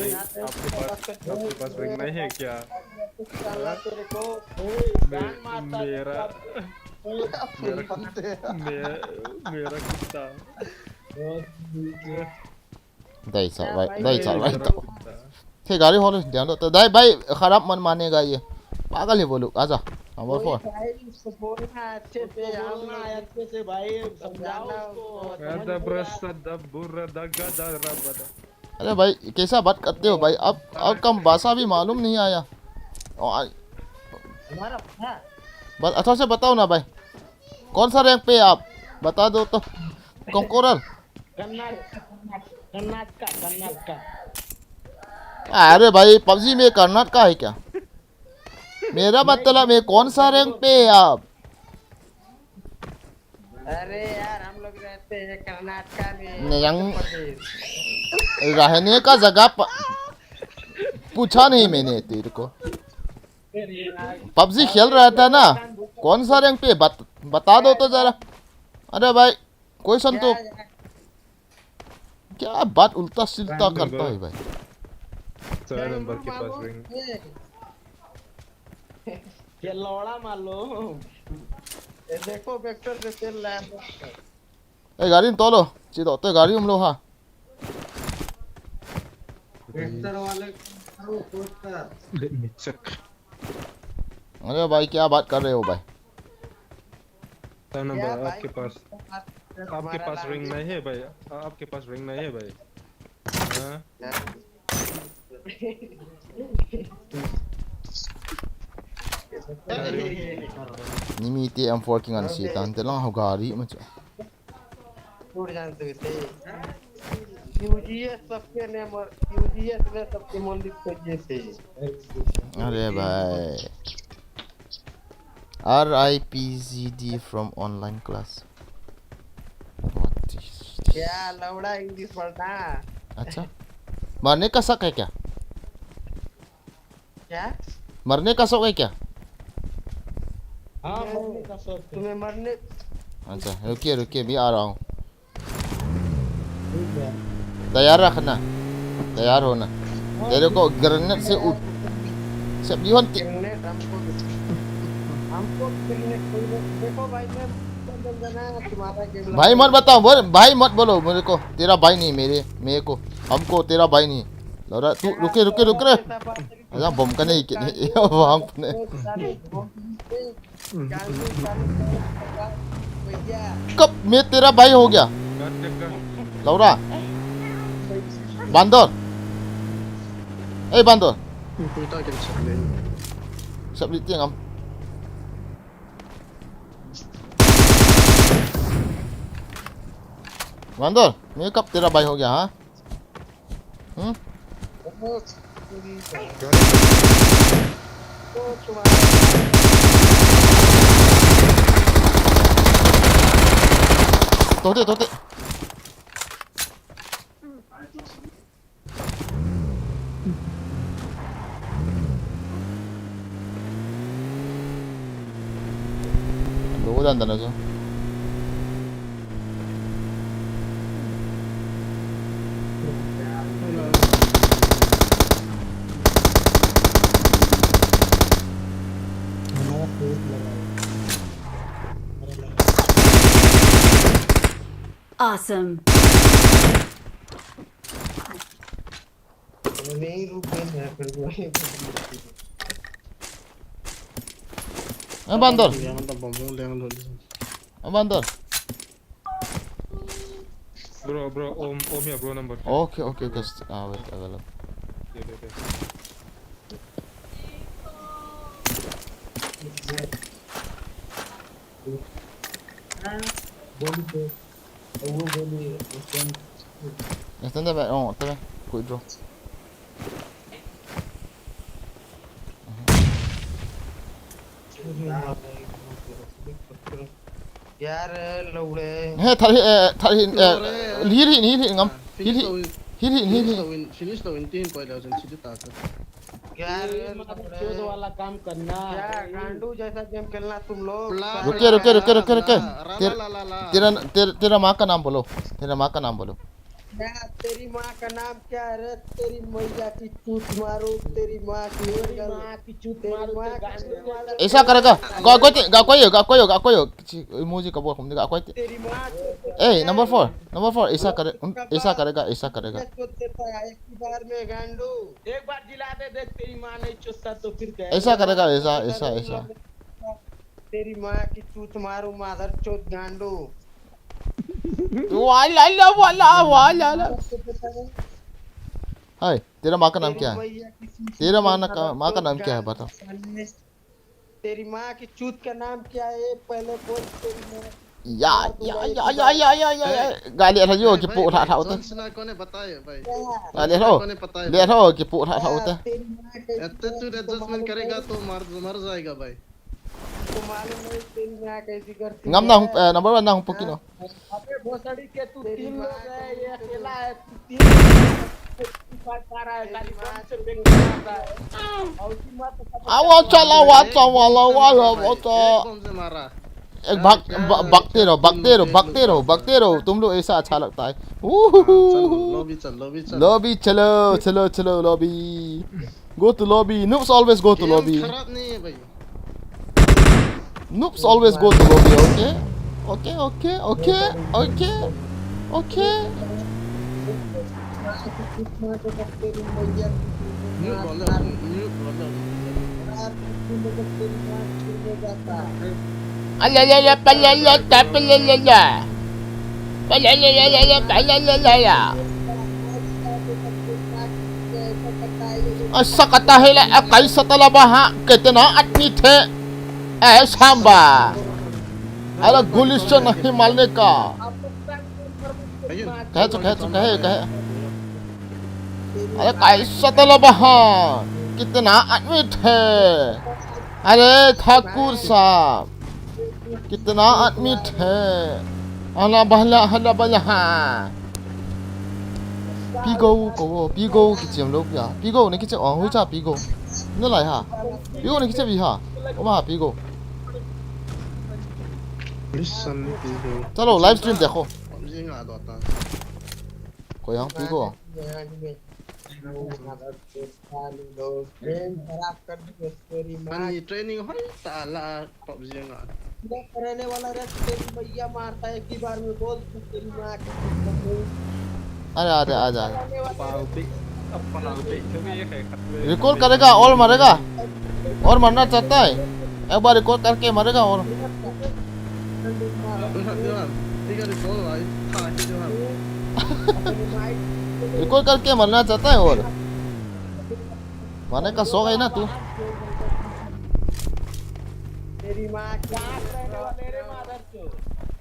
आपके पास रिंग नहीं है क्या? साला तेरे को, मे-, मेरा, मेरा, मे-, मेरा कुत्ता। Dai sa, dai sa, dai sa. Thei gari hol, diang do. Dai bhai, kharap man mane ga ye. Pagal hi bolu, acha. Number four. भाई, उसको बोलना अच्छे से, हम ना अच्छे से भाई, समझाओ उसको, समझ नहीं आता। अरे भाई, कैसा बात करते हो भाई? आप, आपका भाषा भी मालूम नहीं आया। ओ, आ- हमारा भाषा? बस अच्छा से बताओ ना भाई, कौन सा रैंक पे आप? बता दो तो। कंकोरल। कर्नाटका, कर्नाटका, कर्नाटका। अरे भाई, पबजी में कर्नाटका है क्या? मेरा मतलब है, कौन सा रैंक पे है आप? अरे यार, हम लोग रहते हैं कर्नाटका में, नहीं, हम मध्य प्रदेश। रहने का जगह प-, पूछा नहीं मैंने तेरे को। पबजी खेल रहा था ना, कौन सा रैंक पे बत-, बता दो तो जरा। अरे भाई, क्वेश्चन तो क्या, क्या? क्या बात उल्टा सिल्टा करता है भाई? चार नंबर के पास रिंग। ये लौड़ा मालूम। ये देखो, वेक्टर से चल रहा है। ए, gari tolo. Chi to, to gari umlo ha. Vector वाले को पोस्टर। Let me check. अरे भाई, क्या बात कर रहे हो भाई? सर नंबर, क्या भाई? आपके पास, आपके पास रिंग नहीं है भाई? आपके पास रिंग नहीं है भाई? हाँ? Nimi ti M four king an si tan te lang ho gari ma cha. Pur jan tu te. U G S सबके ने, U G S ने सबके मन लिख के दिए थे। अरे भाई। R I P Z D from online class। What is this? क्या लौड़ा English पढ़ना? अच्छा। मरने का शक है क्या? क्या? मरने का शौक है क्या? हाँ, मरने का शौक है। तुम्हें मरने अच्छा, रुकिए, रुकिए, अभी आ रहा हूँ। ठीक है। तैयार रखना, तैयार होना। हाँ, तेरे को ठीक है। ग्रेनेड से उठ-, से बिहोन के- ग्रेनेड हमको, हमको ग्रेनेड कोई नहीं। देखो भाई, मैं, भाई मत बताओ, बोल, भाई मत बोलो मेरे को, तेरा भाई नहीं, मेरे, मेरे को, हमको तेरा भाई नहीं। लौरा, तू रुके, रुके, रुक रे। ऐसा बम का नहीं कि नहीं, वहां पे नहीं। कब मैं तेरा भाई हो गया? लौरा, बांदर, ए बांदर। Sapli tiang am. बांदर, मैं कब तेरा भाई हो गया, हाँ? हम्म? तोते, तोते। Lo dan dan aja. Awesome. Abandon. Abandon. Bro, bro, om, om here, bro, number. Okay, okay, okay. Ah, wait, I will. Okay, okay, okay. Stand by, oh, stand by. Quick draw. यार, लौड़े। Hey, thar hi, eh, thar hi, eh, heal hi, heal hi, ngam. Heal hi, heal hi, heal hi. Finish the win, finish the win team, poi le, jin, si ta. यार, ये मादरचोद वाला काम करना। क्या गांडू जैसा गेम खेलना तुम लोग? रुके, रुके, रुके, रुके, रुके। तेरा, तेरा, तेरा माँ का नाम बोलो। तेरा माँ का नाम बोलो। क्या तेरी माँ का नाम क्या है रे? तेरी मैया की चूत मारो, तेरी माँ की, तेरी माँ की चूत मारो, तेरी माँ की चूत मारो। ऐसा करेगा। Ga koy, ga koy, ga koy, ga koy. Kichi emoji ka bol khum de ga koy. तेरी माँ चूत। ए, नंबर फोर, नंबर फोर, ऐसा करे, ऐसा करेगा, ऐसा करेगा। एक बार दिला दे, देख तेरी माँ नहीं चुसता तो फिर कह। ऐसा करेगा, ऐसा, ऐसा, ऐसा। तेरी माँ की चूत मारू, मादरचोद गांडू। वाला ला, वाला, वाला ला। हाय, तेरा माँ का नाम क्या है? तेरी मैया की चूत तेरा माँ ना का, माँ का नाम क्या है, बता। तेरी माँ की चूत का नाम क्या है? पहले बोल, तेरी माँ। या, या, या, या। Gali atha jo, kipu tha tha ute. Johnson kone bataya, bhai? Gali atha. Kone bataya, le bhai? Atha kipu tha tha ute. तेरी माँ की चूत adjustment करेगा तो मर, मर जाएगा, bhai. तुम मालूम नहीं तेरी माँ कैसी करती है? Ngam na hung, eh, number one na hung pukino. अबे भोसड़ी के तू तीन लोग है, ये अकेला है, तू तीन लोग है, तू फाड़ पा रहा है, खाली बम से फेंक मारता है। और की मत Awa chala, awa chala, awa chala. एक बम से मारा. एक भाग, भागते रहो, भागते रहो, भागते रहो, भागते रहो. तुम लोग ऐसा अच्छा लगता है. Lobby चल, lobby चल. Lobby चलो, चलो, चलो, lobby. Go to lobby. Noobs always go to lobby. Game खराब नहीं है भाई. Noobs always go to lobby, okay? Okay, okay, okay, okay, okay. Mute बोलो, mute बोलो. Alala, palala, palala. Palala, palala, palala. Asakata hila, akaisa talabaha, kitna aadmi the? Eh, samba. Ala guli se nahi malne ka. Kahe to, kahe to, kahe, kahe. अरे कैसा तलब है? कितना आदमी थे? अरे ठाकुर साहब, कितना आदमी थे? अला बहला हला बला हा. Pigo ko, Pigo kichim lo ya. Pigo ne kichim, oh, hui cha Pigo. Ne lai ha. Pigo ne kichim bi ha. Oma Pigo. Listen, Pigo. चलो, live stream देखो. Koi hang pi ko. Ani training hoi ta la PUBG nga. करने वाला रे तेरी मैया मारता है एक ही बार में बोल तेरी माँ की आजा आजा आजा। करने वाला रिकॉल करेगा और मरेगा। और मरना चाहता है। एक बार रिकॉल करके मरेगा और। रिकॉल करके मरना चाहता है और। मरने का शौक है ना तू। तेरी माँ की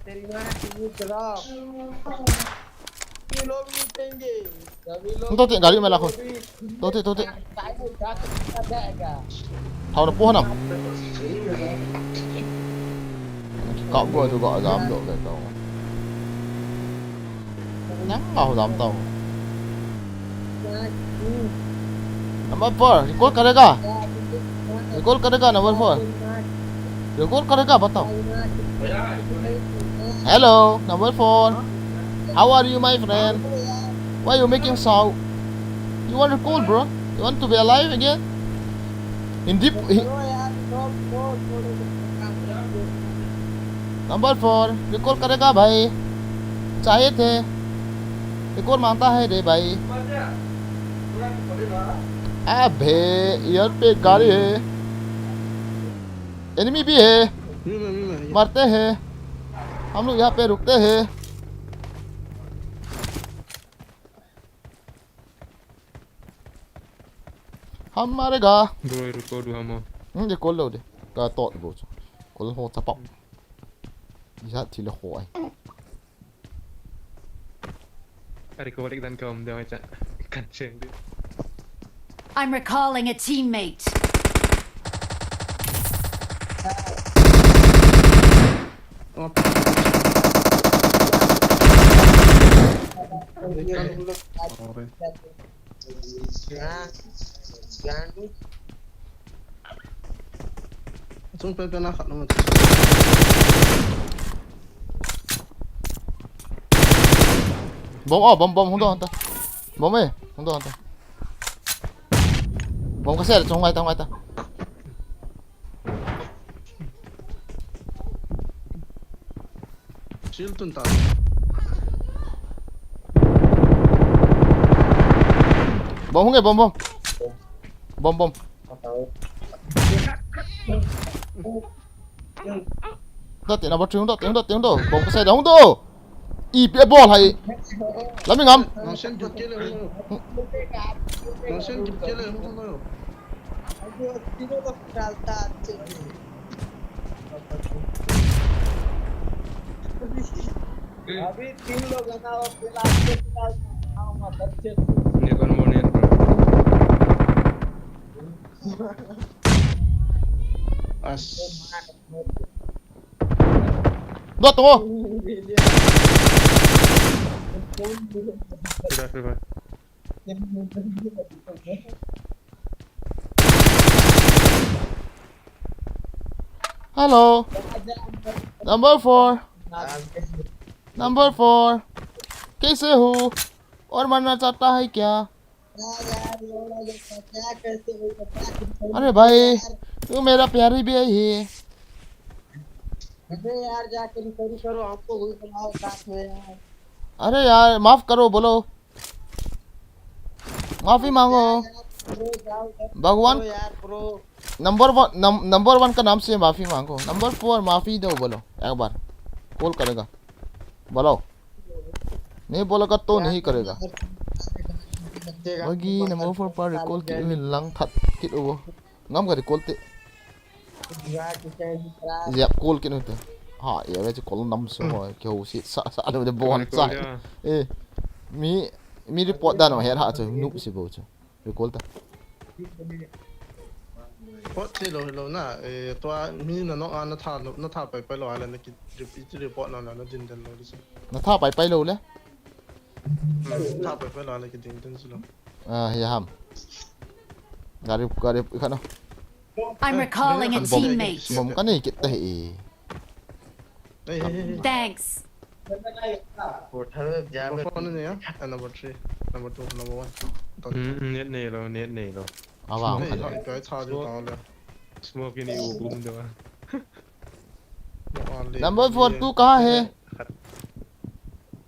तेरी माँ की ड्रॉप ये लोग लूटेंगे सभी लोग तो ते गाड़ी में लाखो। तो ते तो ते। Thao na puh na. Ka bua tu ka jam do ka tao. Nang ka jam tao. Number four, recall करेगा? रिकॉल करेगा नंबर फोर? रिकॉल करेगा बताओ। Hello, number four. How are you, my friend? Why you making sound? You want to call, bro? You want to be alive again? Hindi. Number four, recall करेगा भाई? चाहिए थे। रिकॉल मांगता है रे भाई। अबे, यार पे गाड़ी है। एनिमी भी है। मरते हैं। हम लोग यहाँ पे रुकते हैं। हम मारेगा। Bro, record hamo. Hmm, record lo de. Ka tot bo. Kol ho tapap. Isa tile ho ai. Record dan ka um de cha. Kan cheng de. I'm recalling a teammate. Chung pe pe na khat na. Bom, oh, bom, bom, hung doh hanta. Bom eh, hung doh hanta. Bom ka sel, chung ngai ta, ngai ta. Shield tun ta. Bom hung e, bom, bom. Bom, bom. Hung doh te, number three, hung doh te, hung doh te, hung doh. Bom ka sel, hung doh. Ipi bol hai. Lami ngam. Nang sen jut ke le hung lo. Nang sen jut ke le hung lo. अभी तीन लोग है ना वो फिलहाल के फिलहाल खाऊंगा अच्छे से Never more, never. As. Dot mo. Sudah, sudah. Hello. Number four. Number four. कैसे हो? और मरना चाहता है क्या? अरे भाई, तू मेरा प्यारी भी है ही। अरे यार जाके रिकवरी करो हमको भी बुलाओ साथ में यार अरे यार, माफ करो, बोलो। माफी मांगो। ब्रो जाओ यार भगवान ब्रो यार ब्रो नंबर वन, नम, नंबर वन का नाम से माफी मांगो। नंबर फोर माफी दो बोलो एक बार। कॉल करेगा, बोलो। नहीं बोलेगा तो नहीं करेगा। Wagi number four pa recall kit u lang that kit u. Ngam ka recall te. Yap call kit u te. Ha, ya ve call nam so ho ke ho si sa sa lo de bon sa. Eh. Mi mi report dan o her ha chu noob si bo chu. Recall ta. Pot che lo lo na, eh, tua mi na nok a na tha lo, na tha pai pai lo a la na ki report na na din den lo di se. Na tha pai pai lo le. Tha pai pai lo a la ki din den lo. Ah, ya ham. Gari gari ka na. I'm recalling a teammate. Bom ka nei kit ta hi. Hey, hey, hey. Thanks. Portal में जा, number four नहीं है, number three, number two, number one। Hmm, net नहीं लो, net नहीं लो। Avang. नहीं, इधर, इधर छा देता हूँ ले। Smoke नहीं, वो boom दो। Number four, तू कहाँ है? खत,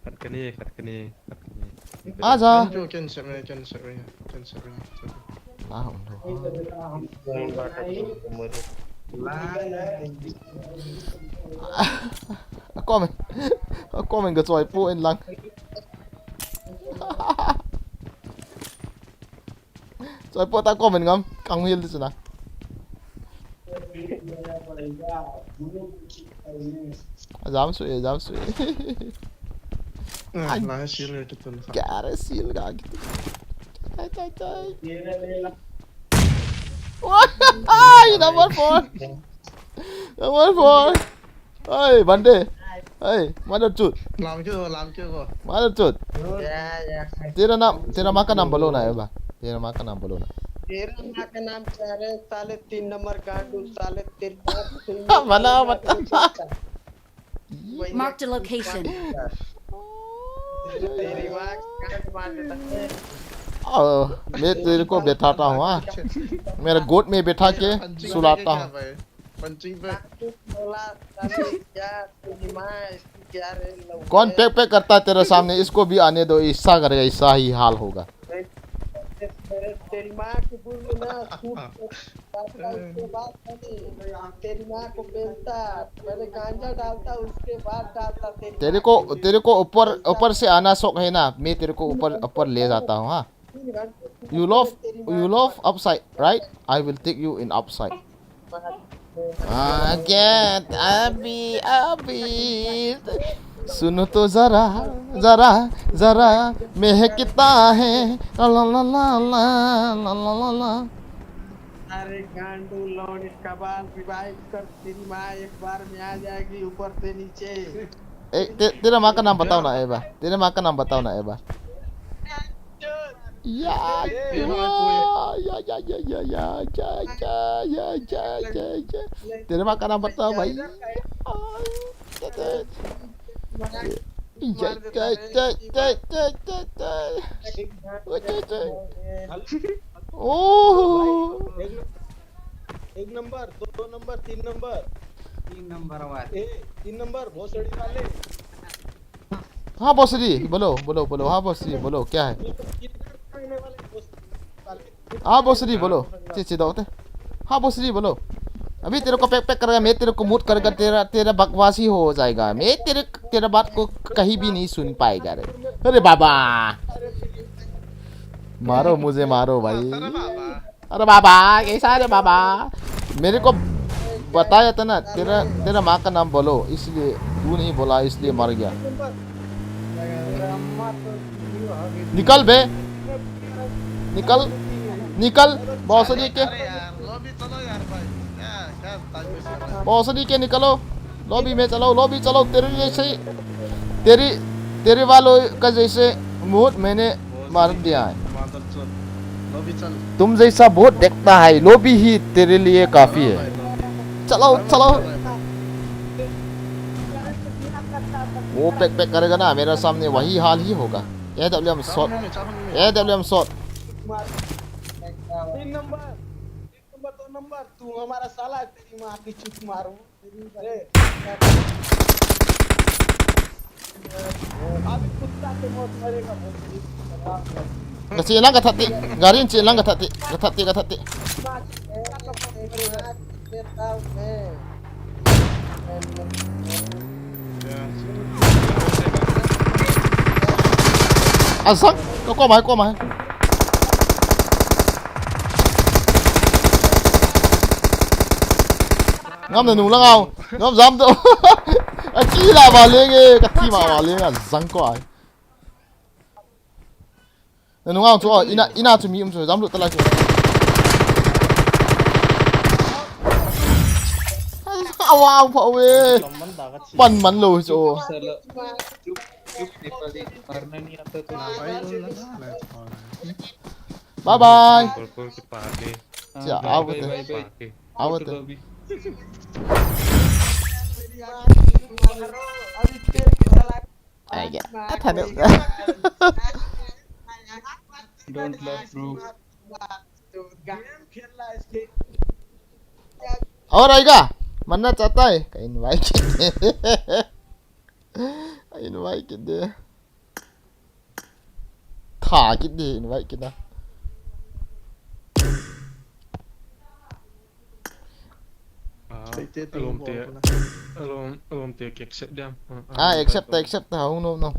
खत करनी है, खत करनी है, खत करनी है। आजा। Can, can set me, can set me, can set me। Comment. Comment ka choi po in lang. Choi po ta comment ngam, kang hil di sina. Jam sui, jam sui. Ah, ai, la shield ka kitu. Kya re shield ka kitu. Chai, chai, chai. Wah, ai, number four. Number four. Hey, bande. Hey, mother chut. Lam kyo, lam kyo ko. Mother chut. Ya, ya. तेरा नाम, तेरा माँ का नाम बोलो ना, ए बा। तेरा माँ का नाम बोलो ना। तेरा माँ का नाम क्या रे, साले तीन नंबर गांडू, साले तेरे को सुन। मना, मना। Marked a location. तेरी माँ का गांड मार देता है। ओ, मैं तेरे को बैठाता हूँ, हाँ। मेरे गोद में बैठा के सुलाता हूँ। Punching bag. कौन पैक पैक करता है तेरे सामने? इसको भी आने दो, ऐसा करेगा, ऐसा ही हाल होगा। तेरी माँ की बुरी ना, सूट पहनता, उसके बाद नहीं, तेरी माँ को पहनता, पहले गांजा डालता, उसके बाद डालता तेरी तेरे माँ को, के लिए। तेरे को ऊपर, ऊपर से आना शौक है ना, मैं तेरे को ऊपर, ऊपर ले जाता हूँ, हाँ। You love, you love upside, right? I will take you in upside. आगे अभी, अभी सुनो तो जरा, जरा, जरा महकता है। ला, ला, ला। अरे गांडू लौंडी कबाल, revive कर, तेरी माँ एक बार में आ जाएगी ऊपर से नीचे। ए, ते-, तेरा माँ का नाम बताओ ना, ए बा। तेरा माँ का नाम बताओ ना, ए बा। या, या, या। तेरा माँ का नाम बताओ भाई। ओह। एक नंबर, दो नंबर, तीन नंबर। तीन नंबर वाले। ए, तीन नंबर, भोसड़ी वाले। हाँ भोसड़ी, बोलो, बोलो, बोलो, हाँ भोसड़ी, बोलो, क्या है? हाँ भोसड़ी, बोलो। चे, चे, दो होते। हाँ भोसड़ी, बोलो। अभी तेरे को पैक, पैक करेगा, मैं तेरे को मूड करेगा, तेरा, तेरा बकवास ही हो जाएगा। मैं तेरे, तेरा बात को कहीं भी नहीं सुन पाएगा रे। अरे बाबा, मारो मुझे, मारो भाई। अरे बाबा, कैसा रे बाबा? मेरे को बताया था ना, तेरा, तेरा माँ का नाम बोलो, इसलिए तू नहीं बोला, इसलिए मर गया। निकल बे, निकल, निकल, भोसड़ी के। भोसड़ी के निकलो, lobby में चलो, lobby चलो, तेरे जैसे, तेरी, तेरे वालों का जैसे मुंह मैंने मार दिया है। तुम जैसा बहुत देखता है, lobby ही तेरे लिए काफी है। चलो, चलो। वो पैक, पैक करेगा ना मेरा सामने, वही हाल ही होगा। AWM shot, AWM shot। तीन नंबर, तीन नंबर, दो नंबर, तू हमारा साला है, तेरी माँ की चुप मारूं। Nache lang ka thati. Gari nache lang ka thati. Ka thati, ka thati. Azang, ka koma, koma. Ngam na nung lang aw. Ngam jam to. A chi la ba leng e, ka chi ma ba leng a zang ko ai. Na nung aw chu, ina, ina chu mi um chu, jam lut ta lai chu. Awa, pa we. Pan man lo chu. Bye bye. Bye bye. Bye bye. Bye bye. Bye bye. Bye bye. Bye bye. Bye bye. Bye bye. Bye bye. Bye bye. Don't laugh, bro. Aur aega. Manna chahta hai. Ka invite kit de. Ka invite kit de. Tha kit de, invite kit na. Ah, alom te, alom, alom te accept diam. Ah, accept, accept, ha, no, no.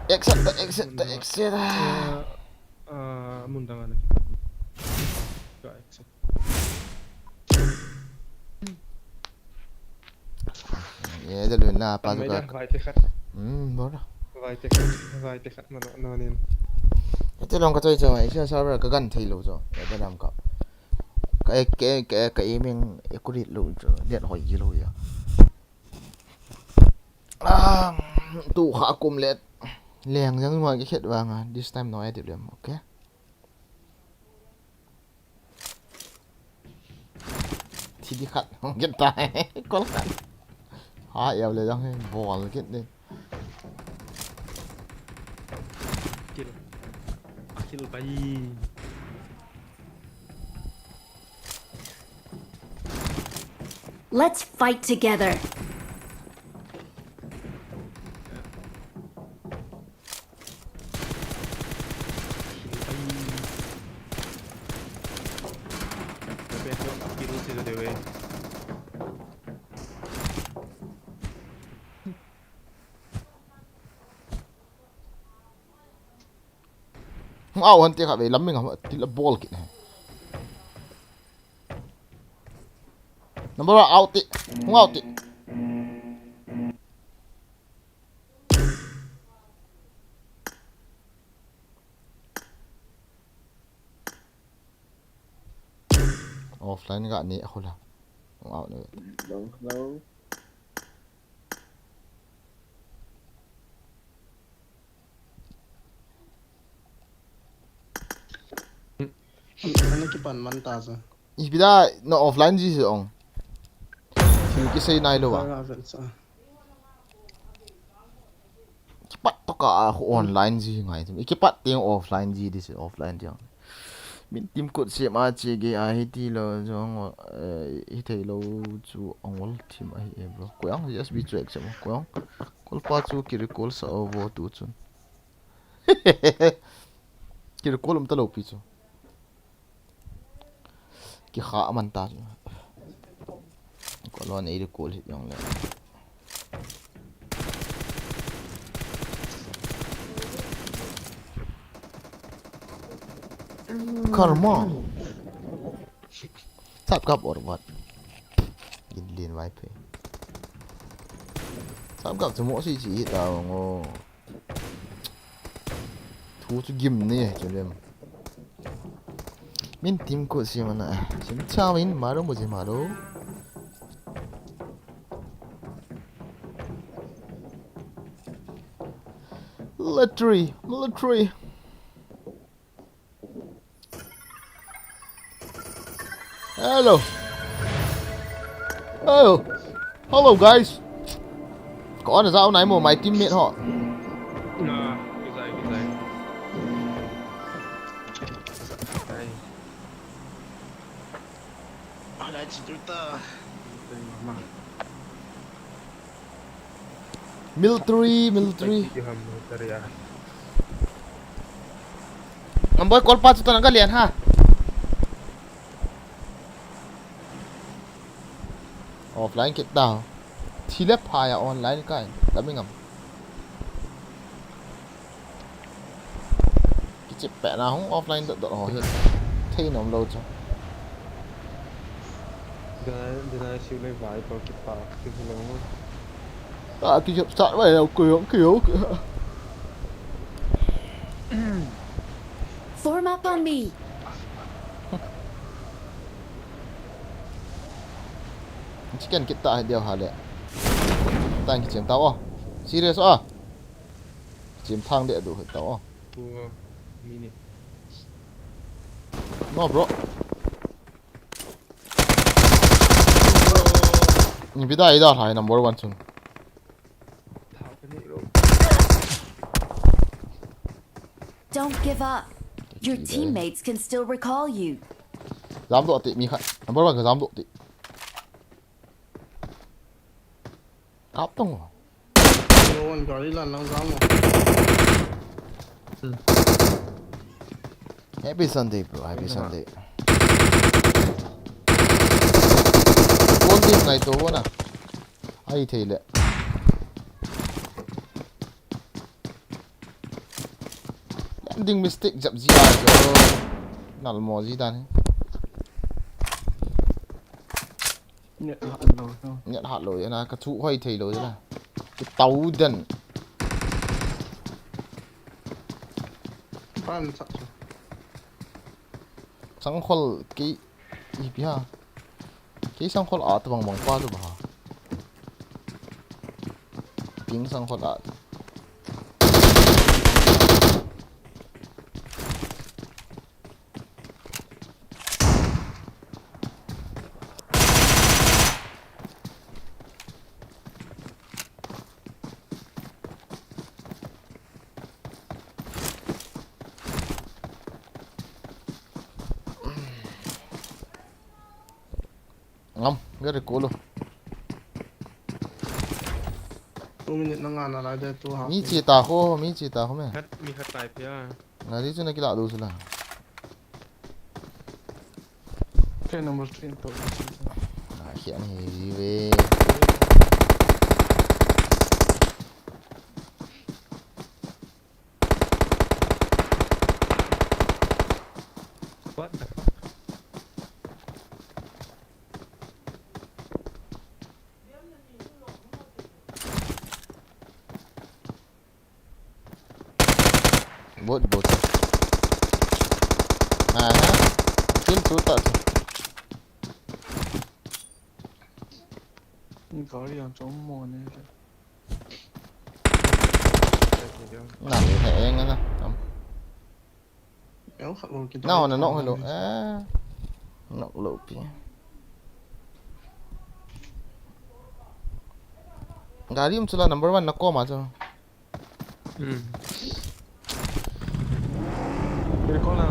Accept, accept, accept. Ah, ah, mun dang ana. Ka accept. Ye, de lun na pa ka. Vai te khat. Hmm, bora. Vai te khat, vai te khat mano, no nin. Ete long ka choi choi, sia server ka gan thei lou cho. Ete lam ka. Ka, ka, ka, ka aiming accurate lou cho. Let hoi ji lou ya. Ah, tu kha kum let. Leng jang ma ki khet vang a. This time no edit lem, okay? Thi di khat, hong kit ta. Kol khat. Ha, yau le jang he, bol kit ni. Kill. Kill bai. Let's fight together. Hung out han te kha ve lam mi ngam ti la bol kit ne. Number one out ti. Hung out ti. Offline ga ni a khula. Hung out ni. Long, long. Ana kipan man ta sa. Ipi da na offline ji se ong. Thil kisei nai lou a. Ka vel sa. Kipat to ka a khu online ji ngai. Kipat teng offline ji di se offline teng. Min team code se ma che ge a hi ti lou jong, eh, hi thei lou chu ongol team a hi e bro. Ko yang S B chu exam ko yang. Kolpa chu ki recall sa o vo tu chun. Ki recall um ta lou pi chu. Ki kha man ta chu. Ko lo nei recall hi jong le. Karma. Sap kap or what? Gin lin vai phe. Sap kap chu mo si chi hi ta ngo. Thu chu gim ni chu lem. Min team code si mana. Sim chawin maro mo je maro. Military, military. Hello. Oh. Hello, guys. Ko ana jao nai mo, my teammate ho. Na, kizai, kizai. Ai. Ala, chituta. Mama. Military, military. Military, ah. Amboi, kolpa chu tana ka lian ha. Offline kit ta. Thile pha ya online kai. Tami ngam. Kichep peh na hung offline dot dot ho hi. Thei nom lou chu. Dena, dena siu le vai to kipa, kipa lou. Ta kichep start vai lou, kiu, kiu, kiu. Form up on me. Chicken kit ta deu ha le. Tang kichem ta o. Serious o. Chem thang de du ta o. Tua mini. No, bro. Bro, Ni bida ida hai number one chun. Don't give up. Your teammates can still recall you. Jam doh ti mi khat. Number one ka jam doh ti. Kap tong. Number one gari lan lang jam mo. Happy Sunday, bro. Happy Sunday. Phone din ngai to na. Ai thei le. Landing mistake jap ji a jo. Nal mo ji dan. Net hat lo. Net hat lo na ka chu hoi thei lo na. Ki tau den. Pan sa. Sangkhol ki ipi ha. Ki sangkhol a tabang bang pa tu ba. Ping sangkhol a. Ngam, very cool. Two minute na nga na lai de two half. Mi chi ta ho, mi chi ta ho me. Khat mi khat tai pia. Nga di chu na kila du chu la. Kei number three to. Na khian hi ji ve. What the fuck? Bot bot. Aha. Kill chu ta chu. Gari a chom mo ne. Na le he eng na. Tam. Eo khat lo ki. Na na nok hello. Eh. Nok lo pi. Gari um chu la number one na koma chu. Hmm. Recall na.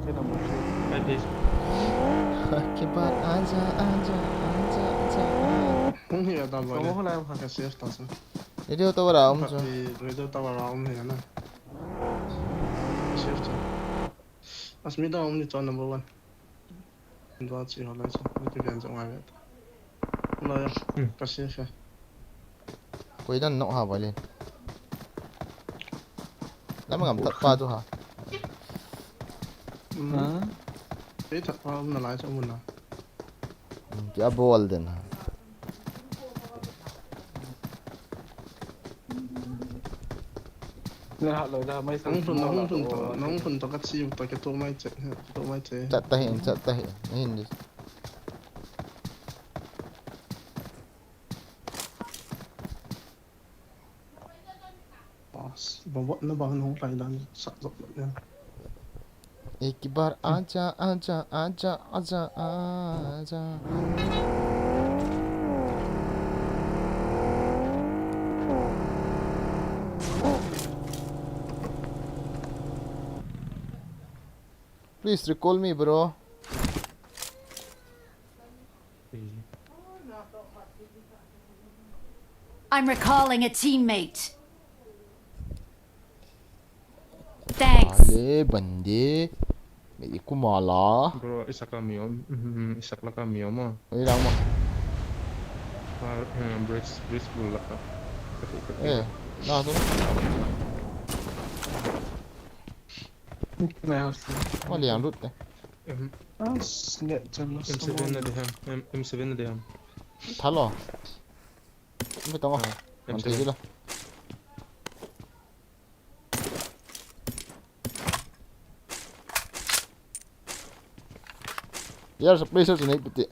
Kei number three. Five days. Kibar aja aja aja aja. Hung hi ta ba. Kamu ho lai ha. Ka safe ta sa. Radio tower a um chu. Radio tower a um hi na. Safe ta. Asmi da um ni to number one. Dua chi ho lai chu. Ni ti gan chu ngai ve. Lo ya. Ka safe. Koi dan nok ha ba le. Lam ngam that pa chu ha. Hmm. Ei that pa um na lai chu mun na. Ti a bol den ha. Ne hat lo da mai sa. Nang phun nang phun to nang phun to ka chi to ke to mai che to mai che. Chat ta hin, chat ta hin. Hin di. Bas, ba ba na ba hung lai dan sa zo ne. Ek baar aaja, aaja, aaja, aaja, aaja. Please recall me, bro. I'm recalling a teammate. Thanks. Ale bande. Me ikumala. Bro, isak la mi om. Mhm, isak la ka mi om. Oi lang mo. Par, eh, bridge, bridge bul la ka. Kati, kati. Eh, na tu. Ah, ah. Na ya sa. Mo liang lut te. M, Ah, snap jam na M seven na de ham. M, M seven na de ham. Thalo. Me tong. Ah, An M thei seven. Lo. Yar sa place sa nei piti.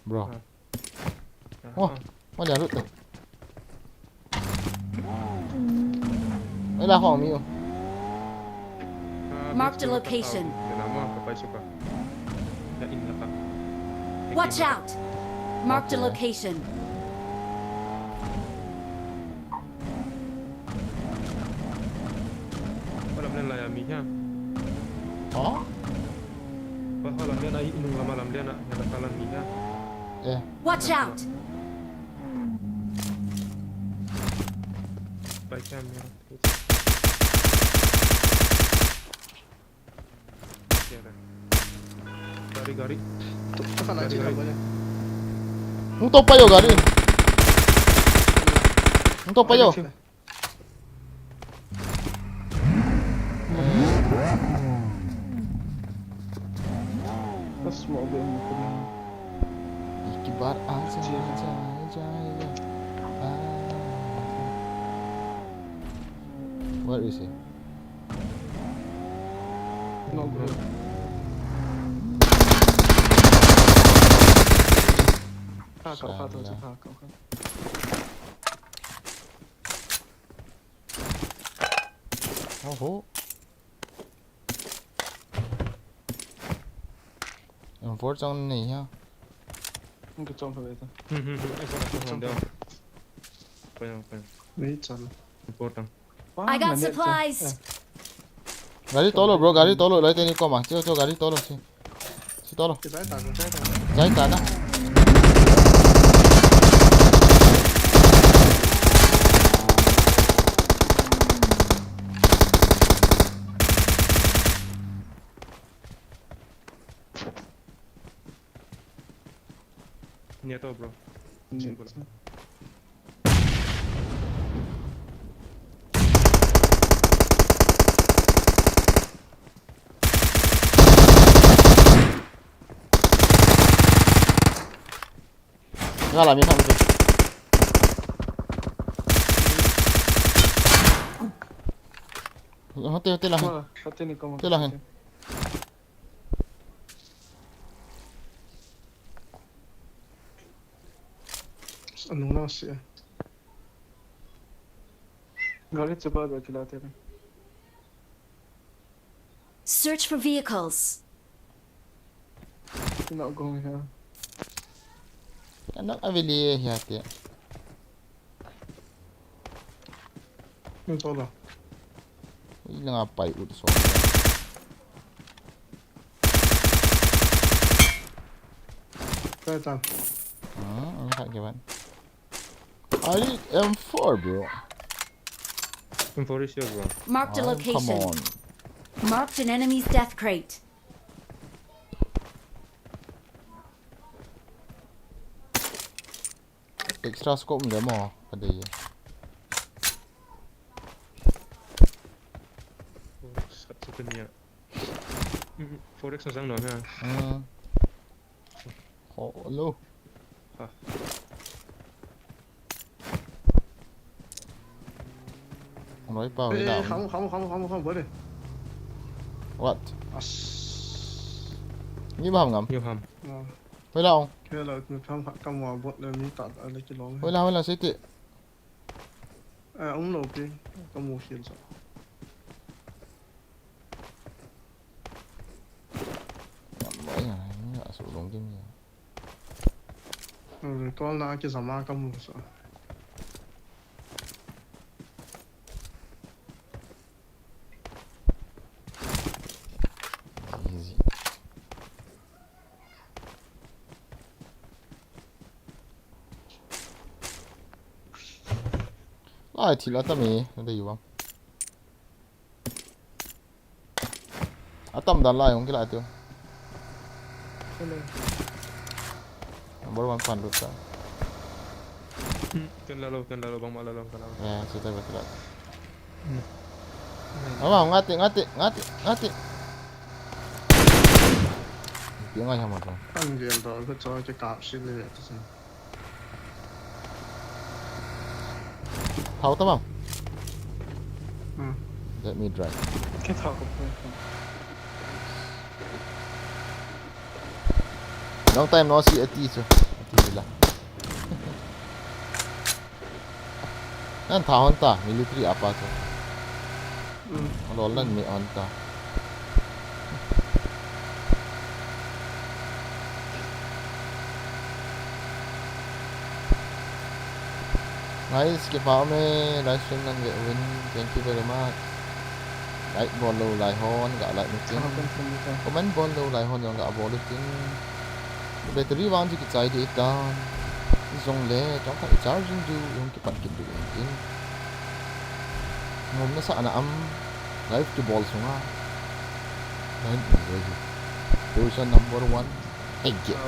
Bro. Ah. Ah, Oh, ah. mo liang lut te. Ai la ho mi o. Ah, Mark the bridge bul la ka location. tao. Kena ma, ka pai suka. Watch out! Marked a location. Watch out! Gari, gari. Hung to pa yo gari. Hung to pa yo. Iki bar aja, aja, aja, aja. Where is he? No, bro. Oho. M four chang nei ha. Hung kichom pha ve ta. Hmm, hmm, hmm. Ei, four, four, four, four. Pha, pha. Nei chal. Important. I got supplies. Gari tolo, bro, gari tolo, loi teni koma. Chio, chio, gari tolo, chi. Chi tolo. Chai ta, chai ta. Chai ta na. Nia to, bro. Nia. Nga la mi tham tu. Hote, hote la hin. Hote ni koma. Hote la hin. Anung na si. Gari chepa ba kila te. Search for vehicles. Ina gong ya. Anak avili ya te. Ni to la. Ila nga pai ut so. Kaya ta. Hmm, ang ka kiban. I need M four, bro. M four is here, bro. Marked a location. Marked an enemy's death crate. Extra scope le mo, ka dei. Four X khat chu tenia. Mm, four X na sang no ha. Mm. Ho, lo. Ha. Noi pa, eh, eh, kham, kham, kham, kham, kham, bole. What? As. Ni ba ham ngam? Ni ham. Ah. Hoi la ong. Hoi la, mi pham kha kam wa bot le mi ta ta le ki long. Hoi la, hoi la, sei ti. Eh, ong lo pi, kam mo khial sa. Ngam lo ya, ni a su long ki mi. Recall na ki zama kam mo sa. Easy. Lai thil atam e, na dei u vang. Atam dan lai hung kilai tu. Hello. Number one pan lut ta. Hmm, ken la lo, ken la lo, bang ma la lo, ken la lo. Eh, sita ba kilai. Hmm. Ama, ngati, ngati, ngati, ngati. Pi ngai hama to. Kan gel to, ko cho ke kap si le, to sin. Thao ta bang. Hmm. Let me drive. Ke thao ko. Long time no see, ati chu. Ati la. Nan tha hon ta, military apa chu. Hmm. Lol nan mi hon ta. Guys, kipa ume, live stream nang ve uvin, thank you very much. Like bol lou lai hon ga like utin. Comment bol lou lai hon jong ga bol utin. Battery vang chu kichai ding ahitan. Jongle, chomkhat charging diu, hung kipat kit diu ahin. Ngomna sa ana um, live kibol sunga. Live enjoy hi. Position number one. Hey, get.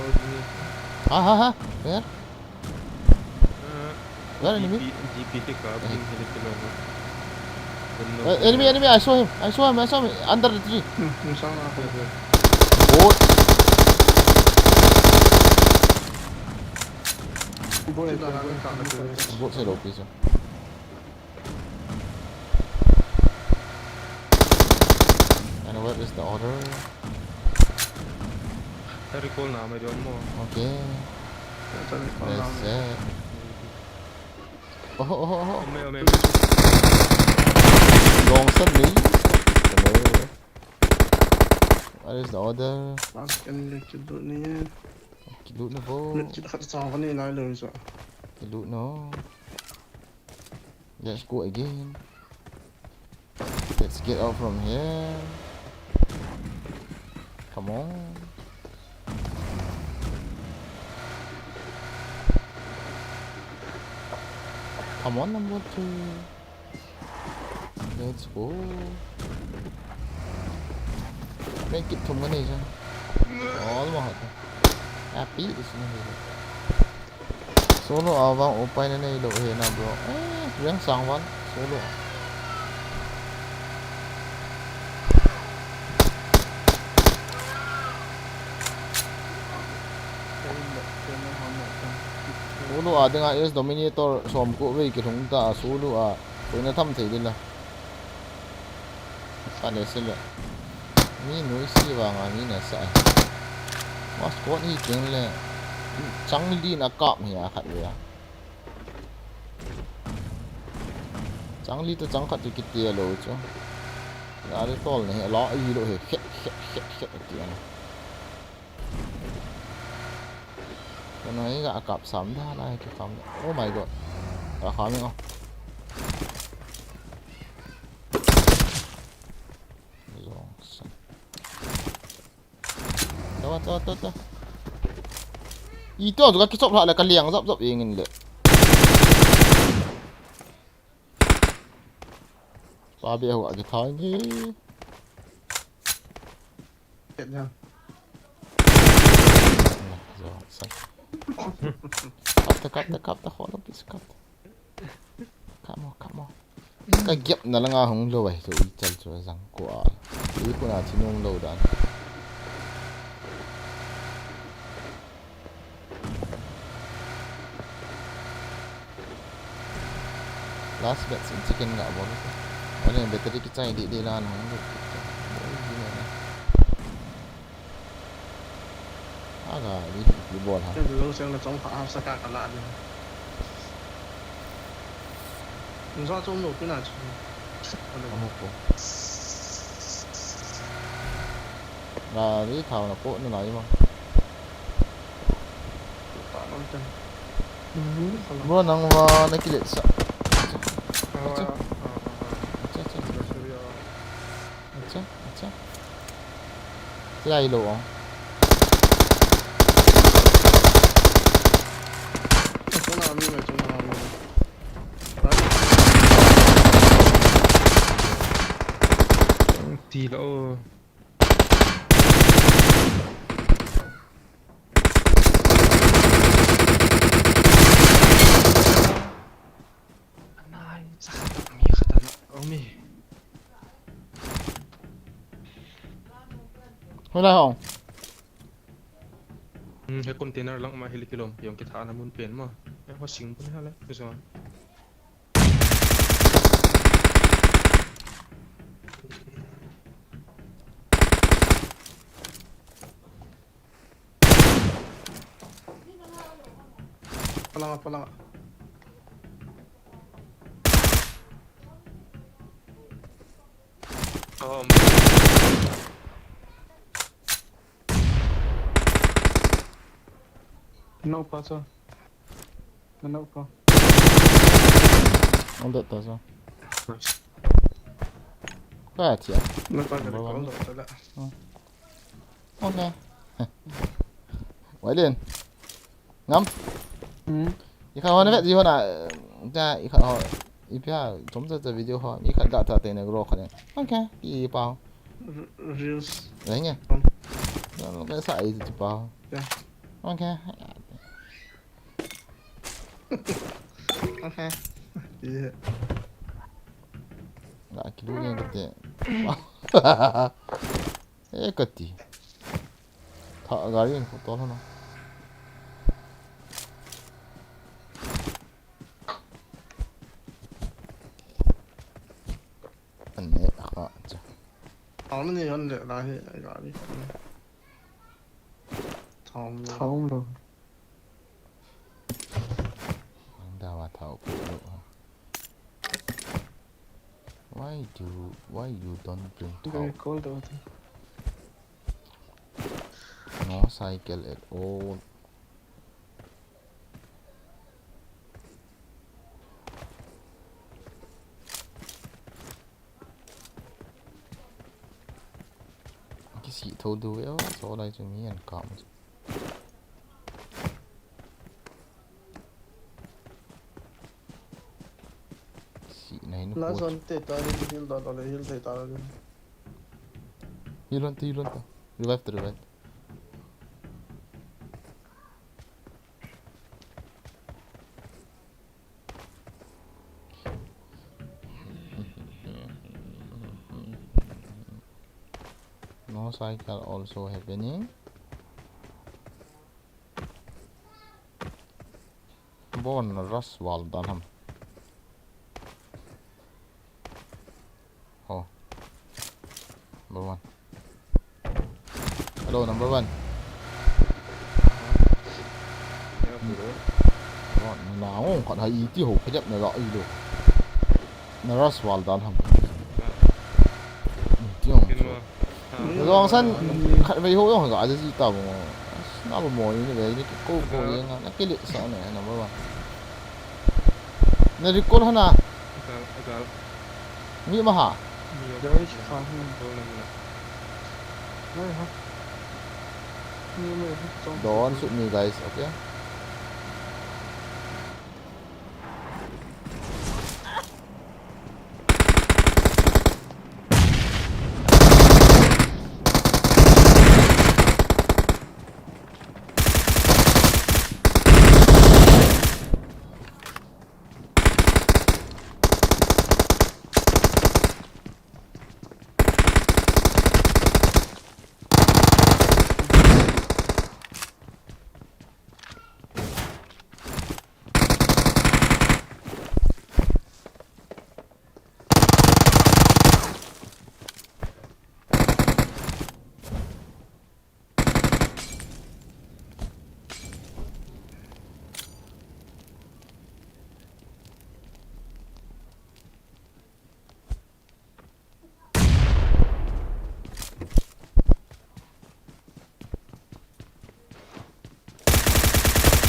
Ha, ha, ha. Where? Where enemy? G P, G P te ka, bring hili kilo. Uh, enemy, enemy, I saw him, I saw him, I saw him, under the tree. Hmm, hmm, sang na ako. Boat. Boat sa low piece. And where is the other? Recall na, may doon mo. Okay. That's it. Oho, oho, oho. Ome, ome, ome. Long sun ni. Hello. Where is the other? Last kan le kiloot ni. Kiloot na bo. Kiloot khat sa kan ni lai lo so. Kiloot no. Let's go again. Let's get out from here. Come on. Come on, number two. Let's go. Make it to money, sir. All my heart. Happy this one. Solo a vang upai na neilou hi na, bro. Eh, riang sang van. Solo a. Solo a dinga Ace Dominator som ko vei kilhung ta a solo a. Koina tham thei ding la. Ka le se le. Mi nuisat vang a mi nasa. Mas kot ni ting le. Chang li na kap hi a khat le a. Chang li to chang khat to kiti a lo cho. Ya le tol ne la i lo he khet khet khet khet ti a. Kano hi ga kap sam da la ki kap. Oh my god. Ka kha mi o. Long sun. Tawa, tawa, tawa, tawa. Ito, tu ka kisop la, la ka liang zap zap ingin le. Sabi ho agi thai ni. Kap ta, kap ta, kap ta, hold on, please, kap ta. Come on, come on. Ka gap na langa hung lo ai, so i chal chu jang ko a. I ko na thi nung lo dan. Last bet sin chicken ga bol. Wale battery kichai di di la nung lo. Bol di na. Aga, di, di bol ha. Ken lo seng na chong kha ha sa ka ka la di. Nung sa chong lo pina chu. Amo ko. Ga di thao na ko na lai ma. Bro, nang va na kilet sa. Acha. Acha, acha. Acha, acha. Lai lo ong. Ti lo. Anai, sa khat mi khat na. Ome. Hola hong. Hmm, he container lang ma hili kilom, yong kitha na mun pen ma. Eh, ho sing pun hala, so. Palanga, palanga. Um. Knock pa sa. Knock pa. Ang dot ta so. Nice. Kaya tia. Number one. Number one. Ang dot ta la. Hmm. Okay. Wailin. Ngam? Hmm. Ikha ho na vet ji ho na, eh, ja, ikha ho, ipi ha, chom cha cha video ho, ikha da ta te na gro kha ne. Okay, ti pao. R-, reels. Reng e. Hmm. Na lo ka sa ai ti pao. Yeah. Okay. Okay. Yeah. Ga kilu nge kati. Eh, kati. Tha gari ko tol na. Anne aka cha. Thao ni yon le la hi gari. Thao lo. Thao lo. Ang dawa thao ko lo. Why do, why you don't bring thao? Very cold out here. No cycle at all. Kisih tho du ve o, so lai chu mi an kam chu. Sih nai nu. Last one te ta ri, heal da, da le, heal te ta ri. Heal one te, heal one te. Revive te, revive. No cycle also happening. Bon rush wall dan ham. Oh. Number one. Hello, number one. Yeah, bro. Oh, na ong khat hai iti ho, kajap na la ilo. Na rush wall dan ham. Iti ong. Zong san khat vei ho jong ga ji ta mo. Na ba mo ni vei ni ko ko ye nga na kile sa ne number one. Na recall hana. Gal, gal. Mi ma ha. Mi ma. Guys, ha. Gal na mi na. Nai ha. Mi ma ha. Don't shoot me, guys, okay?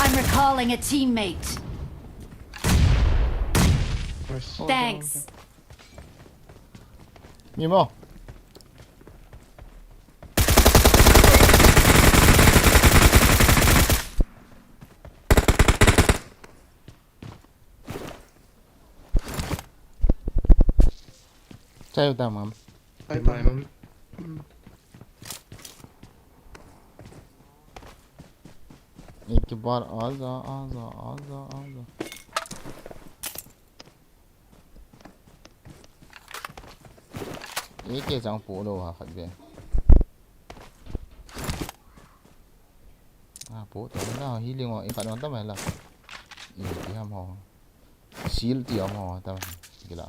I'm recalling a teammate. Nice. Thanks. Mi mo. Chai uta mam. Chai uta mam. एक बार आजा, आजा, आजा, आजा. Ek chang po lo ha khat ve. A po to na healing o, ikhat no tam la. Ipi ham ho. Shield ti ham ho tam. Kila.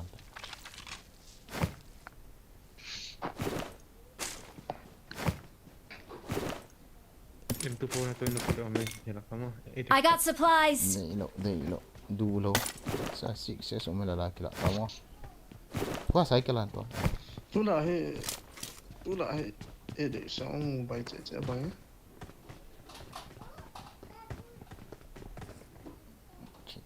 M two four na to ino pura me hela kama. I got supplies. Nei lo, nei lo. Du lo. Sa six, six, um, la la kila kama. Kua cycle an to. Tula he, tula he. E de sa um bai che che bai. Shit.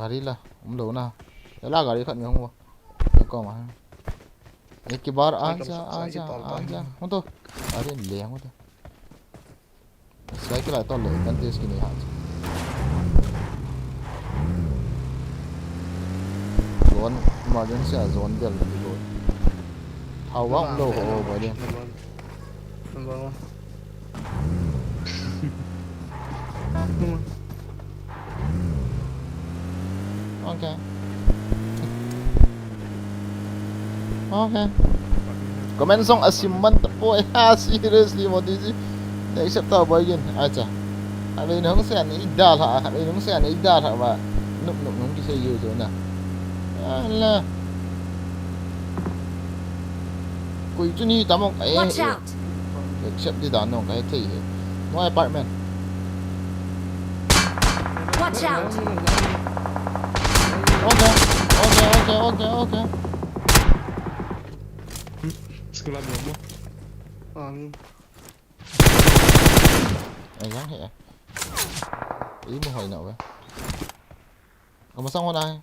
Gari la, umlou na. Ela gari khat mi hung va. Ye ko ma. Ye ki bar. Ai, anja, kam sa, sa anja, ki tol ta anja. Hung to. Gari le hung to. Cycle a tol le, kan tes ki ni ha. Zone, emergency a zone del ni ko. How long lo ho ba de. Number one. Okay. Okay. Comment song asim man ta poi ha, seriously mo ti ji. Accept ta boy gin. Acha. Abe nung se ani dal ha, abe nung se ani dal ha ba. Nup nup nung ki se yo jo na. Ala. Koi chu ni tamong ka e. Watch out! Except di dan nong ka e thei he. No apartment. Watch out! Okay, okay, okay, okay, okay. School a mo. Um. Ai yang he. Ei mo hoi na we. Ka masang ho na he.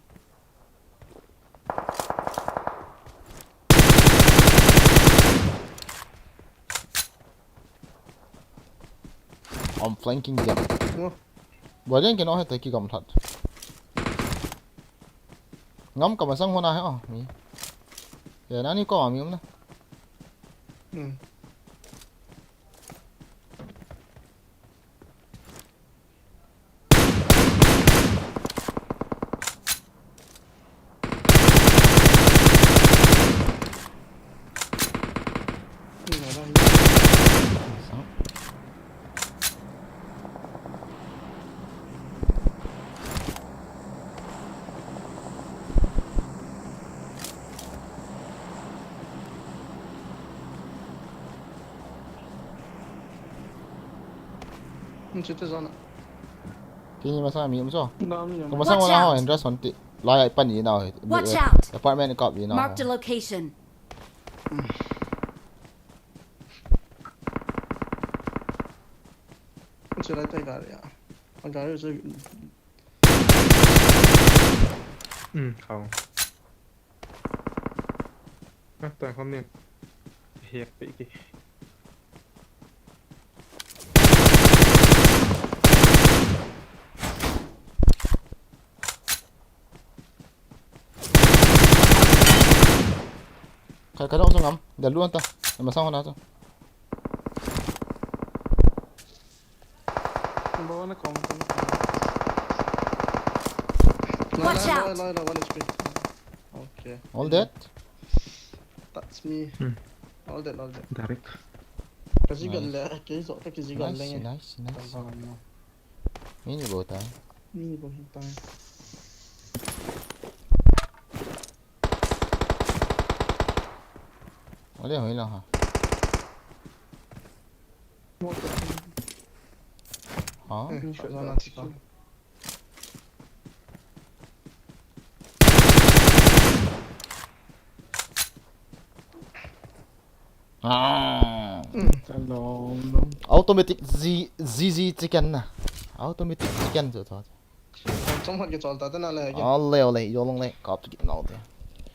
I'm flanking them. Wo. Bua den ke no he te ki gam that. Ngam ka masang ho na he o mi. Ya na ni ko mi um na. Hmm. Chute zona. Kini masang mi um so. Dam ni. Ko masang. Watch wala ho, out! Hendra son ti. Lai pan ni na ho. Watch out! Apartment kap ni na ho. Marked a location. Chulai tai gari a. Gari chu. Hmm, khao. Ah, ta khom ni. Hek pe ki. Khai, khai dong sung am. Dia luan ta. Nama sang hona tu. Bawa na kong. Watch out! Low, low, low, one H P. Okay. All dead? That's me. Hmm. All dead, all dead. Direct. Kaji gal le, kaji so, kaji gal le. Nice, nice, nice. Mini bota. Mini bota. Ole, hoi la ha. Motor. Ha? Eh, shot zone a chika. Ah. Mm. Long, long. Automatic Z, Z Z chicken na. Automatic chicken chu chu. Chom khat kichol ta te na le again. Ole, ole, yo long le, kap tu kit nau te.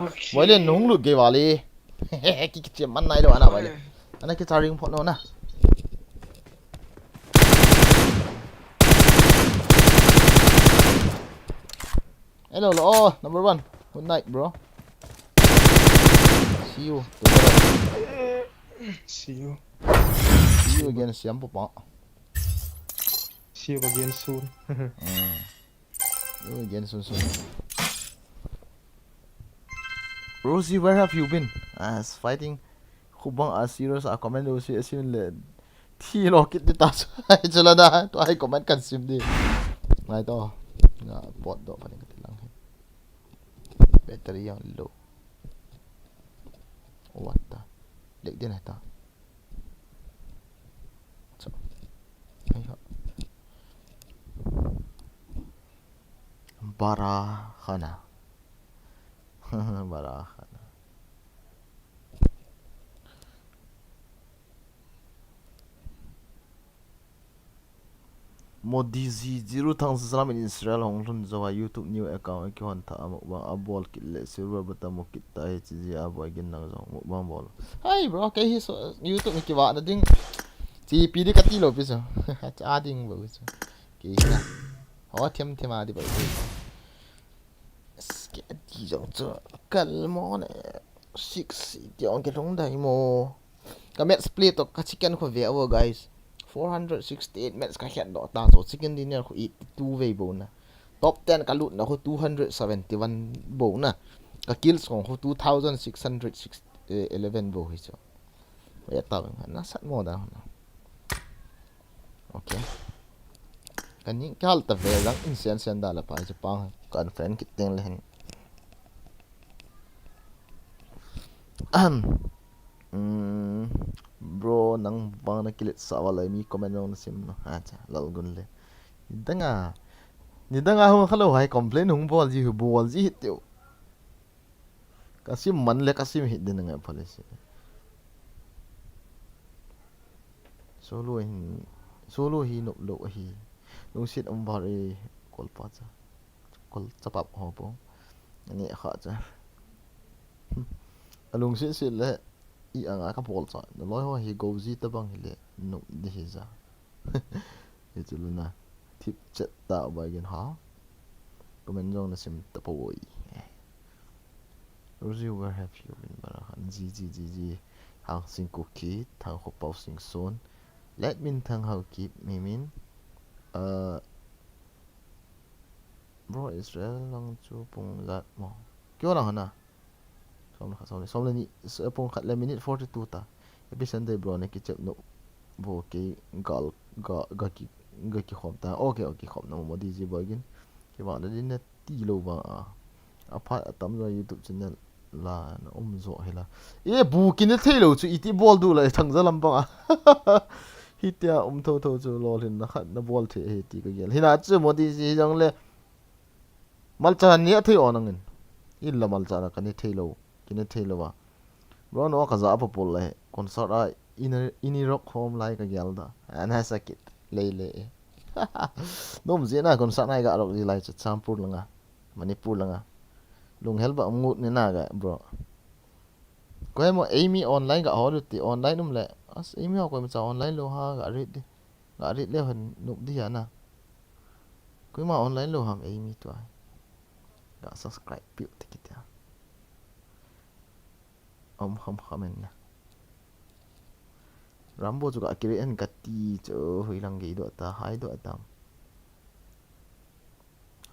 Okay. Wale nung lut ge wale. Ki, ki, ki, man nai lo ana wale. Okay. Ana ki charging phone lo na. Hello, lo, oh, number one. Good night, bro. See you tomorrow. See you. See you again, Siam Papa. See you again soon. Mm. See you again soon, soon. Rosie, where have you been? As fighting. Khubang a serious a comment lo si asim le. Thi lo kit ta. Ai chala da. To ai comment kan sim di. Ngai to. Na pot do pa ding ka ti lang. Battery yang low. What the? Lek din ta. So. Ai ho. Bara khana. Bara khana. Modi ji, Jiru Thang Salam in Israel hung lhun jou a, YouTube new account kihon tha a, mukbang abol kit le silver button mu kit ta hi, chi ji a boi gin nang jong mukbang bol. Hai bro, kei hi so, YouTube hi kivah na ding. Chi pi di kati lou pi so. Cha ding bou so. Kei hi na. Ho them them a di bou. Kei ti jong chu kal mo ne. Six ti ong ke lhung dai mo. Ka match play to ka chicken kho ve avo, guys. Four hundred sixty-eight match ka khen doh ta, so chicken dinner kho eighty-two vei bou na. Top ten ka lut na kho two hundred seventy-one bou na. Ka kills kho two thousand six hundred eleven bou hi chu. Ve ta na sat mo da na. Okay. Kani kal ta ve lang in sian sian da la pa chu pang kan friend kit teng le hen. Ahem. Mm, bro, nang bang na kilet sa wala mi comment nong na sim no. Acha, lal gun le. Ni danga. Ni danga hung khalo hai complain hung bol ji, bol ji hit teu. Ka sim man le ka sim hit din ngai policy. Solo hin, solo hi nop lo ahi. Lungsit um bar e, kol pa cha. Kol chapap ho po. Ani kha cha. A lungsit sit le i anga ka bol cha. Loi ho hi go ji ta bang hi le nop di hi ja. Hi chu luna. Thip chet ta ba gin ha. Comment jong na sim ta po oi. Rosie, where have you been? Bara khan ji ji ji ji. Hang Sing Kuki, Thang Kho Pau Sing Son. Let min Thang Hau Kip, mi min. Uh, bro, Israel lang chu pung lat mo. Kyo lang hana. Som le khat, som le, som le ni, s-, pung khat le minute forty-two ta. Happy Sunday, bro, na kichep no. Bo ke gal, ga, ga ki, ga ki khom ta. Okay, okay, khom na mo di ji boi gin. Ki ba na din na ti lo ba a. A phat a tam jo YouTube channel la na um jo hi la. E bu ki ne thei lo chu iti bol du la thang ja lam bang a. Hitia um tho tho chu lol hin na khat na bol the he ti ka gel. Hina chu mo di ji jong le. Malcha ni a thei o nangin. Illa malcha na ka ni thei lo. Ki ne thei lo ba. Bro no ka ja pa pol le. Concert a ini, ini rock home lai ka gel da. Ana sakit. Lei le. Nom ji na concert nai ga rock ji lai chu Champur langa. Manipur langa. Lunghel ba um ngut ni na ga, bro. Ko mo Amy online ga holu ti online um le. As Amy ho ko mo cha online lo ha ga rit di. Ga rit le hon nup di ya na. Koima online lo ham Amy tua. Ga subscribe piu ti kitia. Om kham kham en na. Rambo chu ka kiri en ka ti chu hui lang gei do ta, hai do ta.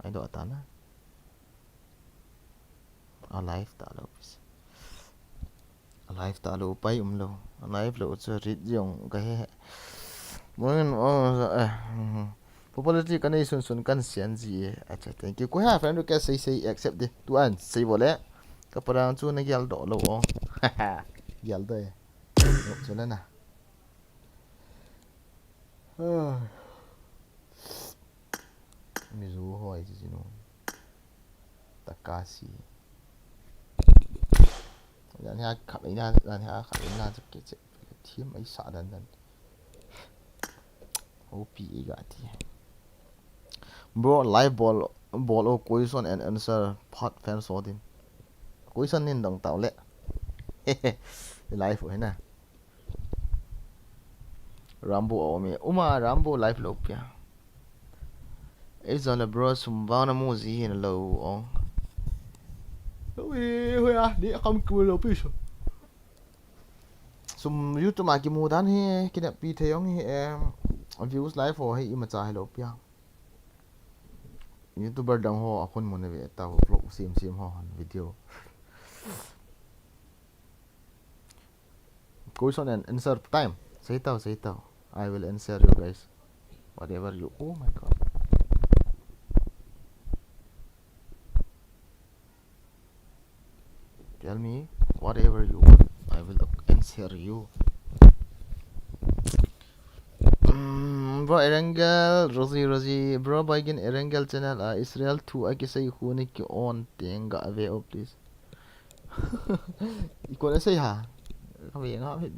Hai do ta na. A live ta lo pis. A live ta lo pai um lo. A live lo chu rit jong ka he. Moin o eh. Mhm. Popularity ka nei sun sun kan sian ji e. Acha, thank you. Ko ha friend request sei sei accept di. Tu an sei bole. Ka parang chu na gial do lo o. Gial do e. Lo chu le na. Mizu hoi ji nu. Takashi. Dan ha khap ina, dan ha khap ina chu ke che. Thiam ai sa dan dan. O P E ga ti. Bro, live bol, bol o question and answer part fan so din. Question nin dong tau le. Live o hina. Rambo o mi. Uma Rambo live lo pia. Ei zon le bro sum vang na mu ji hin lo o. Ui, ui a, ni kam ku lo pi so. Sum YouTube a kimu dan hi, kinep pi thei ong hi, em, views live ho hi ima cha hi lo pia. YouTuber dang ho a khun mun ve ta ho vlog sim sim ho han video. Question and answer time. Sei tau, sei tau. I will answer you guys. Whatever you, oh my God. Tell me whatever you want. I will answer you. Mm, bro, Erangel, Rosie, Rosie, bro, boy gin Erangel channel a Israel thu a kisei khu ni ki on teng ga ve o, please. I kon a sei ha. Ve nga ve.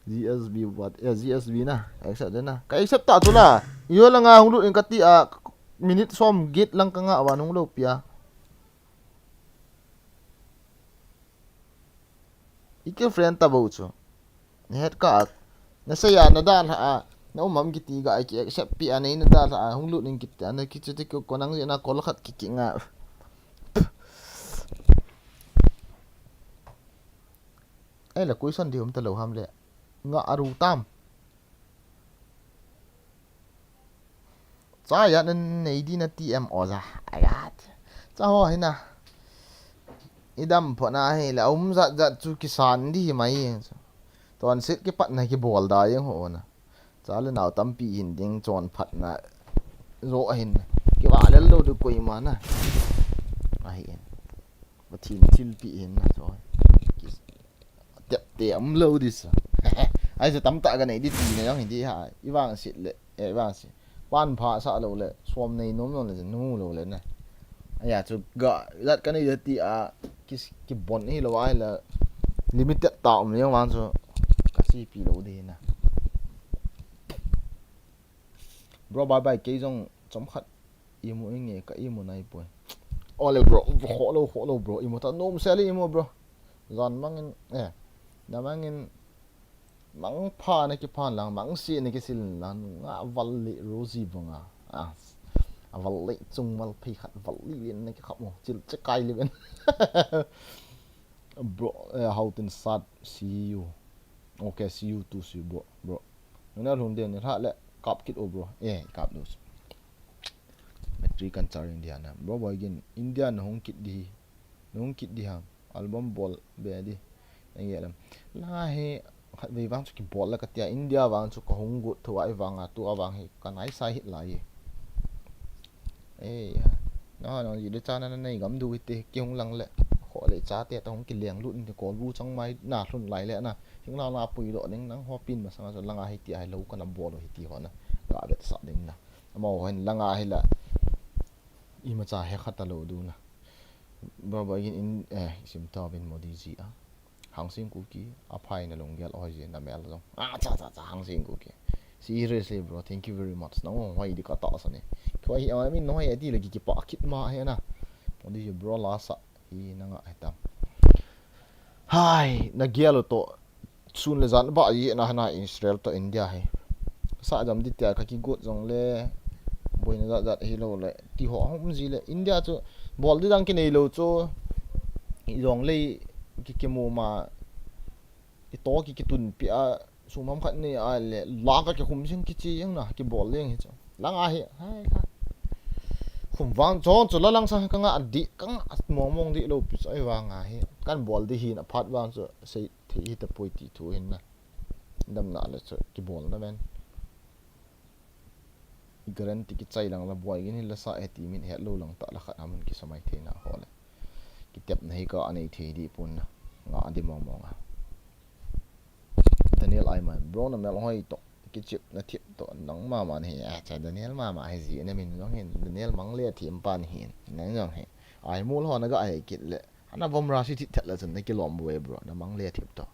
G S B what? Eh, G S B na. Accept na. Ka accept ta tu la. Yo la nga hung lut in kati a minute som get lang ka nga wa nung lo pia. Ike friend ta bo chu. Ne het ka. Na se ya na dan ha. Na umam kiti ga ki accept pi a nei na dan ha. Hung lut in kiti a na kichu ti ko nang na kol khat ki ki nga. Ai la question di um ta lo ham le. Nga aru tam. Cha ya na nei di na T M o za. Ayat. Cha ho hina. Idam pho na he la um zat zat chu kisan di mai. Ton sit ki pat na ki bol da yang ho na. Cha le nau tampi hin ding chon phat na. Zo hin. Ki ba le lo du koi ma na. Ahi. Pathin thilpi hin na so. Tep te um lo di sa. Ai sa tam ta ka nei di ti na jong hi di ha. I vang sit le, eh, i vang sit. Pan pha sa lo le, som nei nom nom le, nu lo le na. Aya chu ga, lat ka nei di ti a, ki, ki bon hi lo ai la. Limited ta um le vang chu. Ka si pi lo di na. Bro, bye bye, kei jong chom khat imu inge ka imu nai poi. Ole bro, kho lo, kho lo bro, imu ta nom se le imu bro. Jan mangin, eh, na mangin, mang pha na ki phan lang, mang si na ki sil lang, nga val le Rosie banga. Ah, a val le chung mal phei khat val le le na ki khap mo, chil che kai le ben. Bro, eh, how tin sat, see you. Okay, see you too, see you, bro, bro. Nuna lhun den ni hlah le kap kit o bro. Eh, kap dus. Battery kan charging dia na. Bro, boy gin India na hung kit di. Na hung kit di ham. Album bol be di. Nang ye lam. La he khat vei vang chu ki bol la ka tia India vang chu ka hung gut thu ai vang a tu a vang he ka nai sai hit lai. Eh, na nang ji de cha na na nei gam du te ki hung lang le. Kho le cha te ta hung ki leng lut ni kol bu chang mai na lhun lai le na. Hing la na pui do ning nang ho pin ma sanga so langa hi ti ai lo ka na bol hi ti ho na. Ka bet sa ding na. Amo ho hin langa hi la. Ima cha he khat ta lo du na. Bro, bro, in, in, eh, sim ta bin Modi ji a. Hangsing Kuki, a phai na lunggel oi je na mel jong. Ah, cha, cha, cha, Hangsing Kuki. Seriously, bro, thank you very much. Nang hoi di ka ta sa ni. Koi hi, I mean, noi ati lagi ki pa kit ma he na. Modi ji, bro, la sa. Hi, na nga he tam. Hai, na gel to. Sun le jan ba yi na hana Israel to India hi. Sa jam di tia ka ki gut jong le. Boina jat jat hi lo le. Ti ho hom ji le. India chu bol di dang ki nei lo chu. I jong le ki ki mu ma. I to ki ki tun pi a. Sum ham khat nei a le. La ka ki khum jing ki chi yang na. Ki bol leng hi chu. Lang a hi. Hai ka. Khum vang chon chu la lang sa ka nga di. Ka nga mong mong di lo pi chu ai vang a hi. Kan bol di hi na phat vang chu. Sei thei hi ta poi ti thu hin na. Damna le chu kibol na men. I guarantee kichai lang la buai gin hi la sa e ti min het lo lang ta la khat amun kisamai thei na ho le. Kitepna hi ka anei thei di pun na. Nga di mong mong a. Daniel Aiman, bro na mel hoi to. Kichip na thip to nang mama hi. A cha Daniel mama hi ji na min jong hin. Daniel mang le thim pan hin. Nang jong hi. Ai mul ho na ga ai kit le. Ana vom ra si thit thet la chun na kilom bu e bro, na mang le thip to.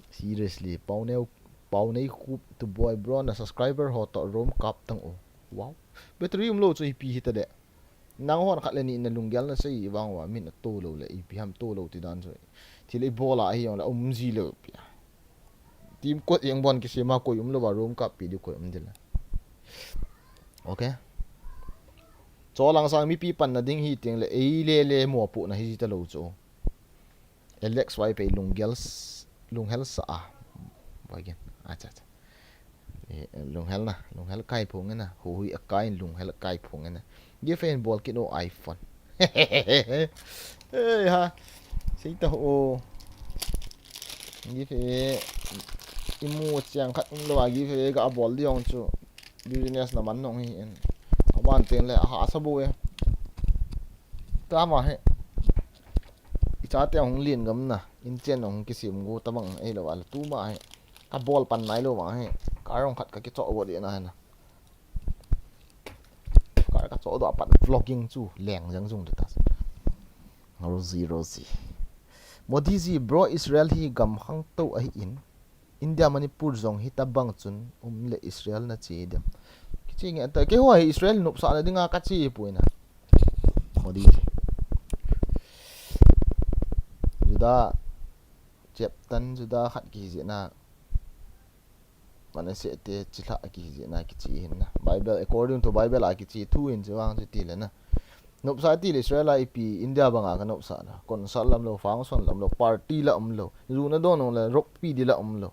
Seriously, pau neu, pau nei khup tu boy bro, na subscriber ho to rom kap tang o. Wow. Battery um lo chu ipi hi ta de. Nang hon khat le ni na lunggel na sei vang wa min a to lo le ipi ham to lo ti dan chu. Thil i bola hi jong le um ji lo pi. Team kot jeng bon kisem a koi um lo va rom kap pi di koi um di le. Okay. Cho lang sang mipi pan na ding hi teng le ei le le mo pu na hi ta lo chu. Alex Wai pe lunggel s-, lunghel sa a. Boy gen. Acha, acha. Eh, lunghel na, lunghel kai phung na. Hu hui a kai lunghel kai phung na. Give and bol kit o iPhone. Eh ha. Sei ta ho. Give e. Imu chiang khat um lo a give e ga bol di ong chu. Business na man nong hi en. Aban teng le ha sa bu e. Ta ma he. I cha te hung lien gam na. In chen hung kisim gu ta bang ei lo a la tu ma he. Ka bol pan nai lo ma he. Ka rong khat ka kicho bo di na he na. Ka, ka cho do a pat vlogging chu leng jang jung de ta. Rosie, Rosie. Modi ji, bro, Israel hi gam khangtou ahi in, India Manipur jong hitabang chun um le Israel na che dem? Kiche nge ta, keiho hi Israel nopsah na dinga kache poi na. Modi ji. Juda chapter, Juda khat kihi jeh na. Manasseh te chilhah a kihi jeh na kiche hin na. Bible, according to Bible a kiche thu in chu vang chu ti le na. Nopsah ti le Israel a ipi India banga ka nopsah na. Concert lam lou, function lam lou, party la um lou. Ju na don le rock pi di la um lou.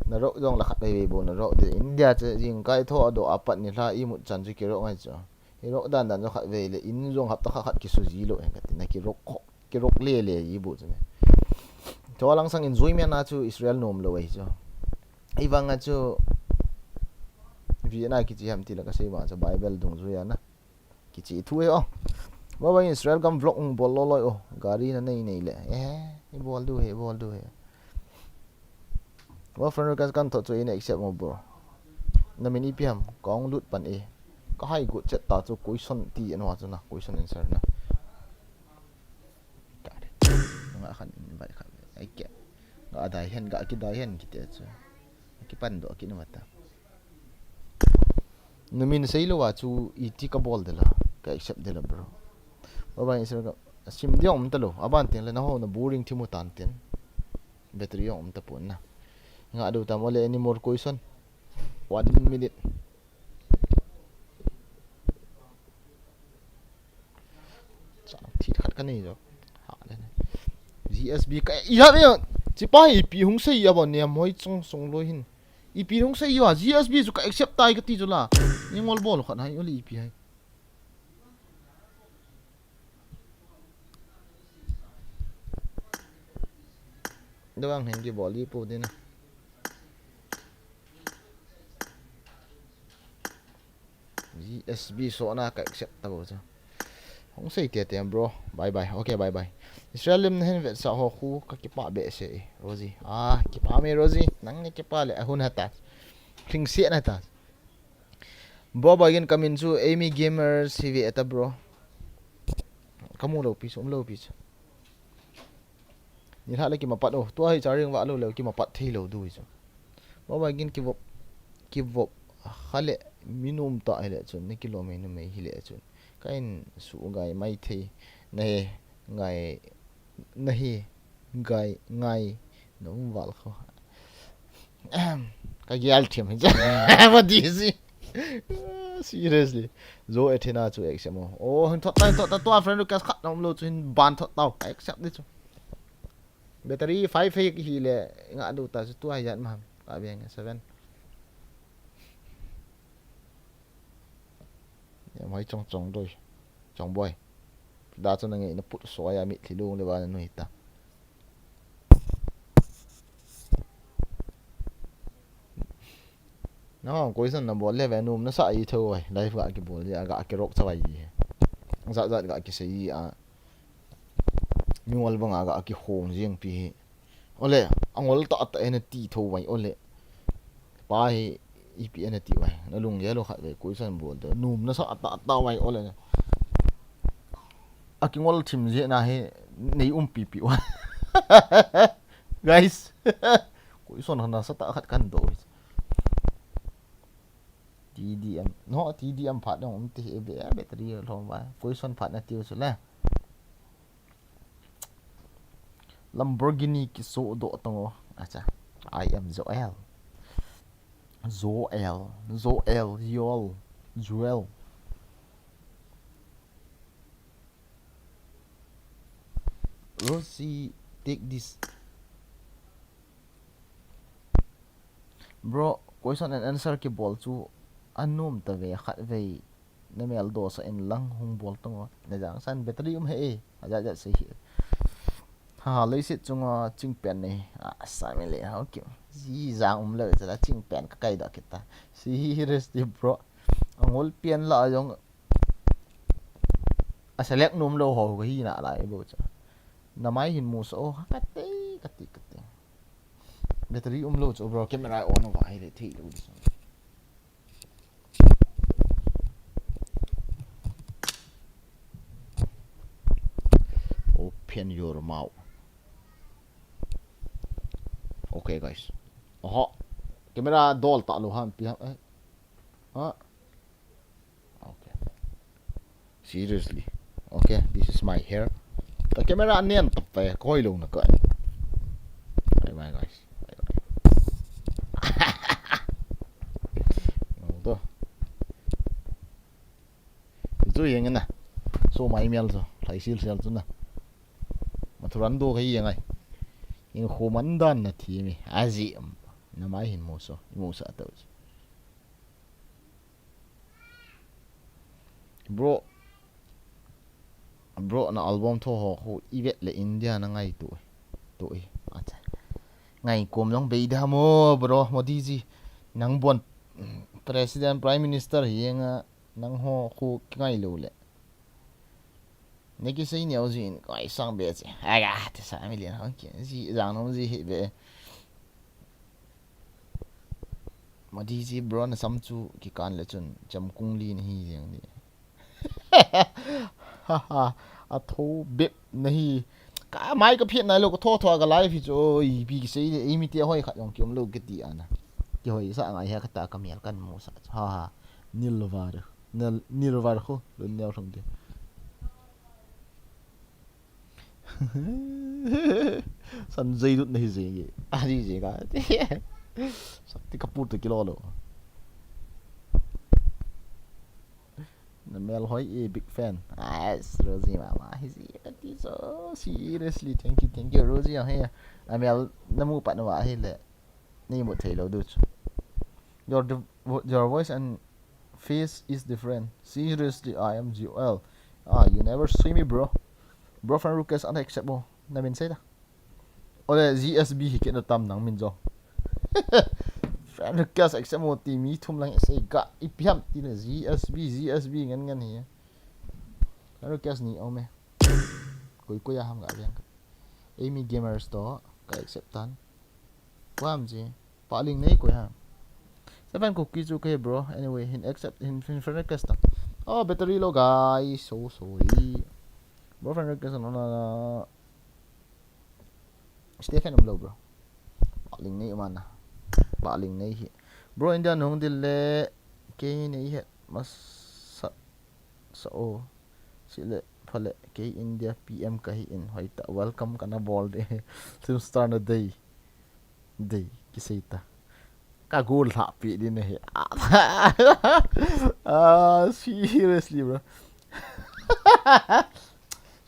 Na rock jong la khat vei vei bou na rock di. India chu jingkah tho a do a pat ni lha imut chan chu ki rock ngai chu. Hi rock dan dan chu khat vei le in jong hapta khat khat ki su ji lou hen ka ti na ki rock kho. Ki rock le le ji bu chu ne. Chu lang sang enjoyment a chu Israel nom lou ahi chu. Ei vang a chu Vietnam kiche ham ti la ka sei vang chu Bible dungjui a na. Kiche thu e o. Baba Israel gam vlog ung bol lo loi o. Gari na nei nei le. Eh, i bol du he, bol du he. Wa friend request kan tho chu in accept mo bro. Na min ipi ham, ka ung lut pan e. Ka hai gut chet ta chu question ti en wa chu na, question answer na. Nga khan invite khan. Ai ke. Nga dai hen, nga ki dai hen kiti chu. Ki pan do ki na mata. Na min sei lou a chu iti ka bol de la, ka accept de la, bro. Baba Israel ka sim dia um ta lou. Aban teng le na ho na boring thimu tan tin. Battery um ta pon na. Nga do ta mo le any more question. One minute. Chang thit khat ka nei jo. Ha le ne. G S B ka i ha me. Chipa ipi hung sei a bon ne moi chung sung loi hin. Ipi hung sei yo G S B chu ka accept tai ka ti chu la. Ni ngol bol khat hai oli ipi hai. Dawang hin ki bol li pu din. G S B so na ka accept ta bo cha. Hung sei te te bro. Bye bye. Okay, bye bye. Israel lim na hin vetsah ho khu ka kipa be se. Rosie. Ah, kipa me Rosie. Nang ni kipa le ahun ha ta. Ring se na ta. Bro, ba gen kamin chu Amy Gamer C V eta bro. Kamu lo pi chu, um lo pi chu. Ni hla le kimapat o, tua hi charing va lo le kimapat thei lo du hi chu. Baba gin kivop, kivop, khale minum ta hi le chun, ni kilo mei nu mei hi le chun. Ka in su ngai mai thei, na he, ngai, na he, ngai, ngai, na um val kho. Ka gial thiam hi cha. Ma di si. Seriously. Zo Athena chu accept mo. Oh, hin thot ta, hin thot ta, tua friend request khat na um lo chu hin ban thot tau. Ka accept di chu. Battery five hi hi le nga du ta chu tua yan ma. Ka biang seven. Ya mai chong chong doi. Chong boy. Da chu na nge na put so ya mi thilung le ba na nui ta. Na hong question na bol le ve num na sa i tho ai. Live ga ki bol ya ga ki rok chawai. Zat zat ga ki sei a. Mi wal banga ga ki khong jing pi hi. Ole, angol ta ta ena ti tho vai ole. Pa hi ipi ena ti vai. Na lung ye lo khat ve question bol de. Num na sa ta ta vai ole. A kingol thim je na hi nei um pi pi vai. Guys. Question na sa ta khat kan do. T D M. No, T D M phat dong um ti e be battery lo vai. Question phat na tiu su le. Lamborghini kiso do tongo. Acha. I am Joel. Joel. Joel. Joel. Joel. Rosie, take this. Bro, question and answer kibol chu anom ta ve khat vei. Na mel do sa in lang hung bol tongo. Na jang san battery um he e. Aja ja sei hi. Ha, leiset chunga chingpen nei. Ah, sa mi le ha, okay. Ji jang um le chala chingpen ka kai da kita. Seriously, bro. Angol pian la jong. A select nom lo ho ka hi na lai bo cha. Na mai hin mu so, oh, ka te, ka te, ka te. Battery um lo chu bro, camera on va hi le thei lo di so. Open your mouth. Okay, guys. Oho. Camera dol talou ham, pi ham. Eh. Ha. Okay. Seriously. Okay, this is my hair. Ka camera nen tap pe, koi lou na ka. Bye bye, guys. Bye bye. Nang to. Chu yeng na. So mai mial so, lai sil sil chu na. Mathuran do ka yeng ai. Ing kho man dan na thi mi. Aji am. Na mai hin mo so, mo sa to. Bro. Bro, na album tho ho khu i vet le India na ngai tu. Tu i. Acha. Ngai kom long bei da mo, bro, Modi ji. Nang bon President, Prime Minister hi nga nang ho khu ngai lo le. Ne ki sei neo ji in kai sang be che. Aga, te sa mi lian ho ki. Ji jang nom ji hi be. Modi ji bro na sam chu ki kan le chun cham kung li na hi jeng ni. Ha ha, a tho bep na hi. Ka mai ka phiat nai lo ka tho tho ka live hi chu oi, pi ki sei de, ei mi te hoi khat jong ki um lo ki ti ana. Ki hoi sa ngai ha ka ta ka mial kan mu sa. Ha ha. Nil var. Nil, nil var khu, lun neo thong de. San zei lut na hi zei ge. A zei zei ka. Sakti ka put ki lo lo. Na mel hoi e big fan. Yes, Rosie mama hi zi ka ti so. Seriously, thank you, thank you, Rosie. Hey, a mel na mu pat na wa hi le. Nei mu thei lo du chu. Your, the, vo-, your voice and face is different. Seriously, I am G O L. Ah, you never see me, bro. Bro, friend request unacceptable. Na min sei da. Ole G S B hi kit na tam nang min jo. Friend request accept mo ti mi thum lang sei ga ipi ham ti le G S B, G S B ngan ngan hi. Friend request ni ome. Koi koi a ham ga veng. Amy Gamers to ka accept tan. Wam ji. Paling nei koi ham. Seven cookie chu ke bro. Anyway, hin accept, hin, hin friend request ta. Oh, battery low, guys. So sorry. Bro, friend request no na. Stay fan um lo, bro. Paling nei mana. Paling nei hi. Bro, India nung dil le. Ke nei he. Mas sa, sa o. Si le, phale. Ke India P M ka hi in. Hoi ta. Welcome ka na bol de. Film star na dei. Dei, ki sei ta. Ka gol hla pi din ahi. Ah, seriously, bro.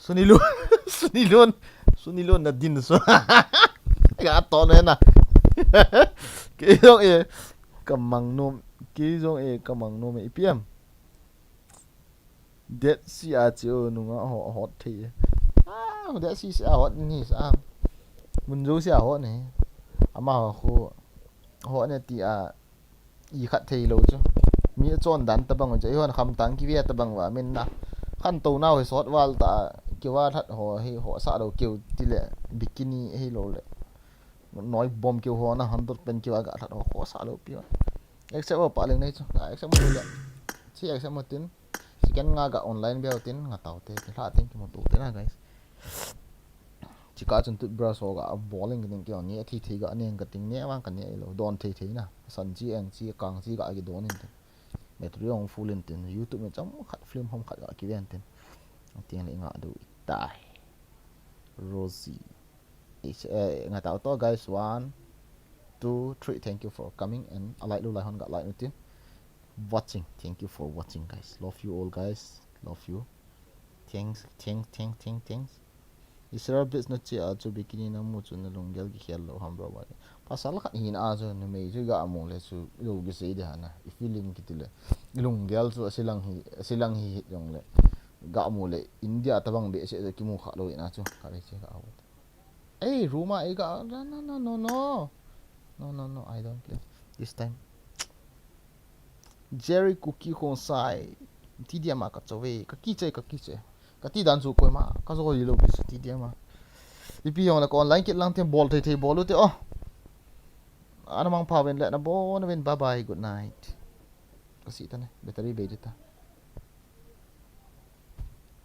Sunilun, Sunilun, Sunilun na din so. Ka to ne na. Ke jong e, ka mang nom, ke jong e, ka mang nom e, ipi ham. Dead Sea a chu nunga ho hot thei. Ah, Dead Sea a hot ni sa. Mun jo sea hot ni. Ama ho khu hot ne ti a i khat thei lo chu. Mi chon dan ta bang chu. I hon kham tang ki ve ta bang wa min na. Khan to nau hi sot wal ta ki wa that ho hi ho sa lo kiu ti le bikini hi lo le. Noi bom kiu ho na hundred pen kiu a ga that ho ho sa lo pi. Accept o pa leng nei chu. Accept mo le. Si accept mo tin. Second nga ga online beu tin, nga tau te, ki hla tin, ki mo tu te na, guys. Chika chun toothbrush ho ga bol in ka ding keo ni, a thi thei ga neng ka ting ne, vang ka ne lo, don thei thei na. San chi, eng chi, kang chi ga ki don in tin. Battery hong full in tin, YouTube me chom khat, film hom khat ga ki ven tin. Tiang le nga du i tai. Rosie. Is, eh, nga tau to, guys. One, two, three. Thank you for coming and a like lu lai hon ga like nu tin. Watching. Thank you for watching, guys. Love you all, guys. Love you. Thanks, thanks, thanks, thanks, thanks. Israel Blitz na che a chu bikini na mu chu na lunggel ki khel lo ham bro ba. Pasal khat hin a chu numei chu ga mu le chu lo ki sei de hana. I feeling ki ti le. I lunggel chu asilang hi, asilang hi hit jong le. Ga mu le India ta bang be se ki mu kha lo ina chu. Ka le che ga. Ei, Ruma, ei, ka, no, no, no, no, no. No, no, no, I don't play this time. Jerry Cookie Khonsai. Ti dia ma ka chove, ka ki che, ka ki che. Ka ti dan chu koi ma, ka zo lo ki ti dia ma. Ipi jong le ka online kit lang te bol thei thei bol u te, oh. Ana mang pha ven le na bon ven, bye bye, good night. Ka si ta ne, battery bei ta.